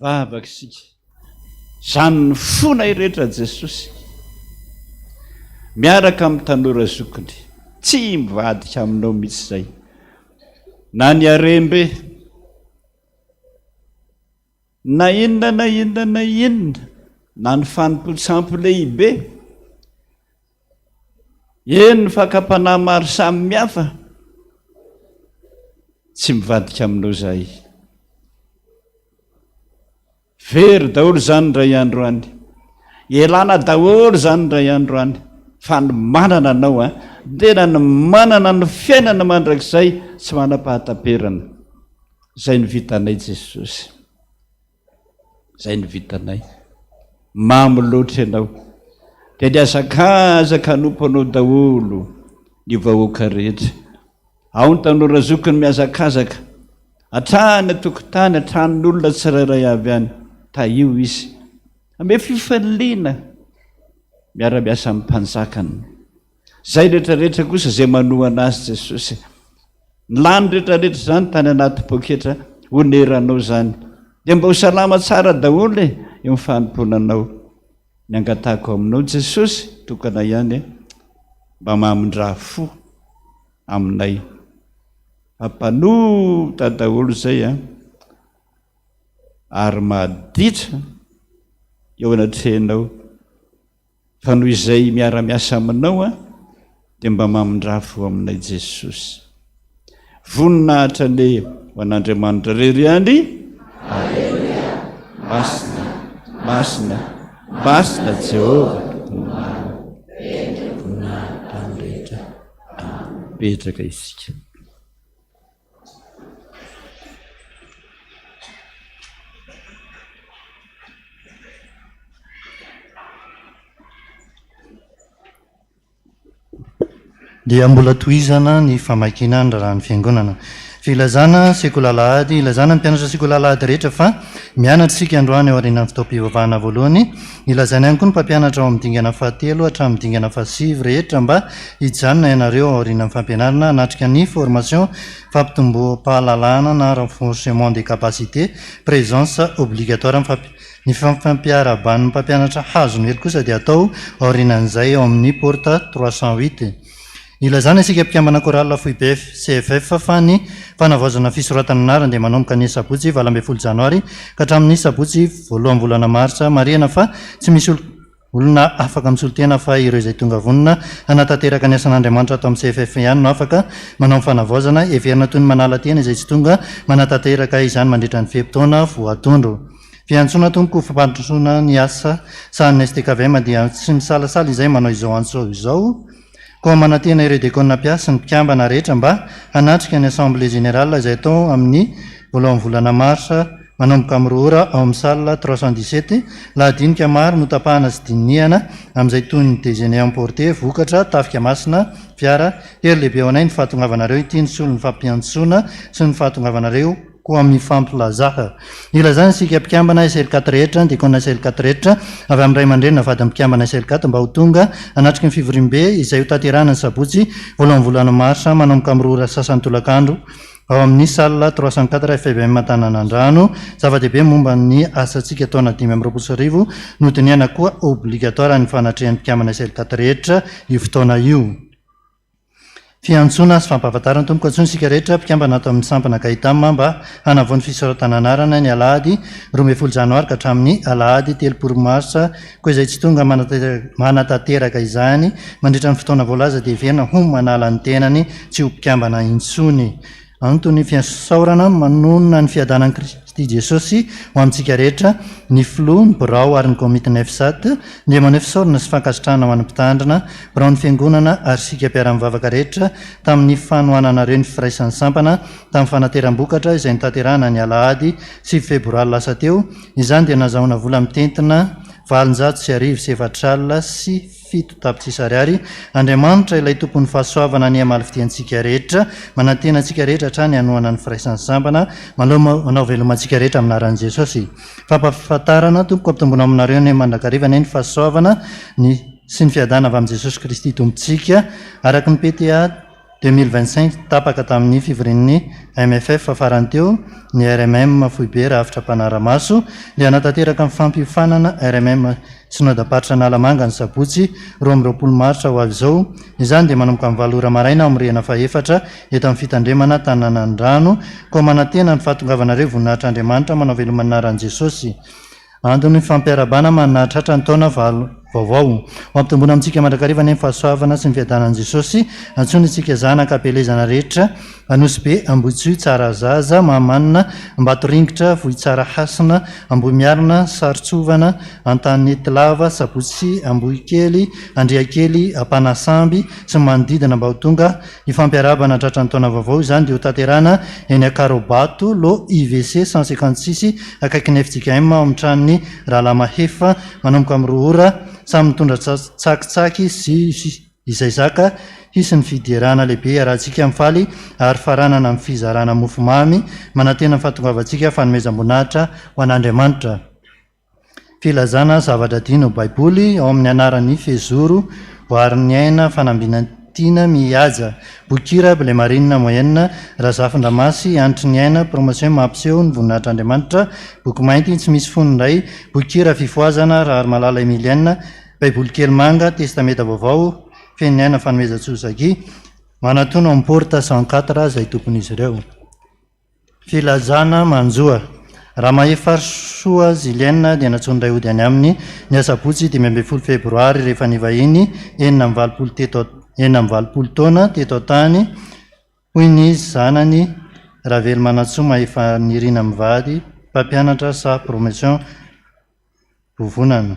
Speaker 5: Vavaka isika. Izany ny fonay rehetra Jesosy. Miaraka amin'ny tanora zokiny. Tsy mivadika aminao mihitsy izay. Na ny harembe, na inona na inona na inona, na ny fanompoan-tsampy lehibe, eny ny fakam-panahy maro samihafa, tsy mivadika aminao izahay. Very daholo izany indray andro any. Ialana daholo izany indray andro any. Fa ny manana Anao an, tena ny manana ny fiainana mandrakizay tsy manam-pahataperana. Izay no vitanay Jesosy. Izay no vitanay. Mamy loatra Ianao. Dia nihazakazaka hanompo Anao daholo ny vahoaka rehetra. Ao ny tanora zokiny mihazakazaka hatrany an-tokotany, an-tranon'olona tsirairay avy any. Tahio izy. Ame fifaliana miara-miasa amin'ny mpanjakany. Izay rehetra rehetra kosa izay manohana azy Jesosy. Ny lany rehetra rehetra izany tany anaty poketra oneranao izany. Dia mba ho salama tsara daholo e eo amin'ny fanompoana anao. Ny angatahako aminao Jesosy tokana ihany e, mba mamindrà fo aminay. Fa mpanota daholo izay a. Ary maditra eo anatrehanao. Fa noho izay miara-miasa aminao aho dia mba mamindrà fo aminay Jesosy. Voninahitra anie ho an'Andriamanitra irery ihany. Aleloia. Masina, masina, masina Jehovah Tompon'ny maro. Voninahitra ny rehetra. Mipetraka isika.
Speaker 3: Dia mbola tohizana ny famakiana ny raharahan'ny Fiangonana. Filazana Sekoly Alahady, Ilazana ny mpianatra Sekoly Alahady rehetra fa mianatra isika androany aorianan'ny fotoam-pivavahana voalohany. Ilazaina ihany koa ny mpampianatra ao amin'ny dingana fahatelo hatramin'ny dingana fahasivy rehetra mba hijanona ianareo aorianan'ny fampianarana hanatrika ny formation fampitomboam-pahalalana na renforcement des capacités, présence obligatoire. Ny fifampiarahaban'ny mpampianatra hazo noely kosa dia atao aorianan'izay ao amin'ny porte 308. Ilazana isika mpikambana chorale foibe CFF fa ny fanavaozana fisoratana anarana dia manomboka ny sabotsy 18 janoary ka hatramin'ny sabotsy voalohan'ny volana martsa. Marihana fa tsy misy olona afaka misolo tena fa ireo izay tonga vonona hanatanteraka ny asan'Andriamanitra ato amin'ny CFF ihany no afaka manao ny fanavaozana. Heverina toy ny manala tena izay tsy tonga manatanteraka izany mandritra ny fe-potoana voatondro. Fiantsoana Tompoko ho fampandrosoana ny asa sahanin'ny STKVM dia tsy misalasala izay manao izao antso izao. Koa manantena ireo dekona mpiasy sy ny mpikambana rehetra mba hanatrika ny Assemblée Générale izay atao amin'ny voalohan'ny volana marsa manomboka amin'ny roa ora ao amin'ny salle 317. Lahadinika maro no tapahana sy dinihana amin'izay toy ny déjeuner emporté, vokatra, tafika masina, fiara. Hery lehibe ho anay ny fahatongavanareo ity ny solon'ny fampiantsoana sy ny fahatongavanareo koa mifampilazaha. Ilazana isika mpikambana SLCAT rehetra, diakona SLCAT rehetra, avy amin'ny ray aman-dreny na vadin'ny mpikambana SLCAT mba ho tonga hanatrika ny fivoriambe izay hotanterahina ny sabotsy voalohan'ny volana marsa manomboka amin'ny roa ora sasany tolakandro ao amin'ny salle 304 FBM Antananandrano. Zava-dehibe momba ny asantsika taona 2025 nodinihana koa obligatoire ny fanatrehan'ny mpikambana SLCAT rehetra io fotoana io. Fiantsoana sy fampahafantarana, Tompoko, antsoina isika rehetra mpikambana ato amin'ny sampana Gaitam mba hanavao ny fisoratana anarana ny alahady 12 janoary ka hatramin'ny alahady 30 marsa koa izay tsy tonga manatanteraka izany mandritra ny fotoana voalaza dia heverina ho manala ny tenany tsy ho mpikambana intsony. Antony fisaorana manonona ny fiadanan'i Kristy Jesosy ho amintsika rehetra, ny Filoha, ny Birao ary ny Komitin'ny FSAT dia maneho fisaorana sy fankasitrahana ho an'ny Mpitandrina, Biraon'ny Fiangonana ary isika mpiara-mivavaka rehetra tamin'ny fanohananareo ny firaisan'ny sampana tamin'ny fanateram-bokatra izay notanterahana ny alahady sivy febroary lasa teo, izany dia nazahoana vola mitentina 708 407 tapitrisa ariary. Andriamanitra ilay Tompon'ny fahasoavana anie hamaly fitia antsika rehetra. Manantena antsika rehetra hatrany hanohana ny firaisan'ny sampana. Manao veloma antsika rehetra amin'ny anaran'i Jesosy. Fampahafantarana, Tompoko ampitomboina aminareo anie mandrakariva anie ny fahasoavana ny sy ny fiadanana avy amin'i Jesosy Kristy Tompontsika. Araka ny PTA 2025, tapaka tamin'ny fivorian'ny MFF farany teo ny rmm foibe rafitra mpanara-maso dia hanatanteraka ny fampiofanana rmm Synodam-paritra Analamanga ny sabotsy 22 martsa ho avy izao. Izany dia manomboka amin'ny valo ora maraina ao amin'ny rihana fahefatra eto amin'ny fitandremana Tananandrano. Koa manantena ny fahatongavanareo voninahitr'Andriamanitra manao veloma ny anaran'i Jesosy. Antony fampiarahabana mahatratra ny taona valo. vaovao. Ho ampitomboina amintsika mandrakariva anie ny fahasoavana sy ny fiadanan'i Jesosy. Antsoina isika zanaka am-pielezana rehetra, Anosibe, Ambohitsoa, Tsarazaza, Mahamanina, Ambatoringitra, Vohitsarahasina, Ambohimiarina, Sarotsovana, Antanetilava, Sabotsy, Ambohikely, Andriakely, Ampanasamby, sy ny manodidina mba ho tonga Hifampiarahabana tratran'ny taona vaovao izany dia hotanterahina eny Ankarobato, lot IVC 156, akaikin'ny fjkm ao amin'ny tranon'i Rahalahy Mahefa, manomboka amin'ny roa ora. Samy mitondra tsakitsaky sy izay zaka. Hisy ny fiderana lehibe iarahantsika mifaly ary faranana amin'ny fizarana mofomamy. Manantena ny fahatongavantsika fanomezam-boninahitra ho an'Andriamanitra. Filazana zavatra adino Baiboly ao amin'ny anaran'i Fehizoro, Voariniaina Fanambinantiana Mihaja, Bokira Blemarine Moyenne, Razafindramasy Hanitriniaina Promotion Mampiseho ny voninahitr'Andriamanitra, Boky mainty tsy misy fonony iray, Bokira Fifohazana Raharimalala Emilienne, Baiboly kely manga, Testamenta Vaovao, Feniniaina Fanomezantsoa Zaki, Manatona ao amin'ny Porte 104 izay tompon'izy ireo. Filazana manjo. Ramahefarisoa Julienne dia nantsoin'ny ray hody any aminy ny asabotsy 15 febroary rehefa nivahiny 86 teto 86 taona teto an-tany, hoy ny zanany Ravelomanantsoa Mahefanirina mivady, mpampianatra sa promotion Vovonana.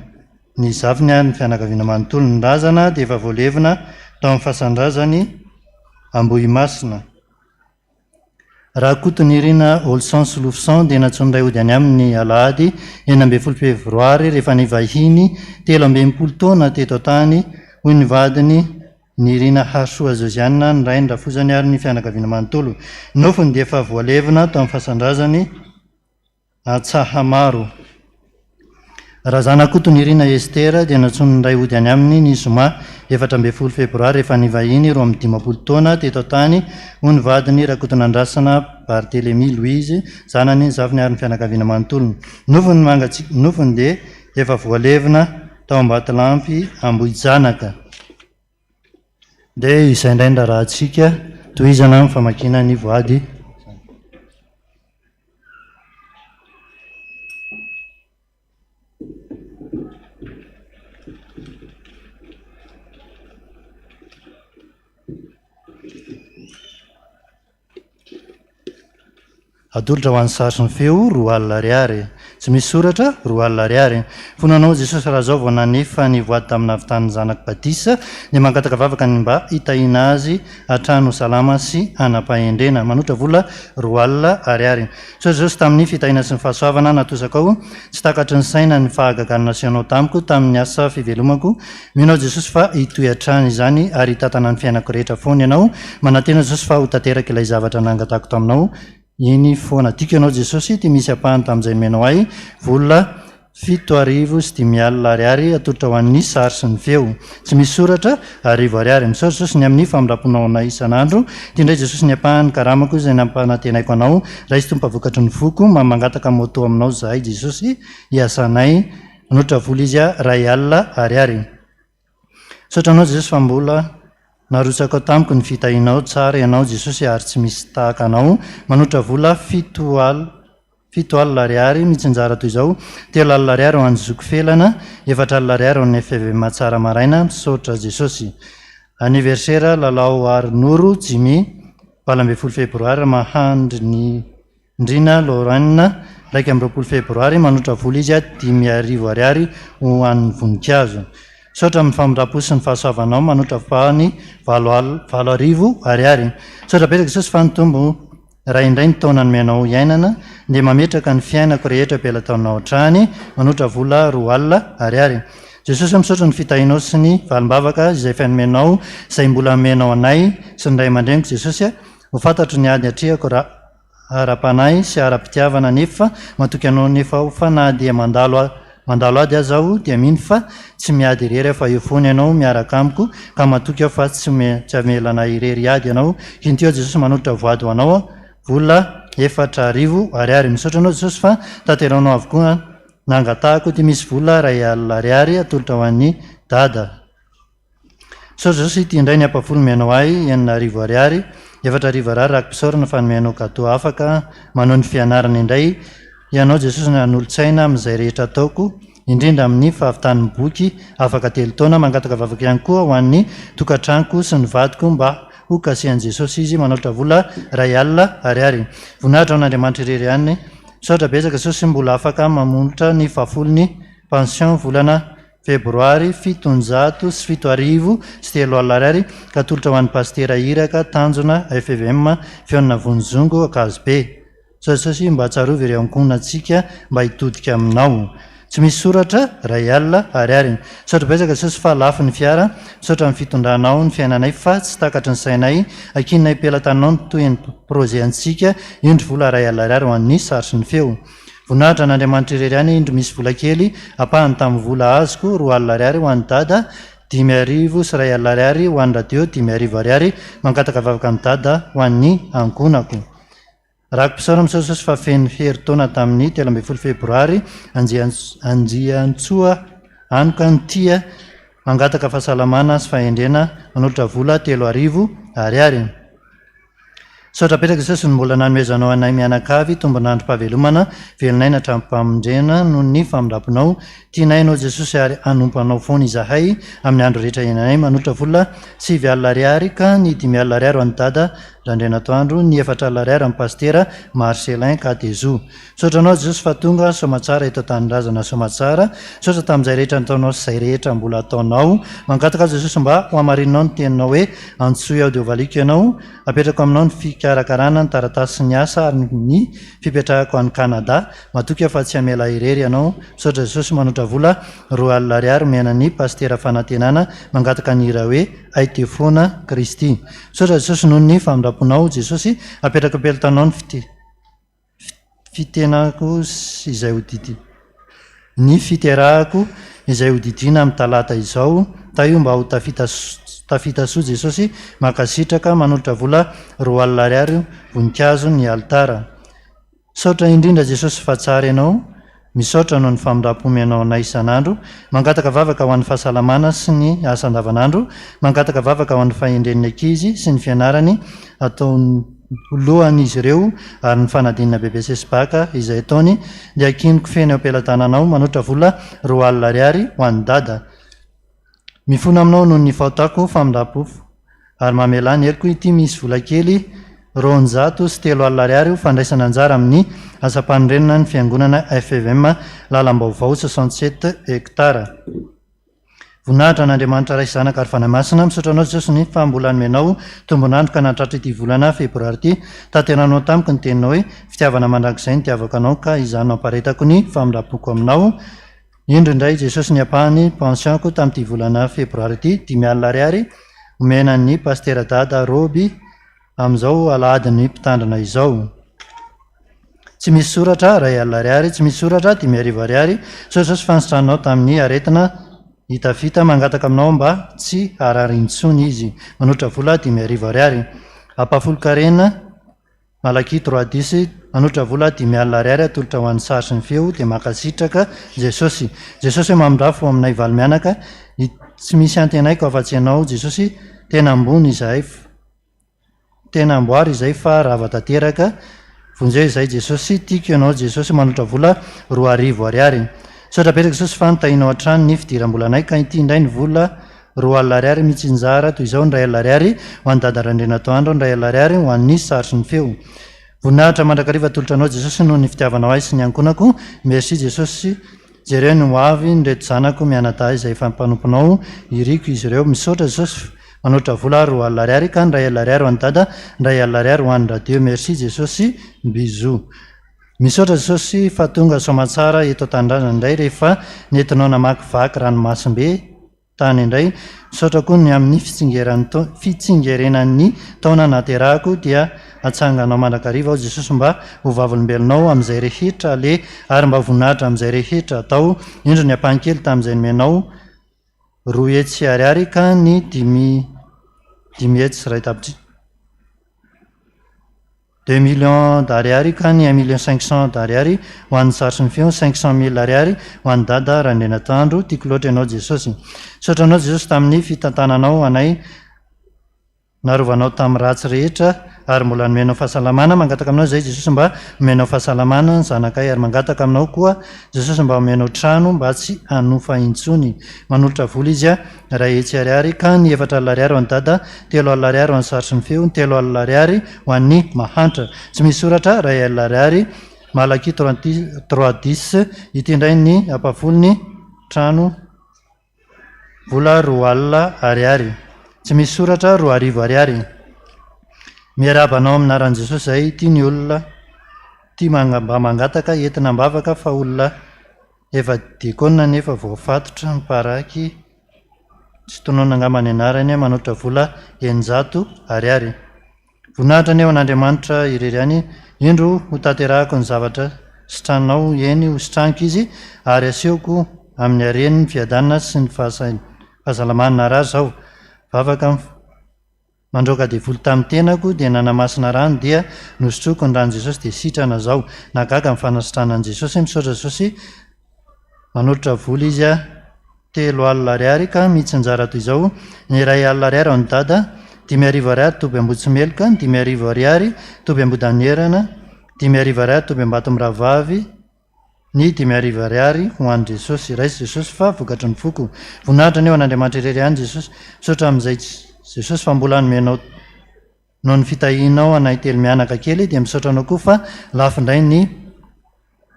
Speaker 3: Ny zafiny ary ny fianakaviana manontolo. Ny razana dia efa voalevina tao amin'ny fasan-drazany Ambohimasina. Rakotonirina Olson Solofison dia nantsoin'ny ray hody any aminy ny alahady 16 febroary rehefa nivahiny 63 taona teto an-tany, hoy ny vadiny Nirina Harisoa Josiane, ny rainy, rafozany ary ny fianakaviana manontolo. Ny nofony dia efa voalevina tao amin'ny fasan-drazany. Antsahamaro. Razanakotonirina Esther dia nantsoin'ny ray hody any aminy ny zoma 14 febroary rehefa nivahiny 52 taona teto an-tany hoy ny vadiny Rakotonandrasana Barthelemy Louise, zanany, zafiny ary ny fianakaviana manontolo. Nofony mangatsiaka nofony dia efa voalevina tao Ambatolampy Ambohijanaka. Dia izay indray ny raharahantsika, tohizana ny famakiana ny voady. Atolotra ho an'ny sary sy ny feo, 2000 ariary. Tsy misy soratra, 2000 ariary. Fony anao Jesosy raha zao vao nanefa ny voady tamin'ny nahavitan'ny zanako batisa, dia mangataka vavaka ny mba hitahiana azy hatrany ho salama sy hanam-pahendrena. Manotra vola, 2000 ariary. Misaotra Jesosy tamin'ny fitahiana sy ny fahasoavana natosakao. Tsy takatry ny saina ny fahagagana nasehonao tamiko tamin'ny asa fivelomako. Mino aho Jesosy fa hitohy hatrany izany ary hitantana ny fiainako rehetra foana Ianao. Manantena Jesosy fa ho tanteraka ilay zavatra nangatahako taminao iny foana. Tiako Ianao Jesosy, ity misy ampahany tamin'izay nomenao ahy, vola 57 arivo ariary atolotra ho an'ny sary sy ny feo. Tsy misy soratra, arivo ariary. Misaotra Jesosy ny amin'ny famindram-ponao anay isan'andro. Ity indray Jesosy ny ampahany karamako izay nampanantenaiko Anao. Raiso Tompo vokatry ny foko. Mba mangataka moto aminao izahay Jesosy hiasanay. Manotra vola izy 1000 ariary. Misaotra anao Jesosy fa mbola narotsakao tamiko ny fitahianao, tsara ianao Jesosy ary tsy misy tahaka anao. Manotra vola fito al 70 ariary mitsinjara toy izao, 30 ariary ho an'i Zoky Felana, 40 ariary ho an'ny FVM Tsaramaraina, misaotra Jesosy. Anniversaire Lalao Harinoro Jimmy, 18 febroary Mahandry ny Ndrina Lorraine, 21 febroary, manotra vola izy 5000 ariary ho an'ny voninkazo. Misaotra amin'ny famindram-po sy ny fahasoavanao, manotra fahany 8000 ariary. Misaotra betsaka Jesosy fa nitombo iray indray ny taona nomenao hiainana, dia mametraka ny fiainako rehetra am-pelatanao hatrany, manotra vola 20 ariary. Jesosy ô misaotra ny fitahianao sy ny valim-bavaka izay efa nomenao, izay mbola omenao anay sy ny ray aman-dreniko Jesosy a, ho fantatro ny ady atrehako raha ara-panahy sy ara-pitiavana nefa matoky anao nefa aho fa na dia mandalo mandalo ady aza aho dia mino fa tsy miady irery aho fa eo foana ianao miaraka amiko ka matoky aho fa tsy tsy hamela anay irery hiady ianao Inty aho Jesosy manolotra voady ho anao aho vola 4000 ariary misaotra anao Jesosy fa tanterahinao avokoa nangatahako ity misy vola 1000 ariary atolotra ho an'i dada Misaotra Jesosy ity indray ny ampafolo nomenao ahy, 6000 ariary, 4000 ariary raki-pisaorana fa nomenao gateau afaka manao ny fianarana indray Ianao Jesosy no hanolo-tsaina amin'izay rehetra ataoko. indrindra amin'ny fahavitan'ny boky afaka telo taona. Mangataka vavaka ihany koa ho an'ny tokantranoko sy ny vadiko mba ho kasihan'i Jesosy izy manolotra vola 1000 ariary. Voninahitra ho an'Andriamanitra irery ihany. Misaotra betsaka Jesosy mbola afaka mamolotra ny fahafolony pension volana Febroary 1977 ariary ka atolotra ho an'ny Pasitera Iraka Tanjona FVM Fihaonana Vonizongo Ankazobe. Sosy mba tsarovy ireo ankohonantsika mba hitodika aminao. Tsy misy soratra, 1000 ariary. Misaotra betsaka Jesosy fa lafo ny fiara, misaotra amin'ny fitondranao ny fiainanay fa tsy takatry ny sainay, ankininay pelatananao ny tohin'ny projet antsika, indro vola 1000 ariary ho an'ny sary sy ny feo. Voninahitra an'Andriamanitra irery ihany indro misy vola kely ampahany tamin'ny vola azoko, 20 ariary ho an'i Dada, 1005 ariary ho an'ny radio, 5000 ariary mangataka vavaka amin'i Dada ho an'ny ankohonako. Raki-pisaorana misaotra Jesosy fa feno herintaona tamin'ny 13 febroary Andriantsoa Anoka ny tia mangataka fahasalamana sy fahendrena manolotra vola 3000 ariary. Misaotra betsaka Jesosy ny mbola nanomezanao anay mianakavy tombon'androm-pahavelomana velon'aina hatramin'ny-pamonjena noho ny famindramponao. Tianay Ianao Jesosy ary hanompo Anao foana izahay amin'ny andro rehetra iainanay. Manolotra vola 90 ariary ka ny 50 ariary ho an'i Dada Randrianatoandro, ny 40 ariary an'i Pasitera Marcellin Katezo. Misaotra Anao Jesosy fa tonga soamatsara eto an-tanindrazana soamatsara. Misaotra tamin'izay rehetra nataonao sy izay rehetra mbola ataonao. Mangataka aho Jesosy mba ho hamarininao ny teninao hoe antsoy aho dia ho valiako ianao. Apetrako aminao ny fikarakarana ny taratasy sy ny asa ary ny fipetrahako any Canada. Matoky aho fa tsy hamela ahy irery ianao. Misaotra Jesosy manotra vola 20 ariary omena ny Pasitera Fanantenana mangataka ny hira hoe Hay teo foana Kristy. Misaotra Jesosy noho ny famindramponao Jesosy. Apetrako am-pelotanao ny fitia. Fitenako izay ho didi. Ny fiterahako izay ho didiana amin'ny talata izao, tahio mba ho tafita tafita soa Jesosy, mankasitraka, manolotra vola 20 ariary voninkazo ny alitara. Misaotra indrindra Jesosy fa tsara ianao, misaotra noho ny famindrampo omenao anay isan'andro, mangataka vavaka ho an'ny fahasalamana sy ny asa andavanandro, mangataka vavaka ho an'ny fahendren'ny ankizy sy ny fianarany ataony ho lohan'izy ireo ary ny fanadinana BPC sy Bac izay ataony dia ankiniko feno eo am-pelatananao manotra vola 20 ariary ho an'i Dada. Mifona aminao noho ny fahotako famindrampo ary mamelà ny heloko ity misy vola kely 320 ariary ho fandraisana anjara amin'ny asam-panorenana ny fiangonana FVM Lalam-baovao 67 hectares. Voninahitra an'Andriamanitra Ray sy Zanaka ary Fanahy Masina, misaotra Anao Jesosy ny fa mbola nomenao tombon'andro ka nahatratra ity volana febroary ity, tanteranao tamiko ny teninao hoe, fitiavana mandrakizay no itiavako Anao ka izany no amparetako ny famindram-poko Aminao, indro indray Jesosy ny ampahany pension-ko tamin'ity volana febroary ity, 50 ariary, omena an'i Pasitera Dada Roby amin'izao alahadin'ny mpitandrina izao. Tsy misy soratra, 1000 ariary, tsy misy soratra, 5000 ariary, Misaotra sy fanisitranao tamin'ny aretina hita vita, mangataka aminao mba tsy harary intsony izy. Manotra vola, 5000 ariary. Ampahafolon-karena, Malakia trois dix, Manotra vola, 50 ariary atolotra ho an'ny sary sy ny feo, dia mankasitraka Jesosy. Jesosy hoe mamindrafo aminay valo mianaka, tsy misy antenaiko afa-tsy Ianao Jesosy, tena ambony izahay. Tena amboary izay fa rava tanteraka, vonjeo izay Jesosy, tiako ianao Jesosy manolotra vola 2000 ariary. Misaotra betsaka Jesosy fa notahinao hatrany ny fidiram-bolanay ka ity indray ny vola 20 ariary mitsinjara toy izao ny 1000 ariary ho an'i Dada Randrianatoandro, ny 1000 ariary ho an'ny sary sy ny feo. Voninahitra mandrakariva atolotra anao Jesosy noho ny fitiavanao ahy sy ny ankohonako. Merci Jesosy. Jereo ny ho avy ny reto zanako mianadahy izay efa mpanomponao, iriko izy ireo. Misaotra Jesosy manotra vola aho 20 ariary ka ny 1000 ariary ho an'i dada, ny 1000 ariary ho an'i radio. Merci Jesosy. Bisous. Misaotra Jesosy fa tonga soamatsara eto an-tanindrazana indray rehefa nentinao namakivaky ranomasimbe. Tany indray. Misaotra koa ny amin'ny fitsingerenan'ny taona nahaterahako dia atsanganao mandrakariva aho Jesosy mba ho vavolombelonao amin'izay rehetra aleha ary mba voninahitra amin'izay rehetra atao. Indro ny ampahany kely tamin'izay nomenao 200 ariary ka ny 501 tapitrisa. Deux millions d'ariary ka ny un million cinq cent d'ariary ho an'ny sary sy ny feo, 500 mille ariary ho an'i Dada Randrianatoandro, tiako loatra ianao Jesosy. Misaotra anao Jesosy tamin'ny fitantananao anay, narovanao tamin'ny ratsy rehetra ary mbola nomenao fahasalamana, mangataka aminao izahay Jesosy mba omenao fahasalamana ny zanakay ary mangataka aminao koa Jesosy mba omenao trano mba tsy hanofa intsony. Manolotra vola izy iray hetsy ariary ka ny 40 ariary ho an'i Dada, 30 ariary ho an'ny sarotry ny feo, ny 30 ariary ho an'ny mahantra. Tsy misy soratra, 1000 ariary, Malakia trois dix, ity indray ny ampahafolony trano. Vola 20 ariary. Tsy misy soratra 2000 ariary. Miarahaba anao amin'ny anaran'i Jesosy zay ity ny olona tia mba mangataka entina am-bavaka fa olona efa diakona nefa voafatotra ny paraky tsy tononina angamba ny anarany manotra vola 600 ariary. Voninahitra anie ho an'Andriamanitra irery ihany, indro ho tanterahako ny zavatra sitraninao, eny ho sitraniko izy, ary asehoko amin'ny hareny ny fiadanana sy ny fahasalamana narary izao. Vavaka Nandroaka devoly tamin'ny tenako, dia nanamasina rano, dia nosotroiko ny ran'i Jesosy, dia sitrana izao. Nahagaga ny fanasitranan'i Jesosy, misaotra Jesosy, manolotra vola izy 30 ariary ka mitsinjara toy izao, ny 1000 ariary ho an'i Dada, 5000 ariary toby Ambohitsimeloka, ny 5000 ariary toby Ambohidanierana, 5000 ariary toby Ambatomirahavavy, ny 5000 ariary ho an'i Jesosy. Raiso Jesosy fa vokatry ny foko. Voninahitra anie ho an'Andriamanitra irery ihany Jesosy. Misaotra amin'izay Jesosy fa mbola nomenao noho ny fitahianao anay telo mianaka kely dia misaotra anao koa fa lafo indray ny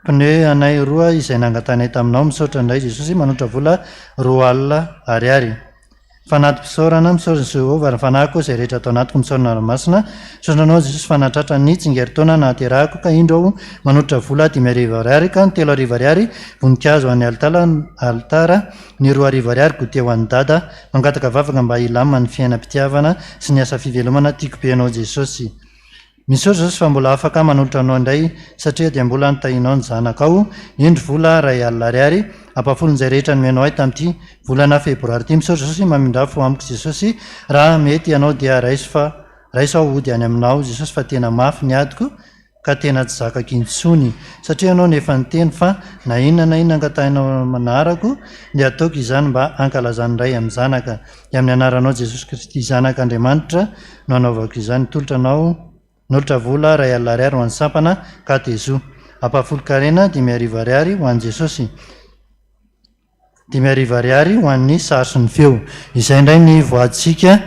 Speaker 3: Pneu anay roa izay nangatahinay taminao misaotra indray Jesosy manotra vola 20 ariary. Fanati-pisaorana, misaotra Jehovah ary ny fanahiko izay rehetra ato anatiko misaorana ranomasina, misaotra anao Jesosy fa nahatratra ny tsingerin-taona nahaterahako ka indro aho manotra vola 5000 ariary ka ny 3000 ariary voninkazo any alitala alitara ny 2000 ariary goûter ho an'i dada mangataka vavaka mba hilamina ny fiainam-pitiavana sy ny asa fivelomana tiako be anao Jesosy. Misaotra Jesosy fa mbola afaka manolotra anao indray satria dia mbola nitahianao ny zanakao, indro vola 1000 ariary, ampahafolon'izay rehetra nomenao ahy tamin'ity volana febroary ity, misaotra Jesosy mamindra fo amiko Jesosy, raha mety ianao dia raiso fa raiso aho hody any aminao Jesosy fa tena mafy ny adiko ka tena tsy zakako intsony satria ianao no efa niteny fa na inona na inona angatahinao anarako dia ataoko izany mba hankalazan'ny Ray amin'ny Zanaka Dia amin'ny anaranao Jesosy Kristy Zanak' Andriamanitra no anaovako izany. Tolotra anao nolotra vola 1000 ariary ho an'ny sampana Katezo. Ampahafolon-karena 5000 ariary ho an'i Jesosy. 5000 ariary ho an'ny sary sy ny feo. Izay indray ny voadintsika.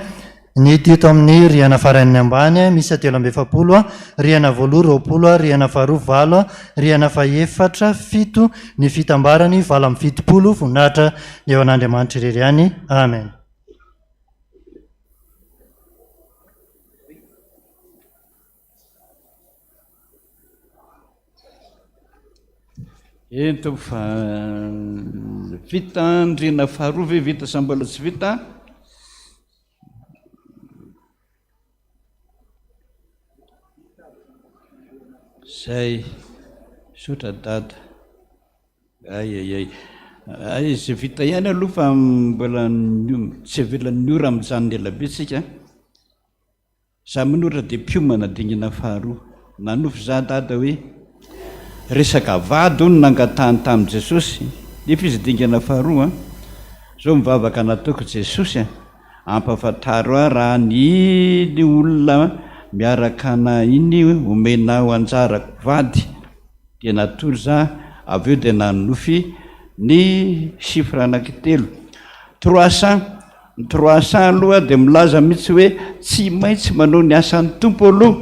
Speaker 3: Ny teto amin'ny rihana faran'ny ambany miisa 43, rihana voaloha 20, rihana faharoa valo, rihana fahefatra fito, ny fitambarany 78, voninahitra eo an'Andriamanitra irery ihany. Amen.
Speaker 5: Eny tompo fa vita andriana faharoa ve vita sa mbola tsy vita? Zay, misaotra dada. Ay ay ay. Ay izay vita ihany aloha fa mbola tsy avelan'ny ora mijanona ela be tsika. Za manoratra dia mpiomana dingana faharoa. Nanofy za dada hoe resaka vady hono nangatahany tamin'i Jesosy nefa izy dingana faharoa an. Zao mivavaka nataoko Jesosy a, ampafantaro ahy raha ny iny olona miaraka ana iny omenao anjarako vady dia natory za avy eo dia nanonofy ny chiffre anankitelo 300 Ny 300 aloha dia milaza mihitsy hoe tsy maintsy manao ny asan'ny Tompo aloha.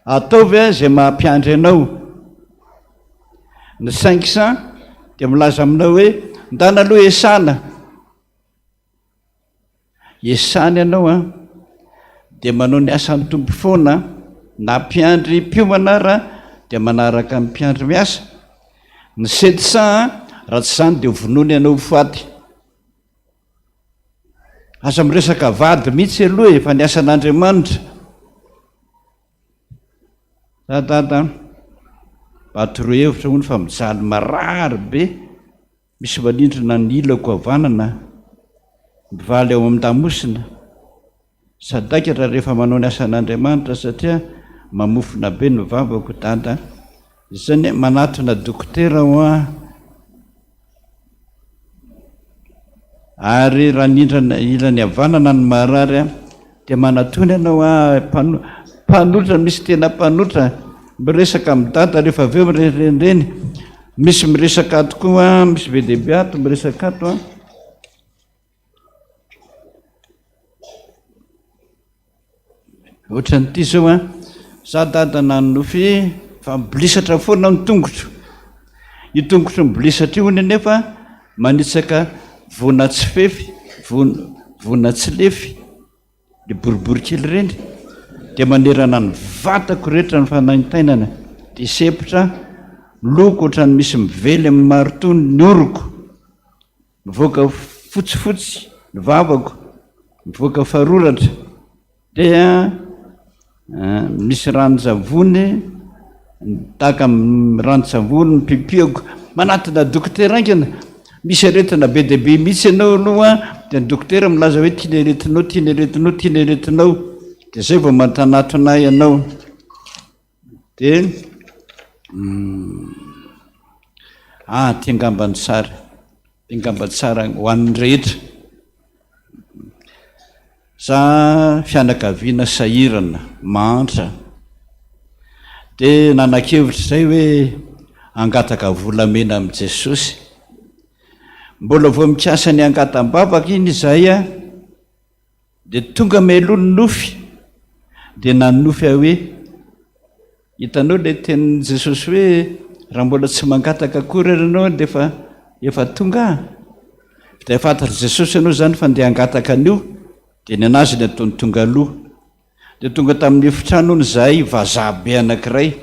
Speaker 5: Ataovy izay maha mpiandry anao. Ny 500 dia milaza aminao hoe ndana aloha esana. Esana ianao an, dia manao ny asan'ny Tompo foana, na mpiandry mpiomana ara dia manaraka ny mpiandry miasa. Ny 700 raha tsy izany dia vonoina ianao ho faty. Aza miresaka vady mihitsy aloha e, fa ny asan'Andriamanitra. Za dada an, mba toroy hevitra hono fa mijaly marary be, misy manindrona ny ilako havanana, mivaly ao amin-damosina. Sadaikatra rehefa manao ny asan'Andriamanitra satria mamofona be ny vavako dada. Izany hoe manatona dokotera hoa ary raha ny indrana ilany havanana no marary dia manatona ianao hoa mpano. Mpanotra, misy tena mpanotra miresaka amin'i Dada rehefa avy eo mirenireny. Misy miresaka ato koa, misy be dia be ato miresaka ato an. Ohatran'ity zao an, za dada nanonofy fa mibolisatra foana ny tongotro. Io tongotro mibolisatra io hono anefa manitsaka voana tsy fefy, voana tsy lefy, le boribory kely ireny, dia manerana ny vatako rehetra ny fanaintainana, dia sempotra, miloko ohatran'ny misy mively amin'ny maritoa ny oroko. Mivoaka fotsifotsy ny vavako, mivoaka faroratra, dia misy ranon-tsavony, tahaka ranon-tsavony ny pipiako. Manatona dokotera haingana, misy aretina be dia be mihitsy ianao aloha, dia ny dokotera milaza hoe ity ny aretinao, ity ny aretinao, ity ny aretinao, dia izay vao mantanatona ahy ianao. Dia ah, ity angamba ny sary, ity angamba tsara ho an'ny rehetra. Za fianakaviana sahirana, mahantra, dia nanan-kevitra izay hoe hangataka volamena amin'i Jesosy. Mbola vao mikasa ny hangatam-bavaka iny izahay an, Dia tonga mialoha ny nofy, dia nanonofy aho hoe, hitanao ilay tenin'i Jesosy hoe raha mbola tsy mangataka akory ary ianao dia efa efa tonga aho. Dia fantatr'i Jesosy ianao izany fa andeha hangataka an'io, dia ny an'azy ny ataony tonga aloha. Dia tonga tamin'ny efitrano hono izahay, vazaha be anankiray,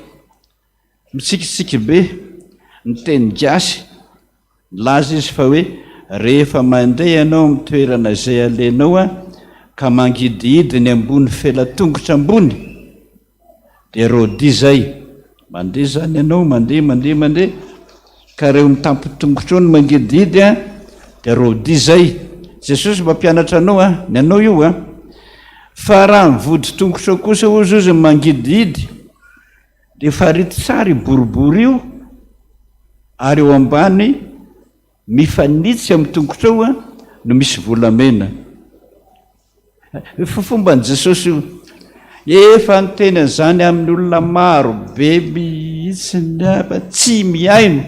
Speaker 5: mitsikitsiky be, miteny gasy, Nilaza izy fa hoe rehefa mandeha ianao amin'ny toerana izay alehanao ka mangidihidy ny ambony fela-tongotra ambony dia rôdy izay. Mandeha izany ianao, mandeha, mandeha, mandeha, ka reo mitampin-tongotra eo no mangidihidy dia rôdy izay. Jesosy mampianatra anao an, ny anao io an. Fa raha ny vodi-tongotrao kosa hozy hozy mangidihidy Dia farito tsara io boribory io ary eo ambany mifanitsy amin'ny tongotrao no misy volamena. Efa fomban'i Jesosy io. Efa niteny an'izany amin'ny olona maro be mihitsy fa tsy mihaino.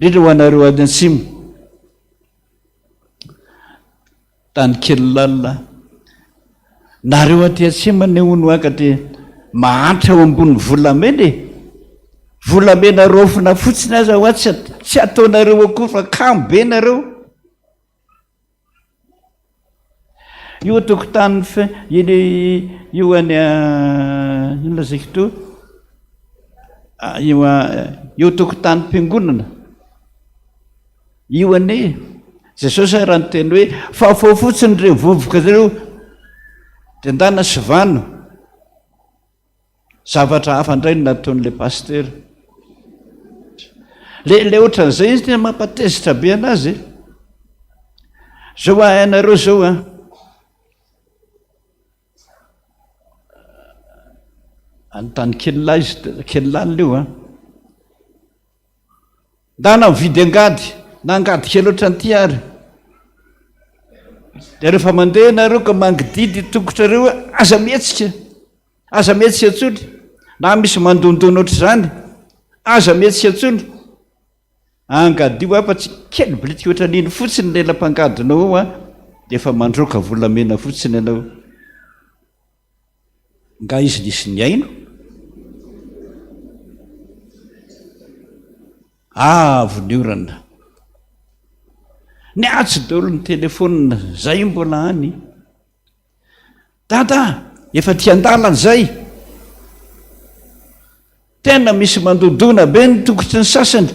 Speaker 5: Indrindra ho anareo any atsimo. Tany kely lalina. Nareo aty atsimo anie hono hoa ka dia mahantra eo ambony volamena e! Volamena raofina fotsiny aza hoa tsy tsy ataonareo akory fa kamo be nareo. Io an-tokotanin'ny fe- iny io any inona lazaiko teo? Io io an-tokotanim-piangonana. Io anie, Jesosy ary niteny hoe, fafao fotsiny ireo vovoka ireo, dia ndana sivano. Zavatra hafa indray no nataon'ilay pasitera. Le, le ohatran'izay izy tena mampatezitra be anazy e. Zao hainareo zao an. Any tany kely lahy izy, kely lalina io an. Ndana mividy angady, na angady kely ohatran'ity ary. Dia rehefa mandeha ianareo ka mangididy tongotrareo, aza mihetsika, aza mihetsika intsony. Na misy mandondona ohatr'izany, aza mihetsika intsony. Angadio afa-tsy kely bilitika ohatran'iny fotsiny ny lela-pangadinao eo an, dia efa mandroaka volamena fotsiny ianao. Nga izy nisy nihaino? Avo ny orana. Niantso daholo ny telefonina, zay mbola any. Dada, efa aty an-dalana zay. Tena misy mandodona be ny tongotry ny sasany.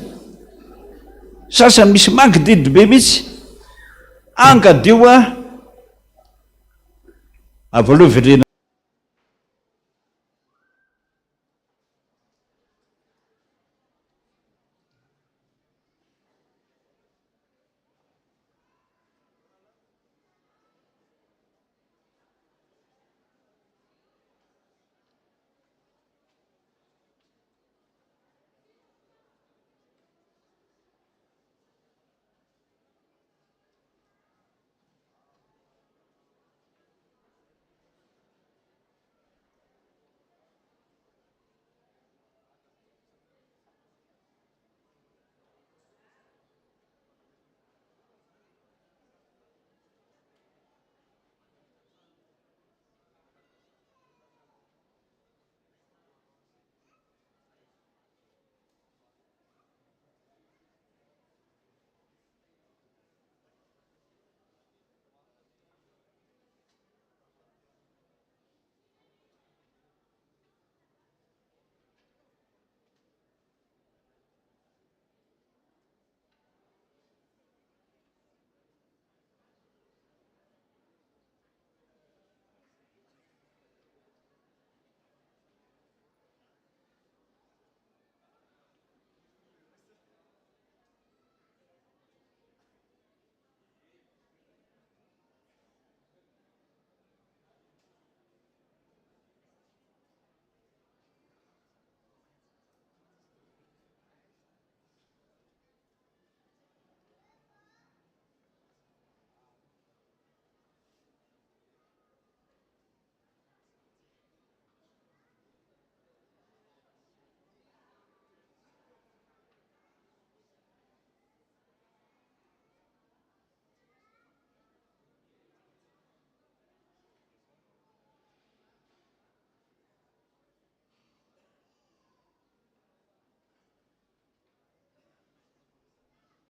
Speaker 5: Sasany misy mangididy be mihitsy. Angadio aho. Avy aloha velena.